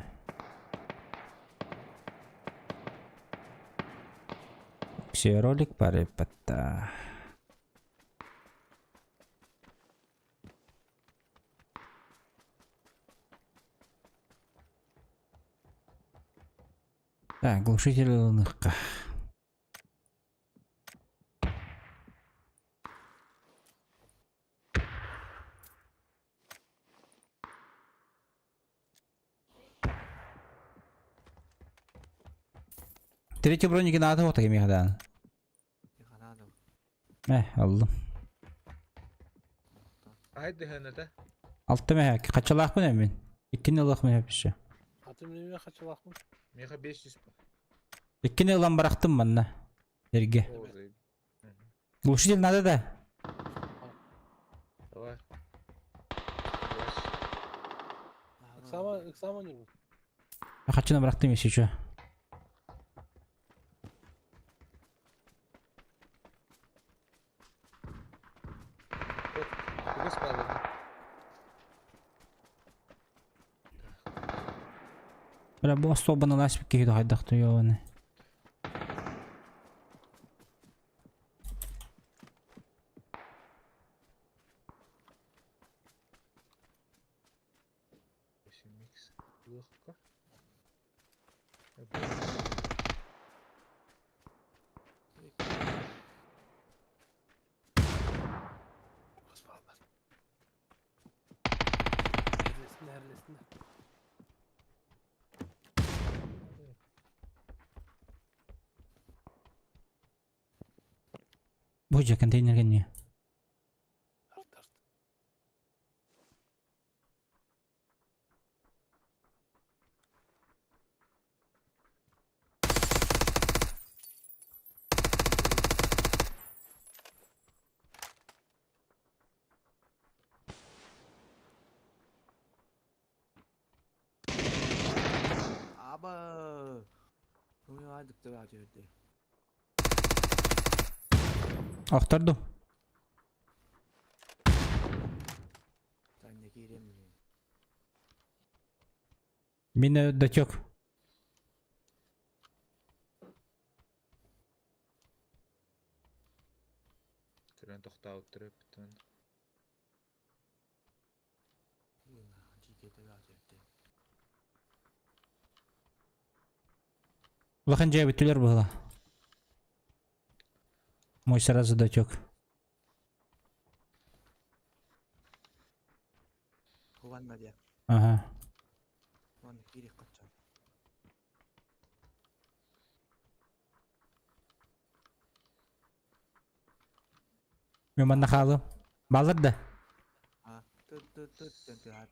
Все ролик пареппатта. Так, глушитель ылыныхха. Третий броники наада вот такими хадан. Э, аллым. Ай дыһаната. Алта мэһэ, хачалаахпын эмин. Иккини ылах мэһэ пише. Атын неме хачалаахпын. Меха 500. Иккини ылан барахтым манна. Эрге. Глушитель надо да? Давай. Ыксама, ыксама не Хачына барахтым если что. Тугас палыгын. Бля, бу особо ласпик киһи хайдах туйоны. Микс. Легко. Бу же контейнерге не. Аба. Охтордум. Мин дотек. Өрөн тохтообуттар эппитин. Улахан дьиэ бүттүлэр быһыла. Мой сразу дотек. Ванна диye. Ага. Ванна киирик качан. Мен манна хаалым. Балыр да. А, ты ты ты ты ты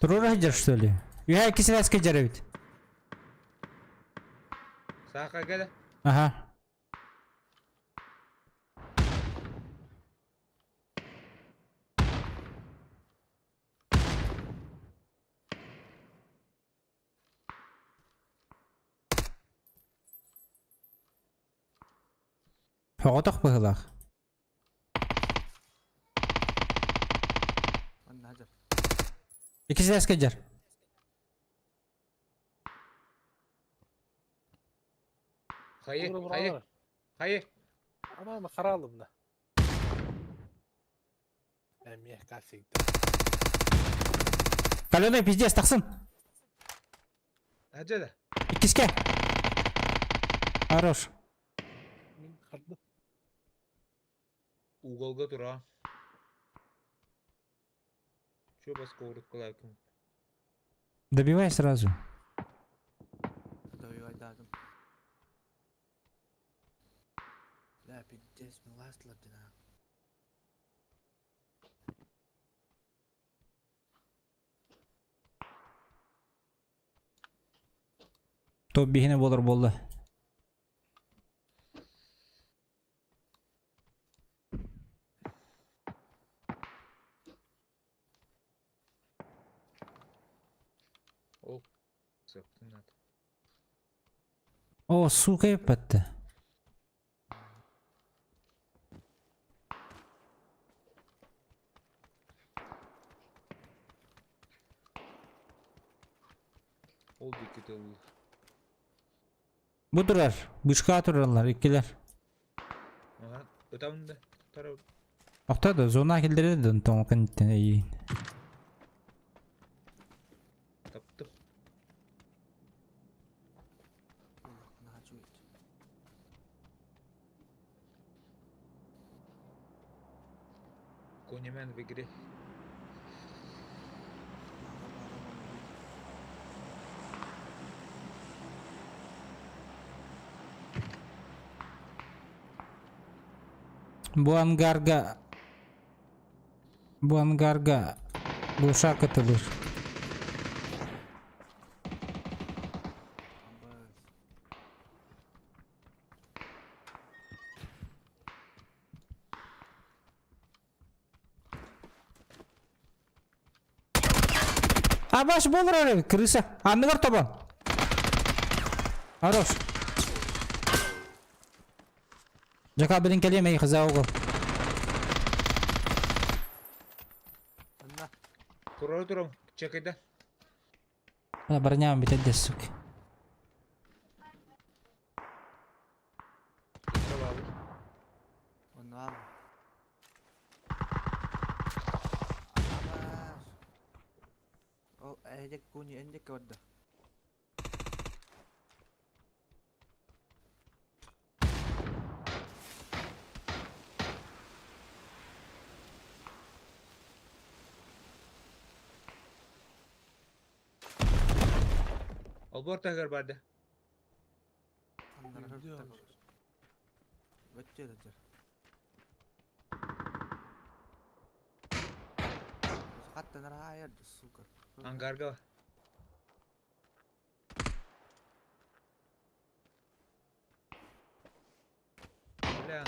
Турура сылдьар что ли? Үһэ икки сэлээскэ дьар эбит. Сааха кэлэ. Ага. Соҕотох быһыылаах. Икки сэлээскэ дьар. Хайы, хайы, хайы. Аман харалым да. Эмиэ кассигда. Каленый пиздец тахсын. Хадьа да. Иккискэ. Хорош. Мин хардым. Уголга тура. Чё бас коврик кылаакын? Добивай сразу. Добивай дадым. Бля, пиздец, мен ластылар дина. Топ биһине буолар буолла. Ол сыптын надо. О, сука, еппетте. Ол диэки тыллыыр. Бу турар. Бышка тураллар, иккилэр. Ага, ытабын да. Тарабын. Охто да зона киллэрэр да онтон кэнниттэн эйиин. Таптым. Конемен в игре. Бу ангарга Бу ангарга глушак ытылыр. Абаш буолар эрэ крыса. Анныгар тобон. Хорош. Жака билин кэлиэм эйиэхэ за угол. Турары турам, чекайда. Броням бүтэ сука. Онно Ол эдек куни эндек көрдө. Олбор таһыгар барды. Ангарга. Бля.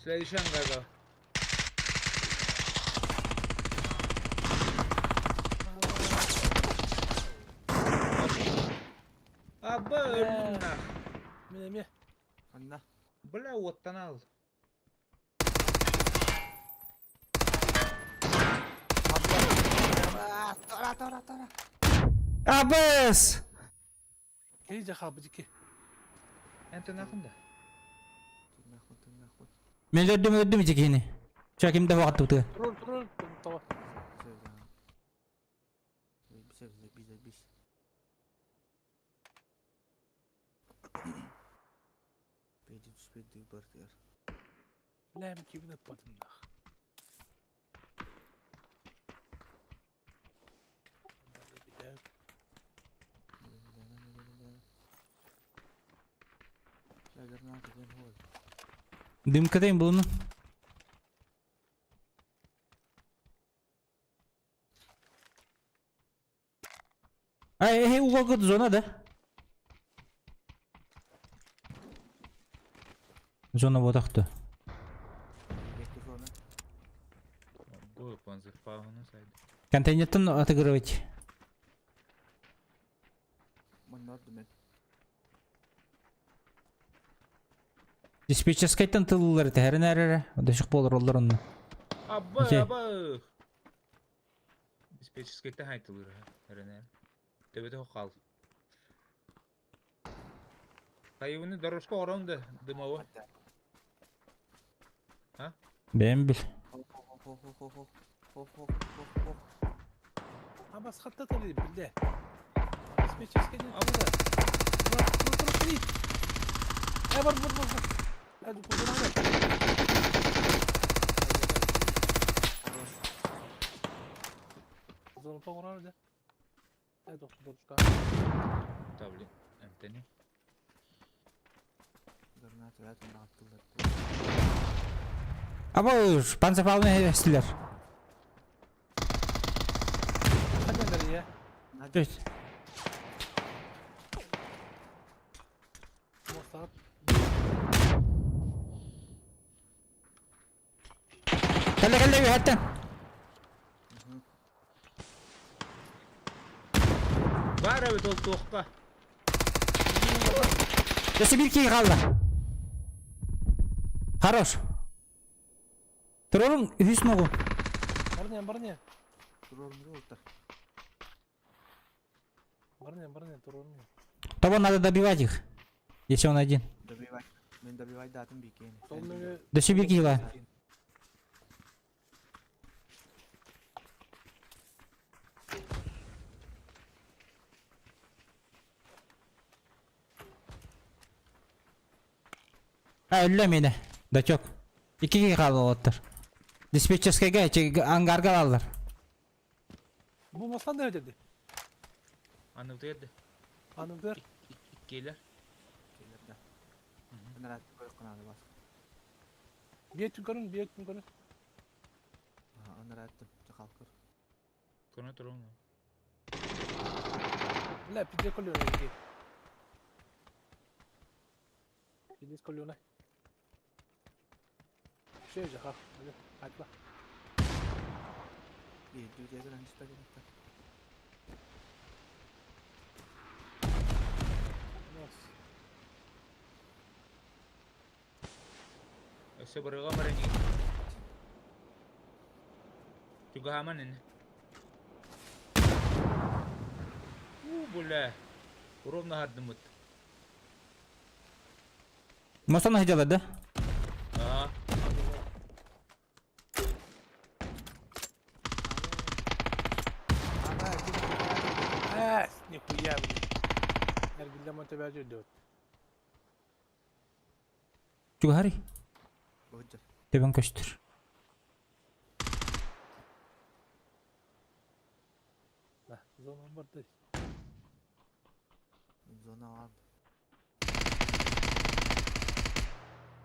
Следующий ангарга. Аба өлдүм нах. Мин эмиэ. Анна. Бля, оттан ал. Тора, тора, тора. Абыс! Кини дьэ хаалбыт ики. Эн тынаахын да? Тыыннаахпын, тыыннаахпын. Мен өлөрдүм өлөрдүм ити киһини. Ча ким да хуаттыбытыга. Турur турur. Тоҕо. Заебись, заебись, заебись. Пейди түспэт бартыгар. Бля, мен кибин ыппатым нах. Дымкадайым булуну. Ай, эй, угол зона да? Зона вот ахты. Контейнертен отыгрывать. Диспетчерскайтан тыллар тэһэрин эрэрэ. Дөшүк болор оллар онно. Абба, абба. Диспетчерскайтан хайтылыр эрэнэ. Төбөтө хал. Хайыбыны дорожка орон да дымовы. А? Бэм бил. Абас хатта тали билде. Диспетчерскай не абда. Э бар бар бар. Hadi Зона тоҕурар дьэ. Э дохсудорушка. Да, блин, эмтэни. Аба уж, панцефалны эстилер. То есть... Кэллэ кэллэ үһэттэн. Баар эбит ол туохха. Өссө биир киһи хаалла. Хорош. Туруоруҥ үһүс ногу. Барыня, барыня. Туруорумуга уттар. Барыня, барыня, туруоруҥ. Того надо добивать их. Если он один. Добивай. Мен добивай датын бикени. Өссө биир киһи баар. А, өллө миэнэ. Дачок. Икки киһи хааллалаттар. Диспетчерскайга ангарга алаллар. Бу маслан да өтеді. Аныбытыгар да. Аныбытыгар. Иккиэлэр. Иккиэлэр да. Ынараатты көрөх наада бас. Биэт көрүн, биэт көрүн. Ынарааттым, чахал көр. Көрө туруҥ. Бля, пиздец колёна Пиздец колёна. Все, жаха. Атла. Өссө барыга баран Чугаһааман ини. Уу, бля. Ровно хардымыт. Мостан сидела, да? Ага. Эс, нихуя, блин. Эргиллем тебя ждет. Чугаһарый. Тебен көстөр. Зона барды. Зона бар.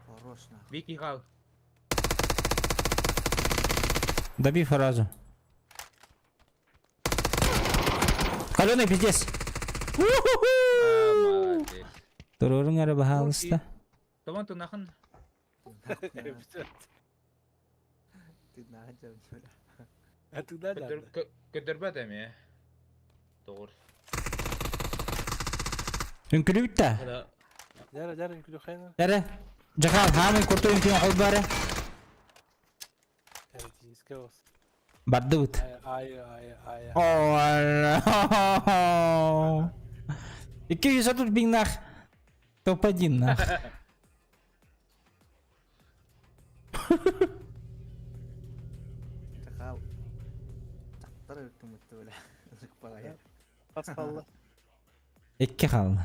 Хорош нахуй. Вики хал. Добей фразу. Каленый пиздец. Молодец. Туруруҥ эрэ баһаалыста. Томон тунахын. Көдөрбөт эми. Тоҕур. Үҥкүлүбүт да. Дьара, дьара, үҥкүлү хайна. Дьара. Жахал, хаамый курту үҥкүн холбары. Бардыбыт. Ай, ай, ай, ай. 230 биннах. Топ-1 нах. Чакал. Чактар өртүмүттү бile. Ызык балая. Хас қалды? Икки хаалла.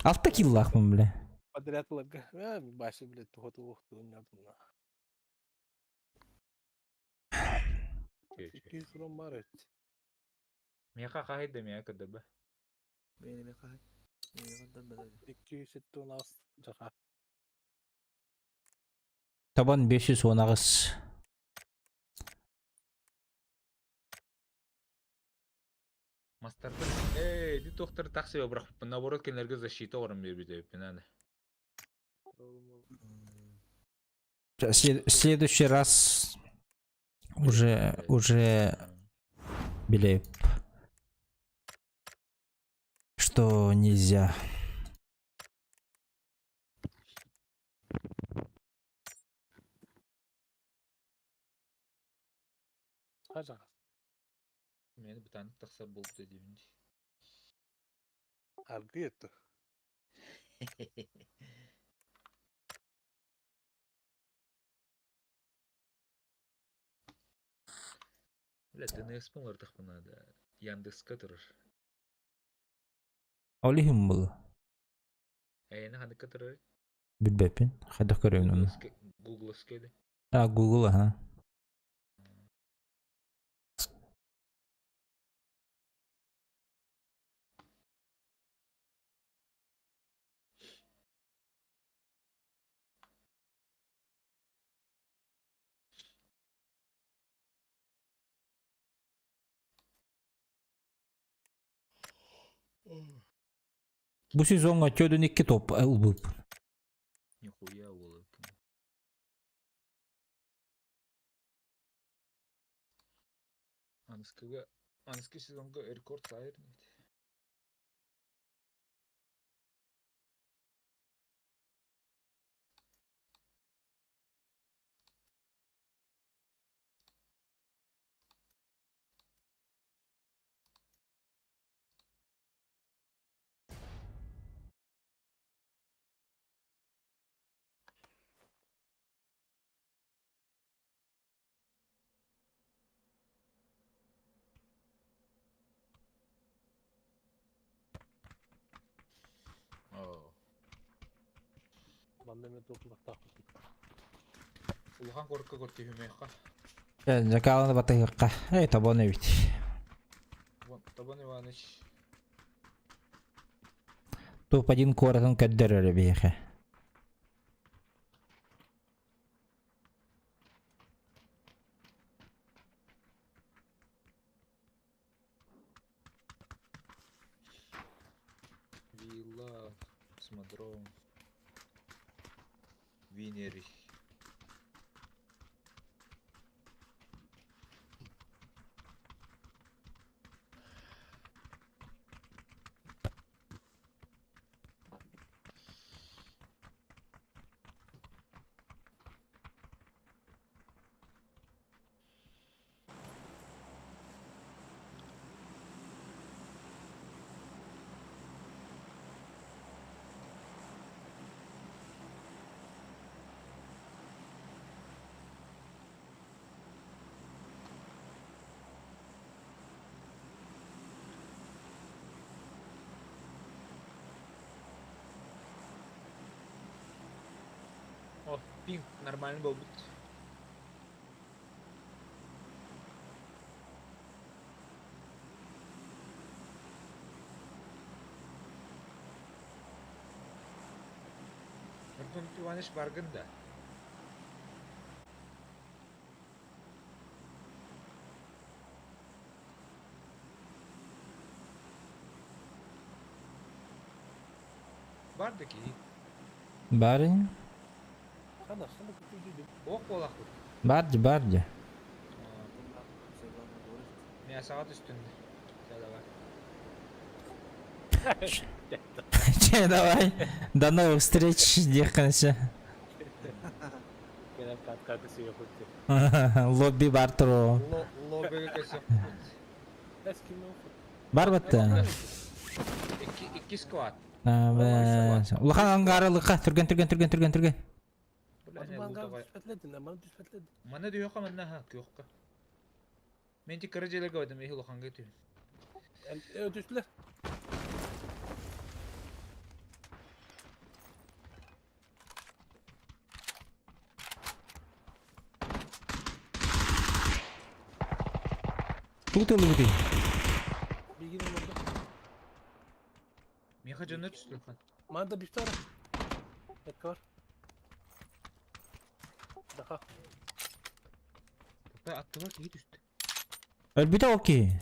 Алта киллаахпын бile. Подряд лага. Э, башы, блядь, туха тух тух 200 бар эт. Миэхэ хаһый да миэхэ көрдөрбө. Бэйэни хай. Бэйэни көрдөрбө. 276 жаха. Табан 518. Мастардар ээ ити туохтары тахсыба бырахпыппын наоборот кинилэргэ защита оҥорон биэрбит эбиппин аны. В следующий раз уже уже билеп что нельзя. Хажа. Мени бытааннык тахсар буолбута диибин дии. Аргы етті. Бля, ДНС-пын уларытыахпын наада. Яндекска турар. Ол иһин был. Эйиэнэ ханныкка турарый? Билбэппин. Хайдах көрөбүн оны. Гугловская да? А, Google, ага. Бу сезоҥҥа чөдүн икки топ ылбыппын. Нихуя уолуккун. Аныскыга аныскы сезонга рекорд сайыр нет. Оо. Манна мен топулахтаахпын. Улахан куоракка көртүһүмүөххэ. Дьакааланы батыһыахха. Эй, тобон эбит. Тобон Иванович. Туп один куоратын көрдөрөр биһиэхэ. Вилла, космодром, Винери. О, пинг нормальный буолбут. Антон Иванович баргын да. Бар да киһи. Барин? Ох буолахпыт. Барди, барди. Мясоҕа түстүн. Чэ, давай. Че, давай. До новых встреч, диэххин Кэлэн каткаты сүйэ Лобби бар туру. Лоббига көсөхпүт. Бар батта. Икки икки сквад. Улахан ангары лыка түрген түрген түрген түрген түрген. Мана дүйөккө манна ха күөхкө. Мен ти кыра дьиэлэргэ бардым эһи улаханга түһүн. Түстүлэр. Тугу тыллыбытый? Бигин oldu. Миэхэ дьоннор түстүлэр хан. Манда bir tane. Dakika var. Daha. Папа аттыбар киһи түстэ. Өлбүтэ ол киһи.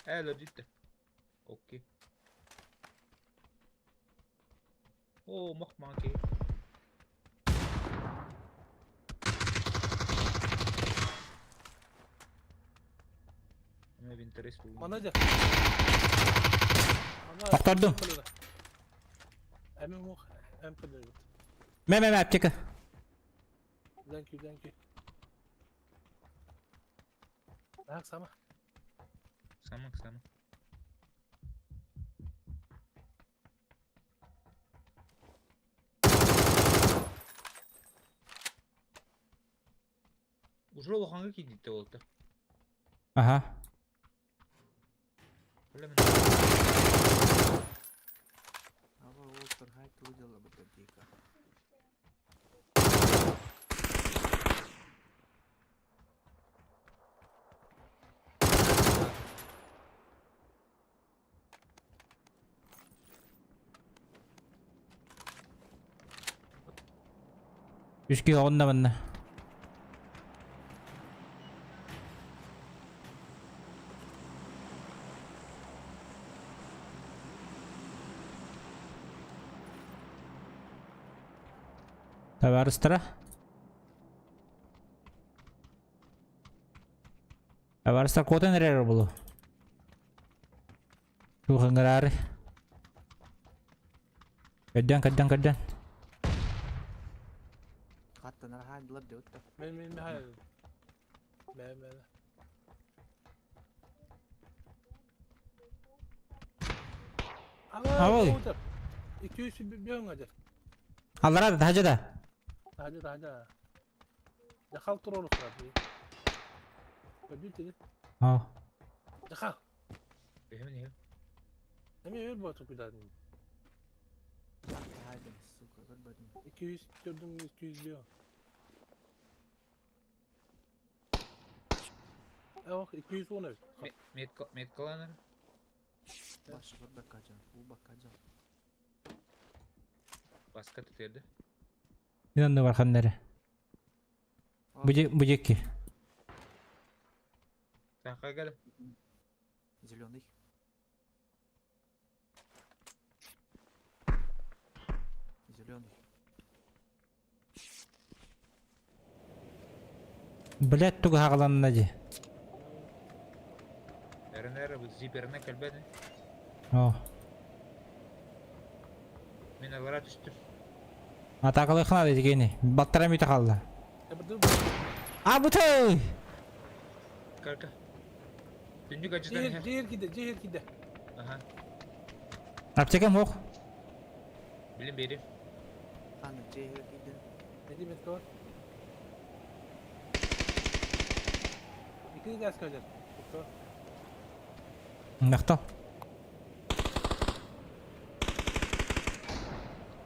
Ээ өлөрдүттэ. Окей. Оо мох маҥан киһи. Эмэ винтерес буллум. Мана дьэ. Охтордум. Эми мох эм көлөбүт. Мэ мэ мэ аптека. Thank you, thank you. Так, сама. Сама, сама. Уже улаханга киирдиттэ буолта. Аха. Бля, мен Ава Уолтер, хай трудила батарейка. Үс киһи оҕунна манна. Табаарыстара. Табаарыстар куотан эрэр буолуо. Туох ыҥыраары. Көрдөөн, көрдөөн, көрдөөн. Хаттанар хаайдылар диэбит Мен мен мен хайа. Мен мен. Авой. 200 bir öngödür. Аллара да, таһдьа да. Hadi hadi. Дахал турор ухрады. Көрдүт dedi. Оо. Дахал. Бэһэмин иһэ. Эми өр боту кудадын. Хаайдым, сука, көрбөтүм. 200 көрдүм 200 diyor. Ох, 210 evet. Метка меткаланар. Башы көрбөккө жан, улбакка жан. Баска тетэрдэ. Мин онно бар ханнары. Бу диэки. Саха кэлэ. Зеленый. Зеленый. Блядь, тугу хаҕаланна дии. Эрэнэр бу зиперне кэлбэт. Оо. Мин алара түстүм. Атаакалыахха наада итигини. Баттара мүтэ хаалла. А бутай! Карка. Түннүк ачытан иһэр. Жер киде, жер киде. Аха. Аптекам ох. Билин бери. Ханна жер киде. Ne demek var? Икини газ көдер. Махтал.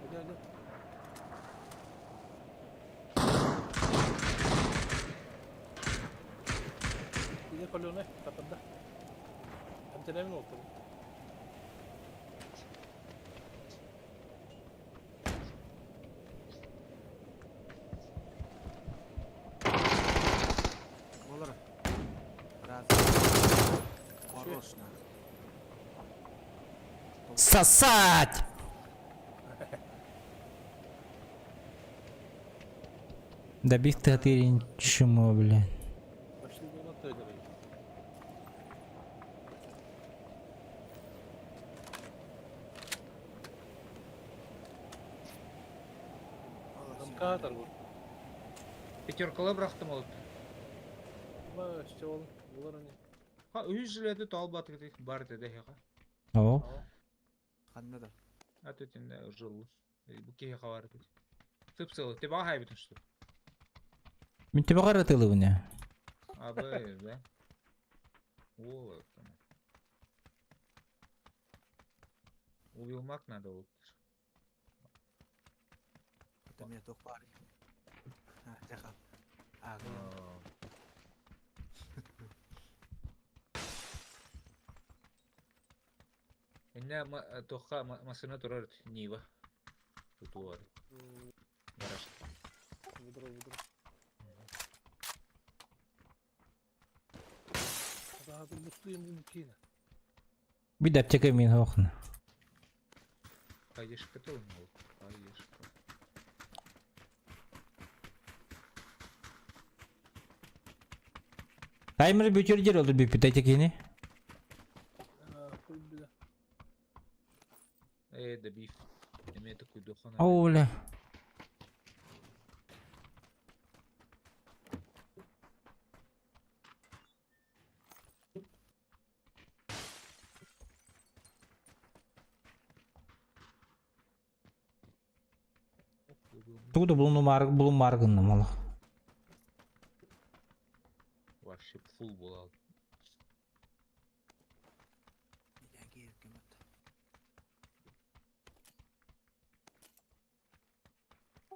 Hadi hadi. Yine kolonu kapadı. Hem oldu. Болар. Раз. Хорош нахуй. Сосать! Добив ты ты чмо, бля. Пошли на той дороге. Замкатор был. Пятеркала бырахтым ол. Аба, өссө ол булар ини. Ха үһүс жилети тоол батыгы бар деді хеха. О. Ханна да. А тут инде жыл. Бу киһи хабар тут. Сып-сылы. Ты баға хайбытын что? Мин тебе каратылыбыне. Абы, да. О, там. Убилмак надо вот. Это мне только пары. А, тихо. А, Инне тоққа машина турар Нива. Тутуар. Гараж. Выдро, выдро. Daha da musluyum bu kine. Bir аптека мин хоохна. Хаешка тоже мол. Хаешка. Таймер бүтөр жер олду бүпүт айтекини. Хуй бля. Э, да биф. Эме такой духана. Оля. Тугу булуну мар булун маргынны мала. Вообще фул була.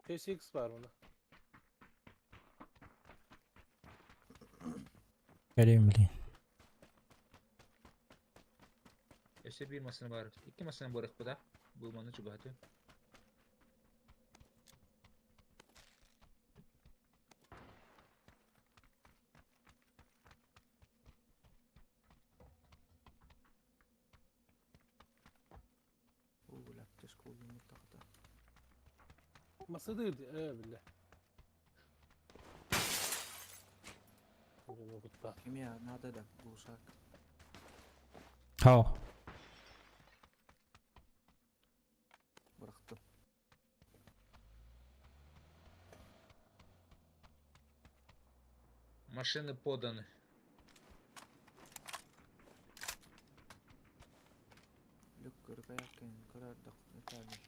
TSX var bunda. Geleyim bileyim. Өсө бир масына бар. Икки масына бар да. Бу маны чугаты. Masada billah. Химия надо да, глушак. Хау. Бырахтым. Машины поданы. Люк көргәякен көрәрдек металли.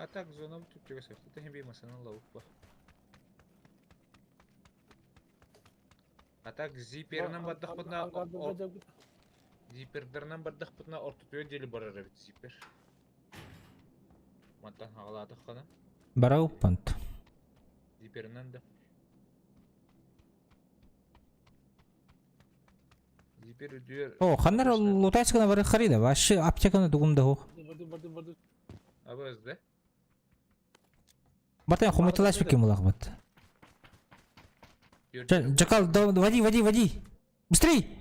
А так зона тут чего Это хемби машина лаук А так зипернен бардахпытна зипердернен бардахпытна ортотуя дели барар бит зипер. Мантан хагалаадых хана. Бара уппант. Зиперинен да. Зипер үдүөр. О, ханнар лутайскана бар харида. Вообще аптеканы дугумда хох. Барды барды барды. Абыз да. Бартан хумытылаш бикем улах бат. Джакал, да, води, води, води. Быстрей!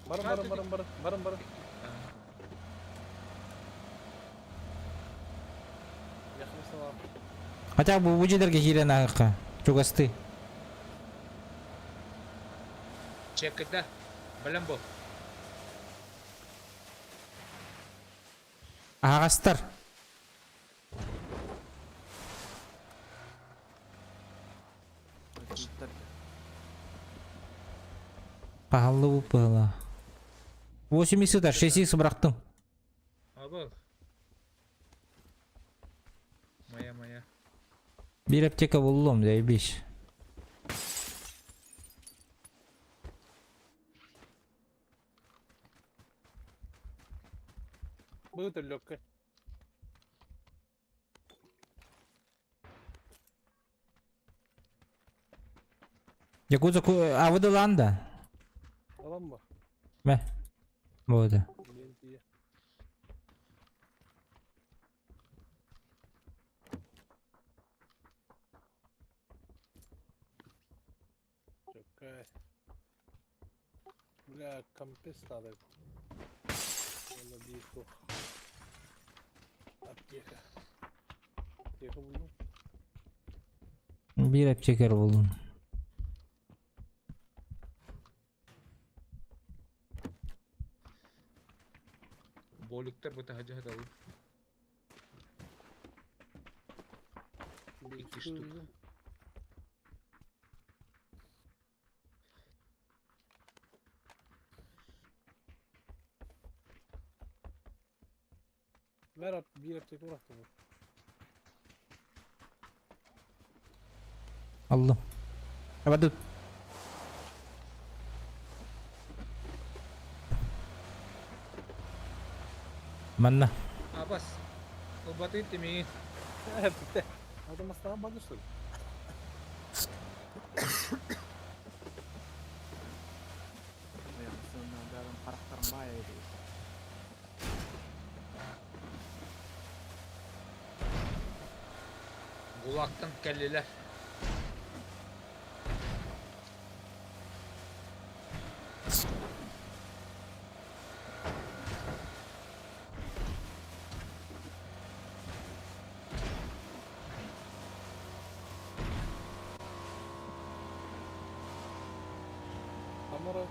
Барın barın barın barın barın barın. Хотя бы бу жерге кирен ағыққа. Чугасты. Чекада. Балам бу. Ағастар. Пағалы бұла. 8 х 6 х бырақтым. Абы. Моя моя. Бир аптека болдум, заебись. Был легкая. Якудза ку... А вы ланда? Alan mı? Мә. Болды. Lentiye. Çok Бля, компес надо. Надо бейку. Аптека. Аптека buldum. Бир аптекер болдум. Кроликтар бу таһырдьа сыталлар. Икки штук. Мэр биир аптека урахтыбыт. Аллым. Абадут. Манна. Абас. Ылбатый тимиги. Бүттэ. Надо мастаҕа бады что ли? Харахтарым баай Гулактан кэллилэр. Тамара.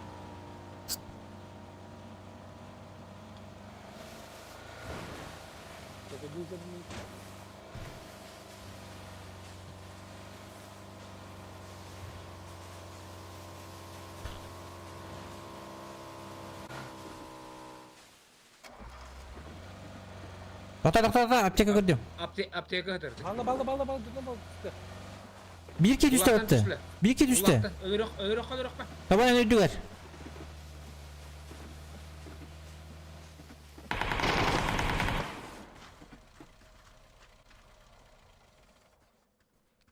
Тоқта, тоқта, тоқта, аптека көрдүм. Аптека хатырды. Балла, балла, балла, балла, балла, балла. Биир ки түстэ өттө. Биир ки түстэ. Өлөрөх, өлөрөх, өлөрөх. Табан өйдүгэр.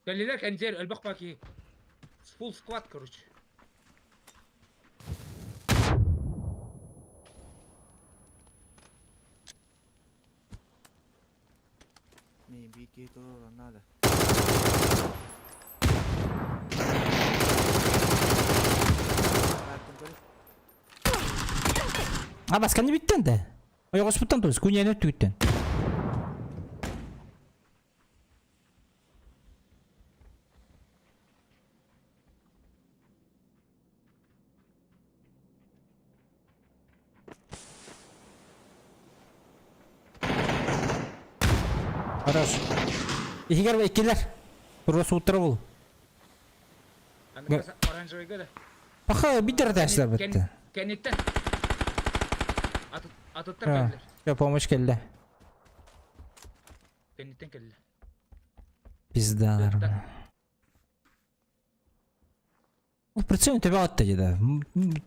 Кэллилэр кэнсиэр элбэх баки. Full squad короче. Не, бики тоже надо. А басканы биттен де. Ойоҕоспуттан тус, куньяны өттүгүттэн. Хорош. Ихигер иккилер. Тура сууттара бул. Оранжевыйга да. Паха бидер тәсләр битте. Кэнниттэн. Атыттар кэллилэр. Все, помощь кэллэ. Кэнниттэн кэллэ. Пизда. Ол прицел төбө атта деді.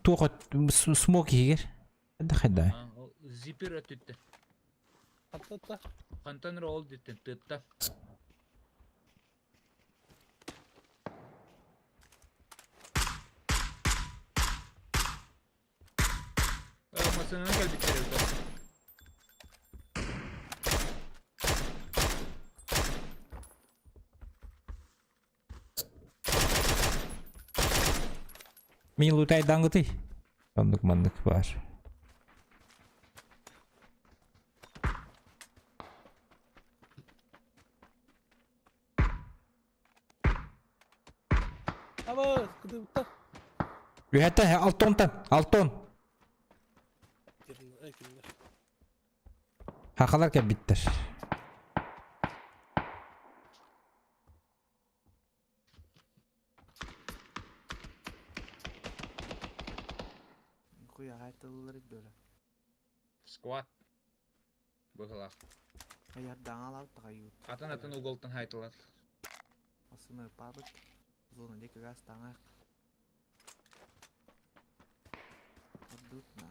Туға смок егер. Хайда хайда. Зипер өттүттэ. Атта. Хантан ролл диттен тытта. Масынаны кэлбиттэр эбит. Мин лутай даңгыты. Мандык мандык бар. Аба, кыдыбытта. Үһәттә алтонтан, алтон. Хақалар кәбиттер. Сквад. Быһылаах. Атын атын уголтан хайтылар. Асыны пабыт. Зона деки газ таңақ. Ордут нах.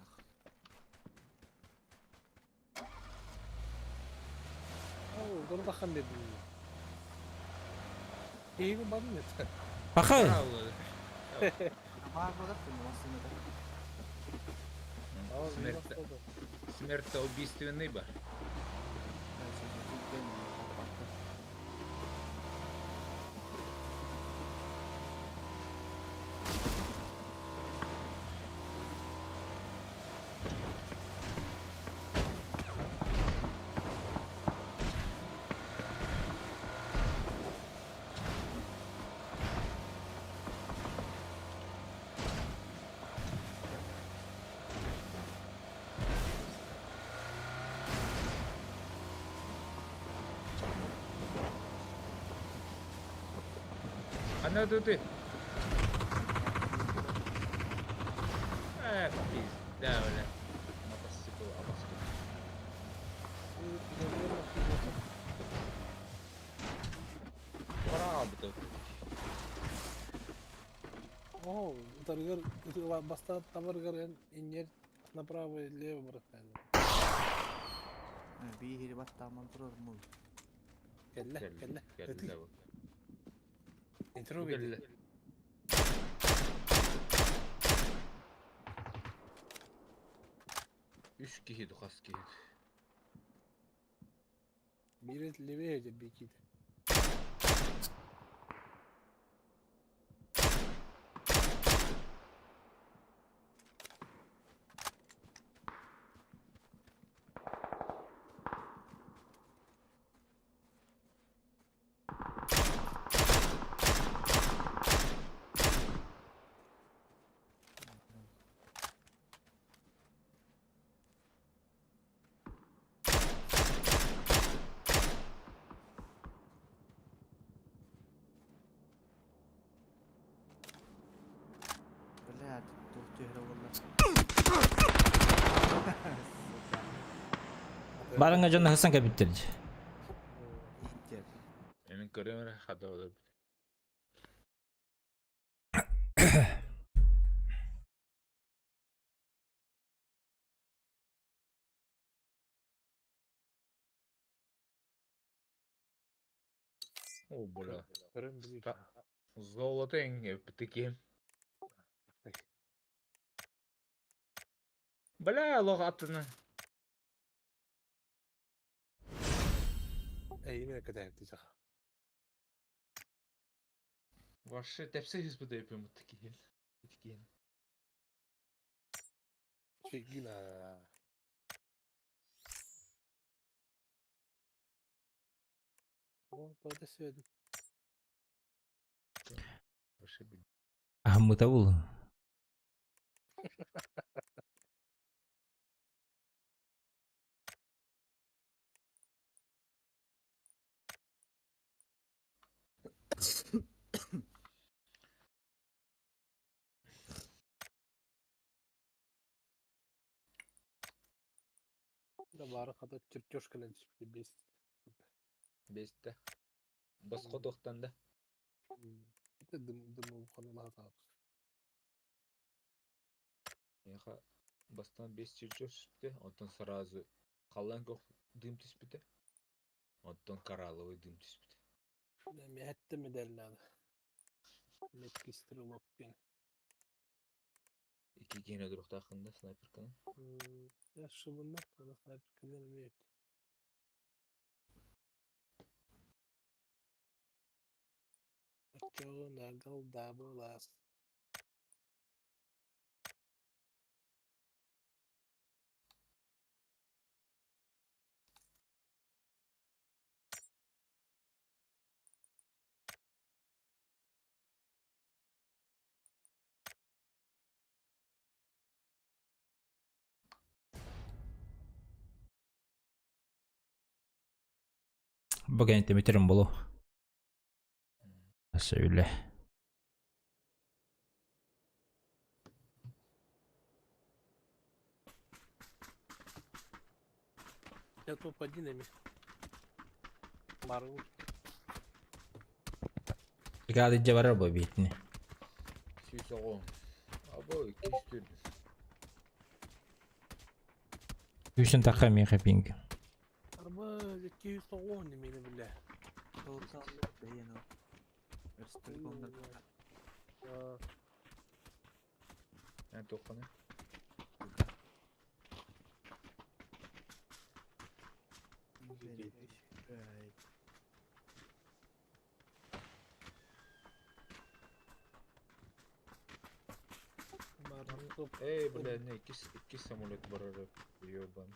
Дордахан дедим. Эйгин бадын эт. Пахай. Смертоубийственный бар. Ана ты. Э, пизда, бля. Мотоцикл, абаскы. Правда. О, утарыгар бастаан тамарыгар эн инньэр направо и лево бырахтаан. Биир баттааман турар мул. Кэллэ, кэллэ. Кэллэ. Не трогай. Үс киһи хас киһи. Биир левее деп бикит. Блядь, туох түһэрэ буолла. Барыңа дьон хасан кэбиттэр. Иһиттэр. Эмин көрүөм эрэ хата олор. О, бля. Золото эппитики. Бля, лох аттына. Эйине кэтэһэпти саха. Вообще тэпсэ хиспыта эппим такие. Такие. Фигина. О, тода сөдү. Вообще бил. Аһыммыта бул. Да бары хата чертеж кэлэн түспүтэ бес. Бесте. Басқа тоқтан да. Это дым дым уханалаата. Меха бастан бес чертеж түспүтэ, онтон сразу халлан көх дым түспүтэ. Онтон коралловый дым түспүтэ. Мехетте медаль надо. Меткий стрелок пен. Ики киһини өлөрүөхтааххын да снайперканы. Я шыбынна, ана снайперканан эмиэ. Оччоҕо нагал даабылаас. Бу кэнниттэн бүтэрим буолуо. Сөйле. Я топ-1 эми. Барыл. Бригада дьэ барар буо биитини. 110. Або 204. Күүсүн тахха миэхэ пинг. Арба 210 немени биле. Бэйэн ол. Өрөспүүбүлүкэ Эн туохханы? Эй, бля, не, иккис, иккис самолет барар, ёбан.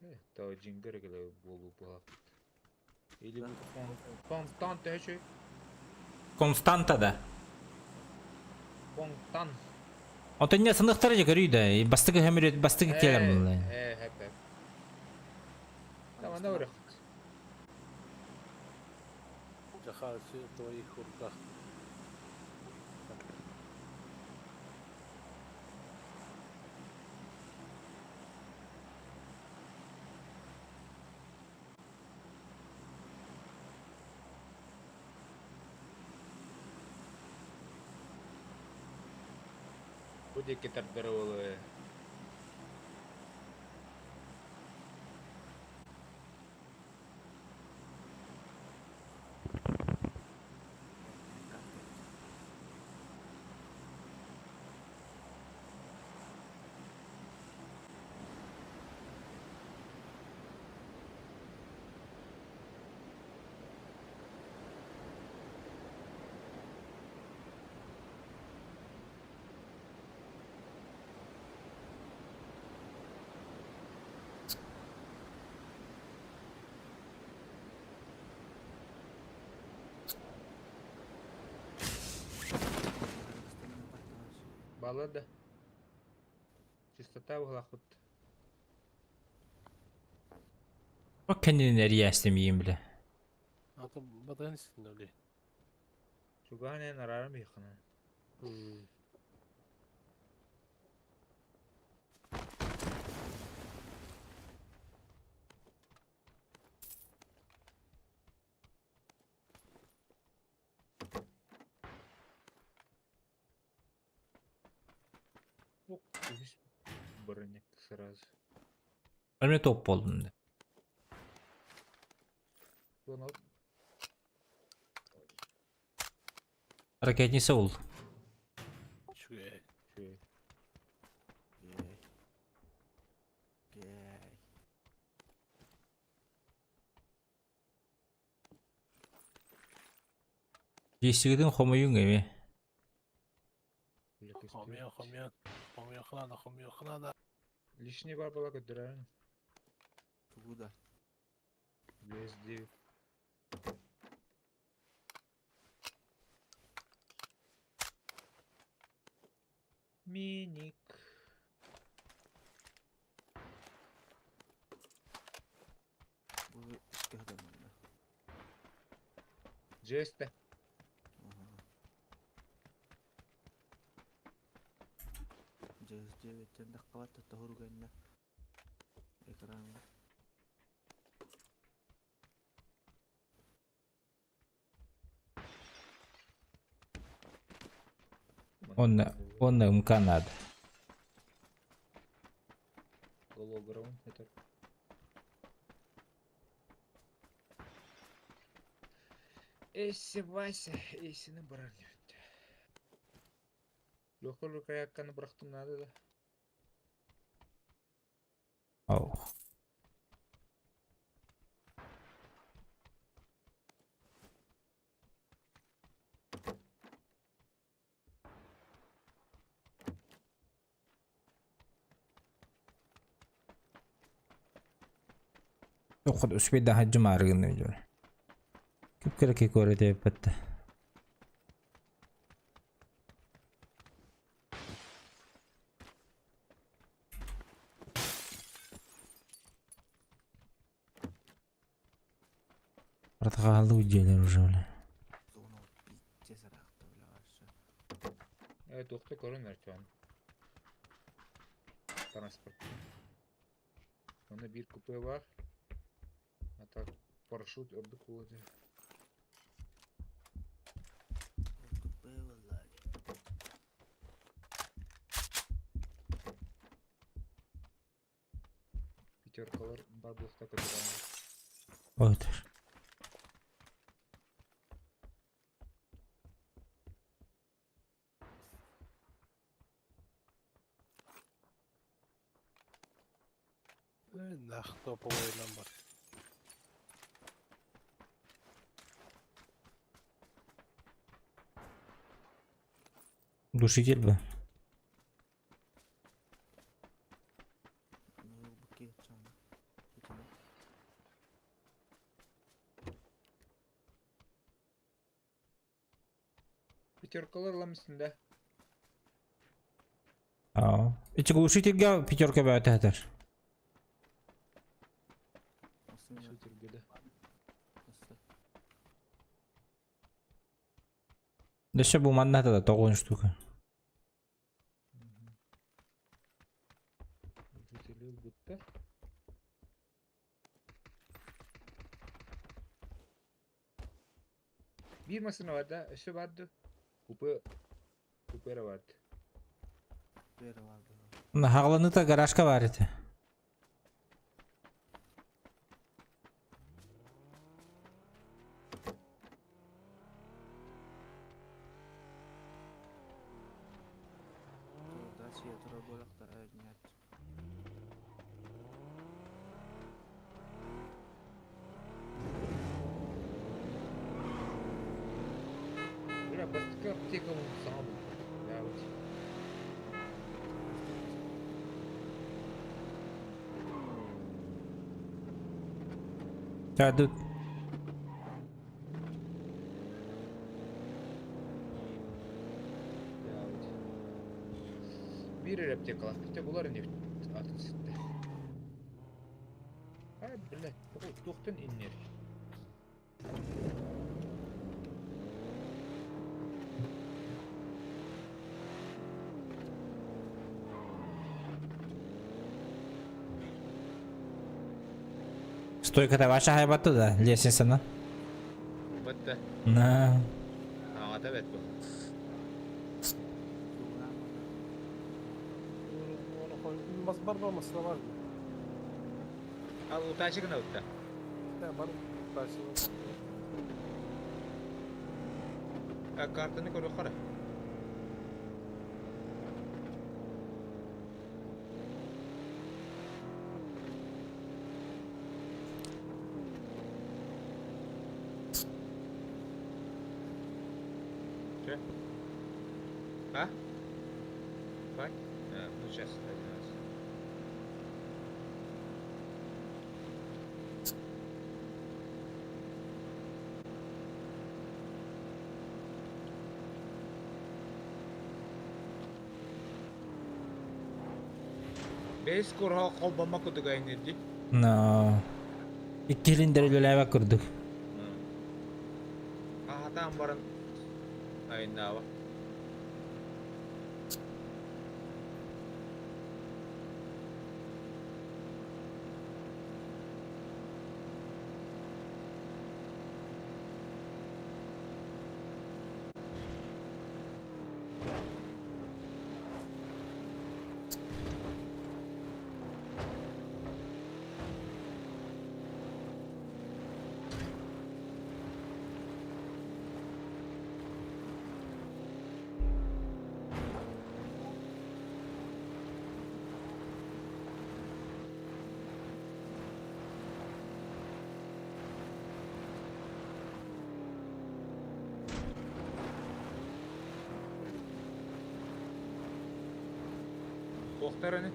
Э, таа дьиҥгэр кэлэ буолуу буолаахпыт. Или бу фонтан төһө Константа да. Фонтан. Онтон не сыныктар же көрүй да. Бастыгы хөмүрөт бастыгы келер булла. Э, хэп хэп. Там ана урах. Захар, все в твоих руках. Бу диэки тардара буолуо Баллар да. Чистота буолаахпыт. О кэннинэн эрийээстим бile. Аты батан истин öyle. Чугаһан эн араарым иһиххина. Үһүс броник сразу. Мен топ болдум да. Туон Ракетница ол. Үчүгэй. Үчүгэй. Окей. Десигитин хомуйуҥ эми. Хомуйан, хомуйан. Хомуйуохха наада, хомуйуохха наада. Лишний бар была көдөрөн. Тугу да. USD. Миник. Бу иске хадаманна. Жесте. Дьэ девяттен дахкабат тоһуруганна. Экран. Онна, онна МК надо. Голограмм это. Эсси Вася, эссини барар диэбит. Лёха Лукаякканы бырахтым надо да. Оу. Тоққот успейда хаджым арыгын дьон. Кип керек көрөтө эппетте. Артаҕааллы дьиэлэр уже бля. Зона пиздец ыраахта бля вообще. Э, туохта көрөн Артем. Транспорт. Онно биир купе бар. А так парашют ордук буолуо. Тупые валали. Пятеркалар бар буолуохта көрдөрөн. Ой, Нах топовой номер. Душитель бы. Ну, быки чана. Итини. Пятеркалар ламыстын да. Аа. Ичи глушительге пятерка бәйті хәтер. Массыына. Шүтергеде. Масса. Дөссө бу манна да тоҕуон штука. Бутта. Биир массыына бар да, өссө бар ду. Купе, купе эрэ бар. Бэрэ бар быһа. Хаҕаланыыта гаражка баар этэ. Дача турар буолахтара нет. Бля, бастакы аптека саҥа булбут. Да, вот. Тут. Да, вот. Биир эрэ аптекалаах. Хотя булар ини атын ситте. А, блядь, туохтан иннер. Стойката ваша хайбатты да, лестницаны. Бытта. На. Аҕата бэт бу. Бас бар бар масла бар. Ал утачы гына утта. Да, бар. Утачы. А картаны көрө хара. Че? А? Спать? А, ну сейчас один раз. Бэс курха холбама кутуга инирди. Но. Иккилин дәрелеләбә күрдек. Ахатан баран айнаава. Туохтараны?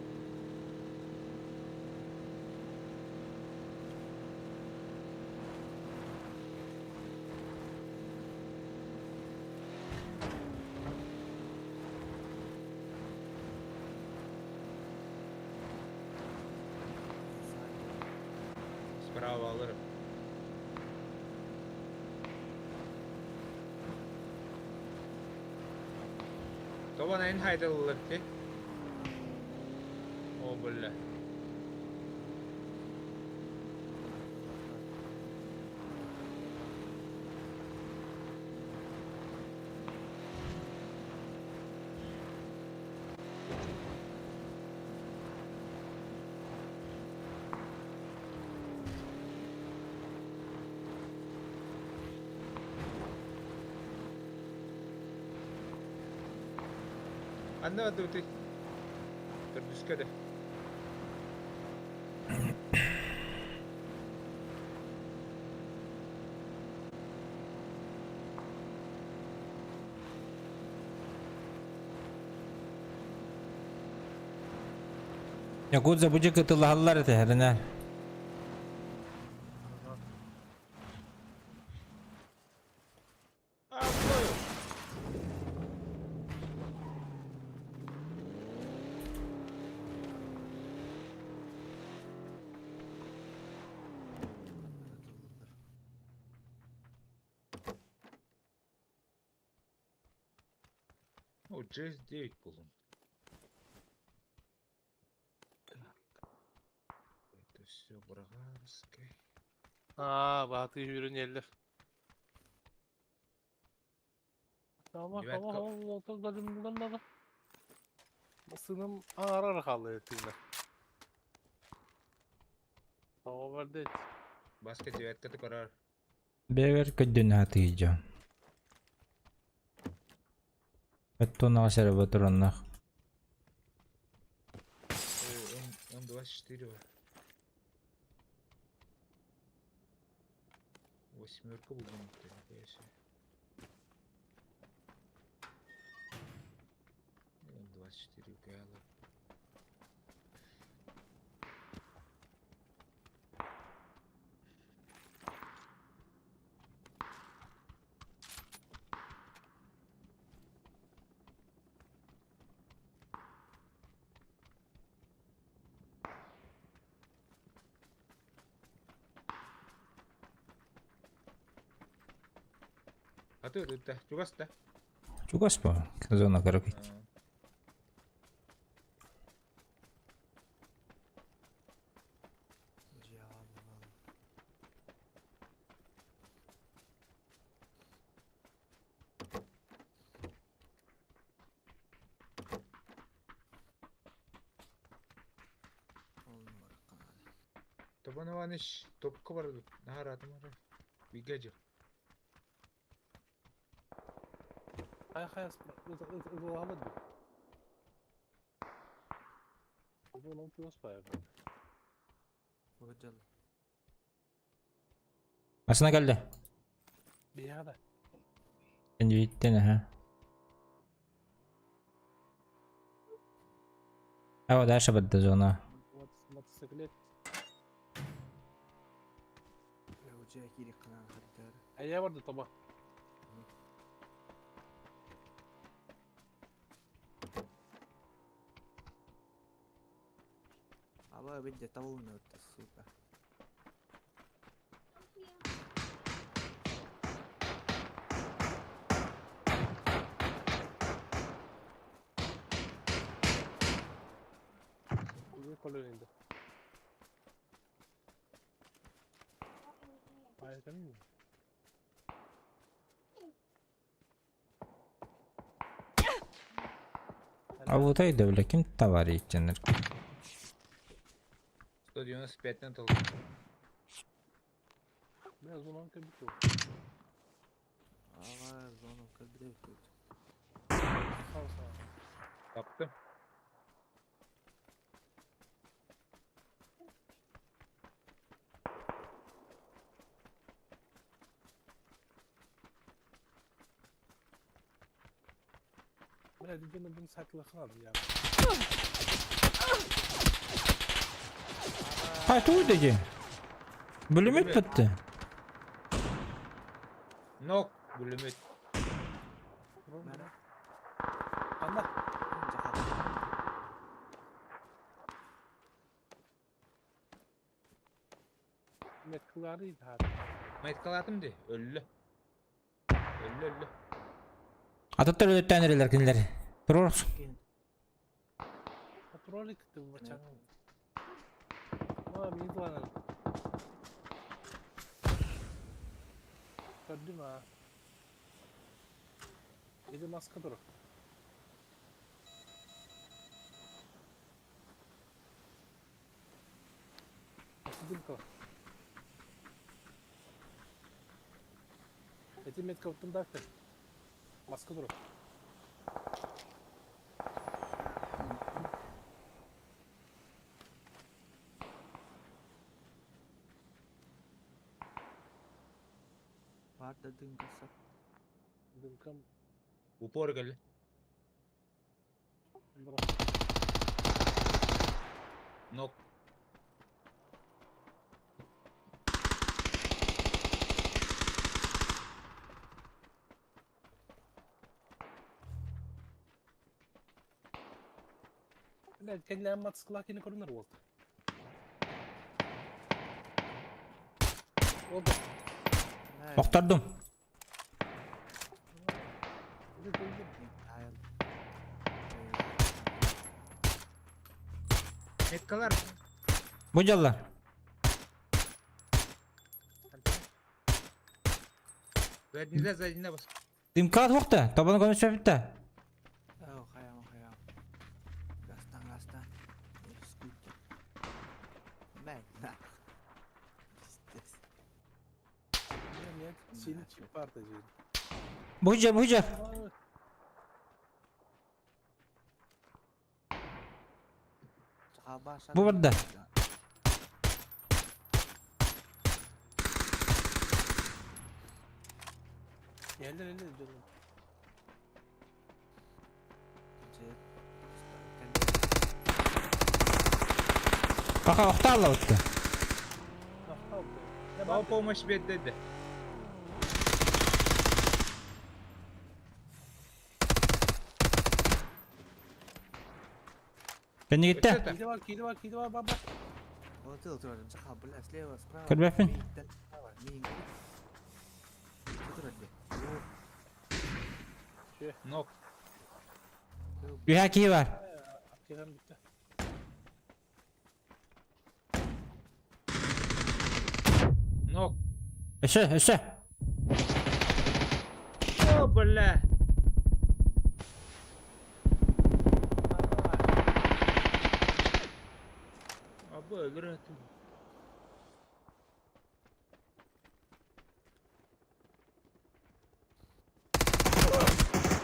Справа алырым. Тобан эн хайдалылар ти. О, бля. Анна ты. Төрдүскө Якудза бу жеке тыллаһаллар этэ, Ренар. О, GS9 буллум. Это все брагарское. Аа, баатыы үүрэн иһэллэр. Тама, Девятка. тама, Массыынам аҥаара хаалла тыына. Тоҕо барда Баска девятката көрөр. Бэйэбэр көрдөнө сатыыр дьон. Оттонаҕа эрэ ботуроннах. О, М24 бар. Восьмерка булган нихуя себе. М24 гала. А ты это чугас да? Чугас по зона короче. Тобон Иванович топка бар наһаратым ара. Бигэ жыл. Хайа хайа ылаабат дуу? Бу плюс баар. Масына кэллэ. Биһиэхэ да. Эндибиттен аха. А дальше барда зона. Мотоциклет. Эйэ барда тоба. Аба видя того сука. Үгүй колонинд. Баярхан. А вот это бля, ким товарищ тенер. 195-тен толку. Мен зонам кэлбит. Ага, зону кэлбит. Сау сау. Таптым. Бля, дигэн бин сатлахнад я. А туй деги. Бүлемет бітті. Нок бүлемет. Анна. Метклары таар. Майткалатым ди. Өллө. Өллө өллө. Ататтар өлөттөн эрелер кинилер. Турор. Патролик ты бачан. А, мин туанан. Көрдүм а. Иди маска тур. Дымка. Эти метка уттундаактыр. Маска тур. Бар да дымкасы. Дымкам. Упор кэллэ. Бро. Нок. Бля, кэннилээн матсыкылаах кини көрүнэр уолта. Oldu. Охтордум. Меткалар. Бу дьаллар. Заднина, заднина бас. Дымкаат хуохта. Тобону көмө сөпүттэ. Оо, хаям, хаям. Гастан, гастан. Скутер. Мэн, нах. Пиздец. Нет, синий чип парта же. Бу дьэ, бу дьэ. Бу барда. Geldi geldi canım. Пока охтаалла бутта. Бау помощь беддеди. Кэннигиттэ. Киди var, киди var, киди var, baba. Вот ты турар, саха, бля, слева, справа. Көрбөппүн. Мииттэн справа, миин. Турар, бля. Нок. Үһэ киһи бар. Кидан bitti. Нок. Өссө, өссө. О, бля. Абы өлөр этим.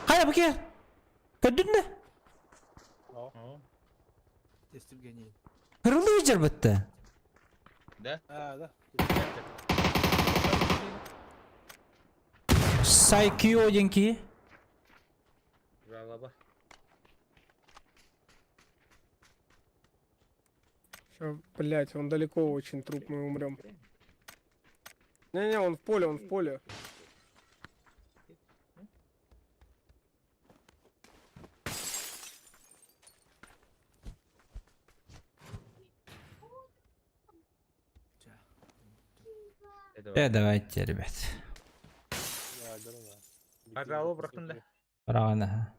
Хайа бу киһи. Көрдүн да? Тестүргени. Кырылыы дьарбытта. Да? А, да. Сайкио диэн киһи. Жалоба. Все, блять, он далеко очень, труп, мы умрем. Не-не, он в поле, он в поле. Э, давайте, ребят. Ya canım ya. Пожалуй, бырахтым да. Бараҕана.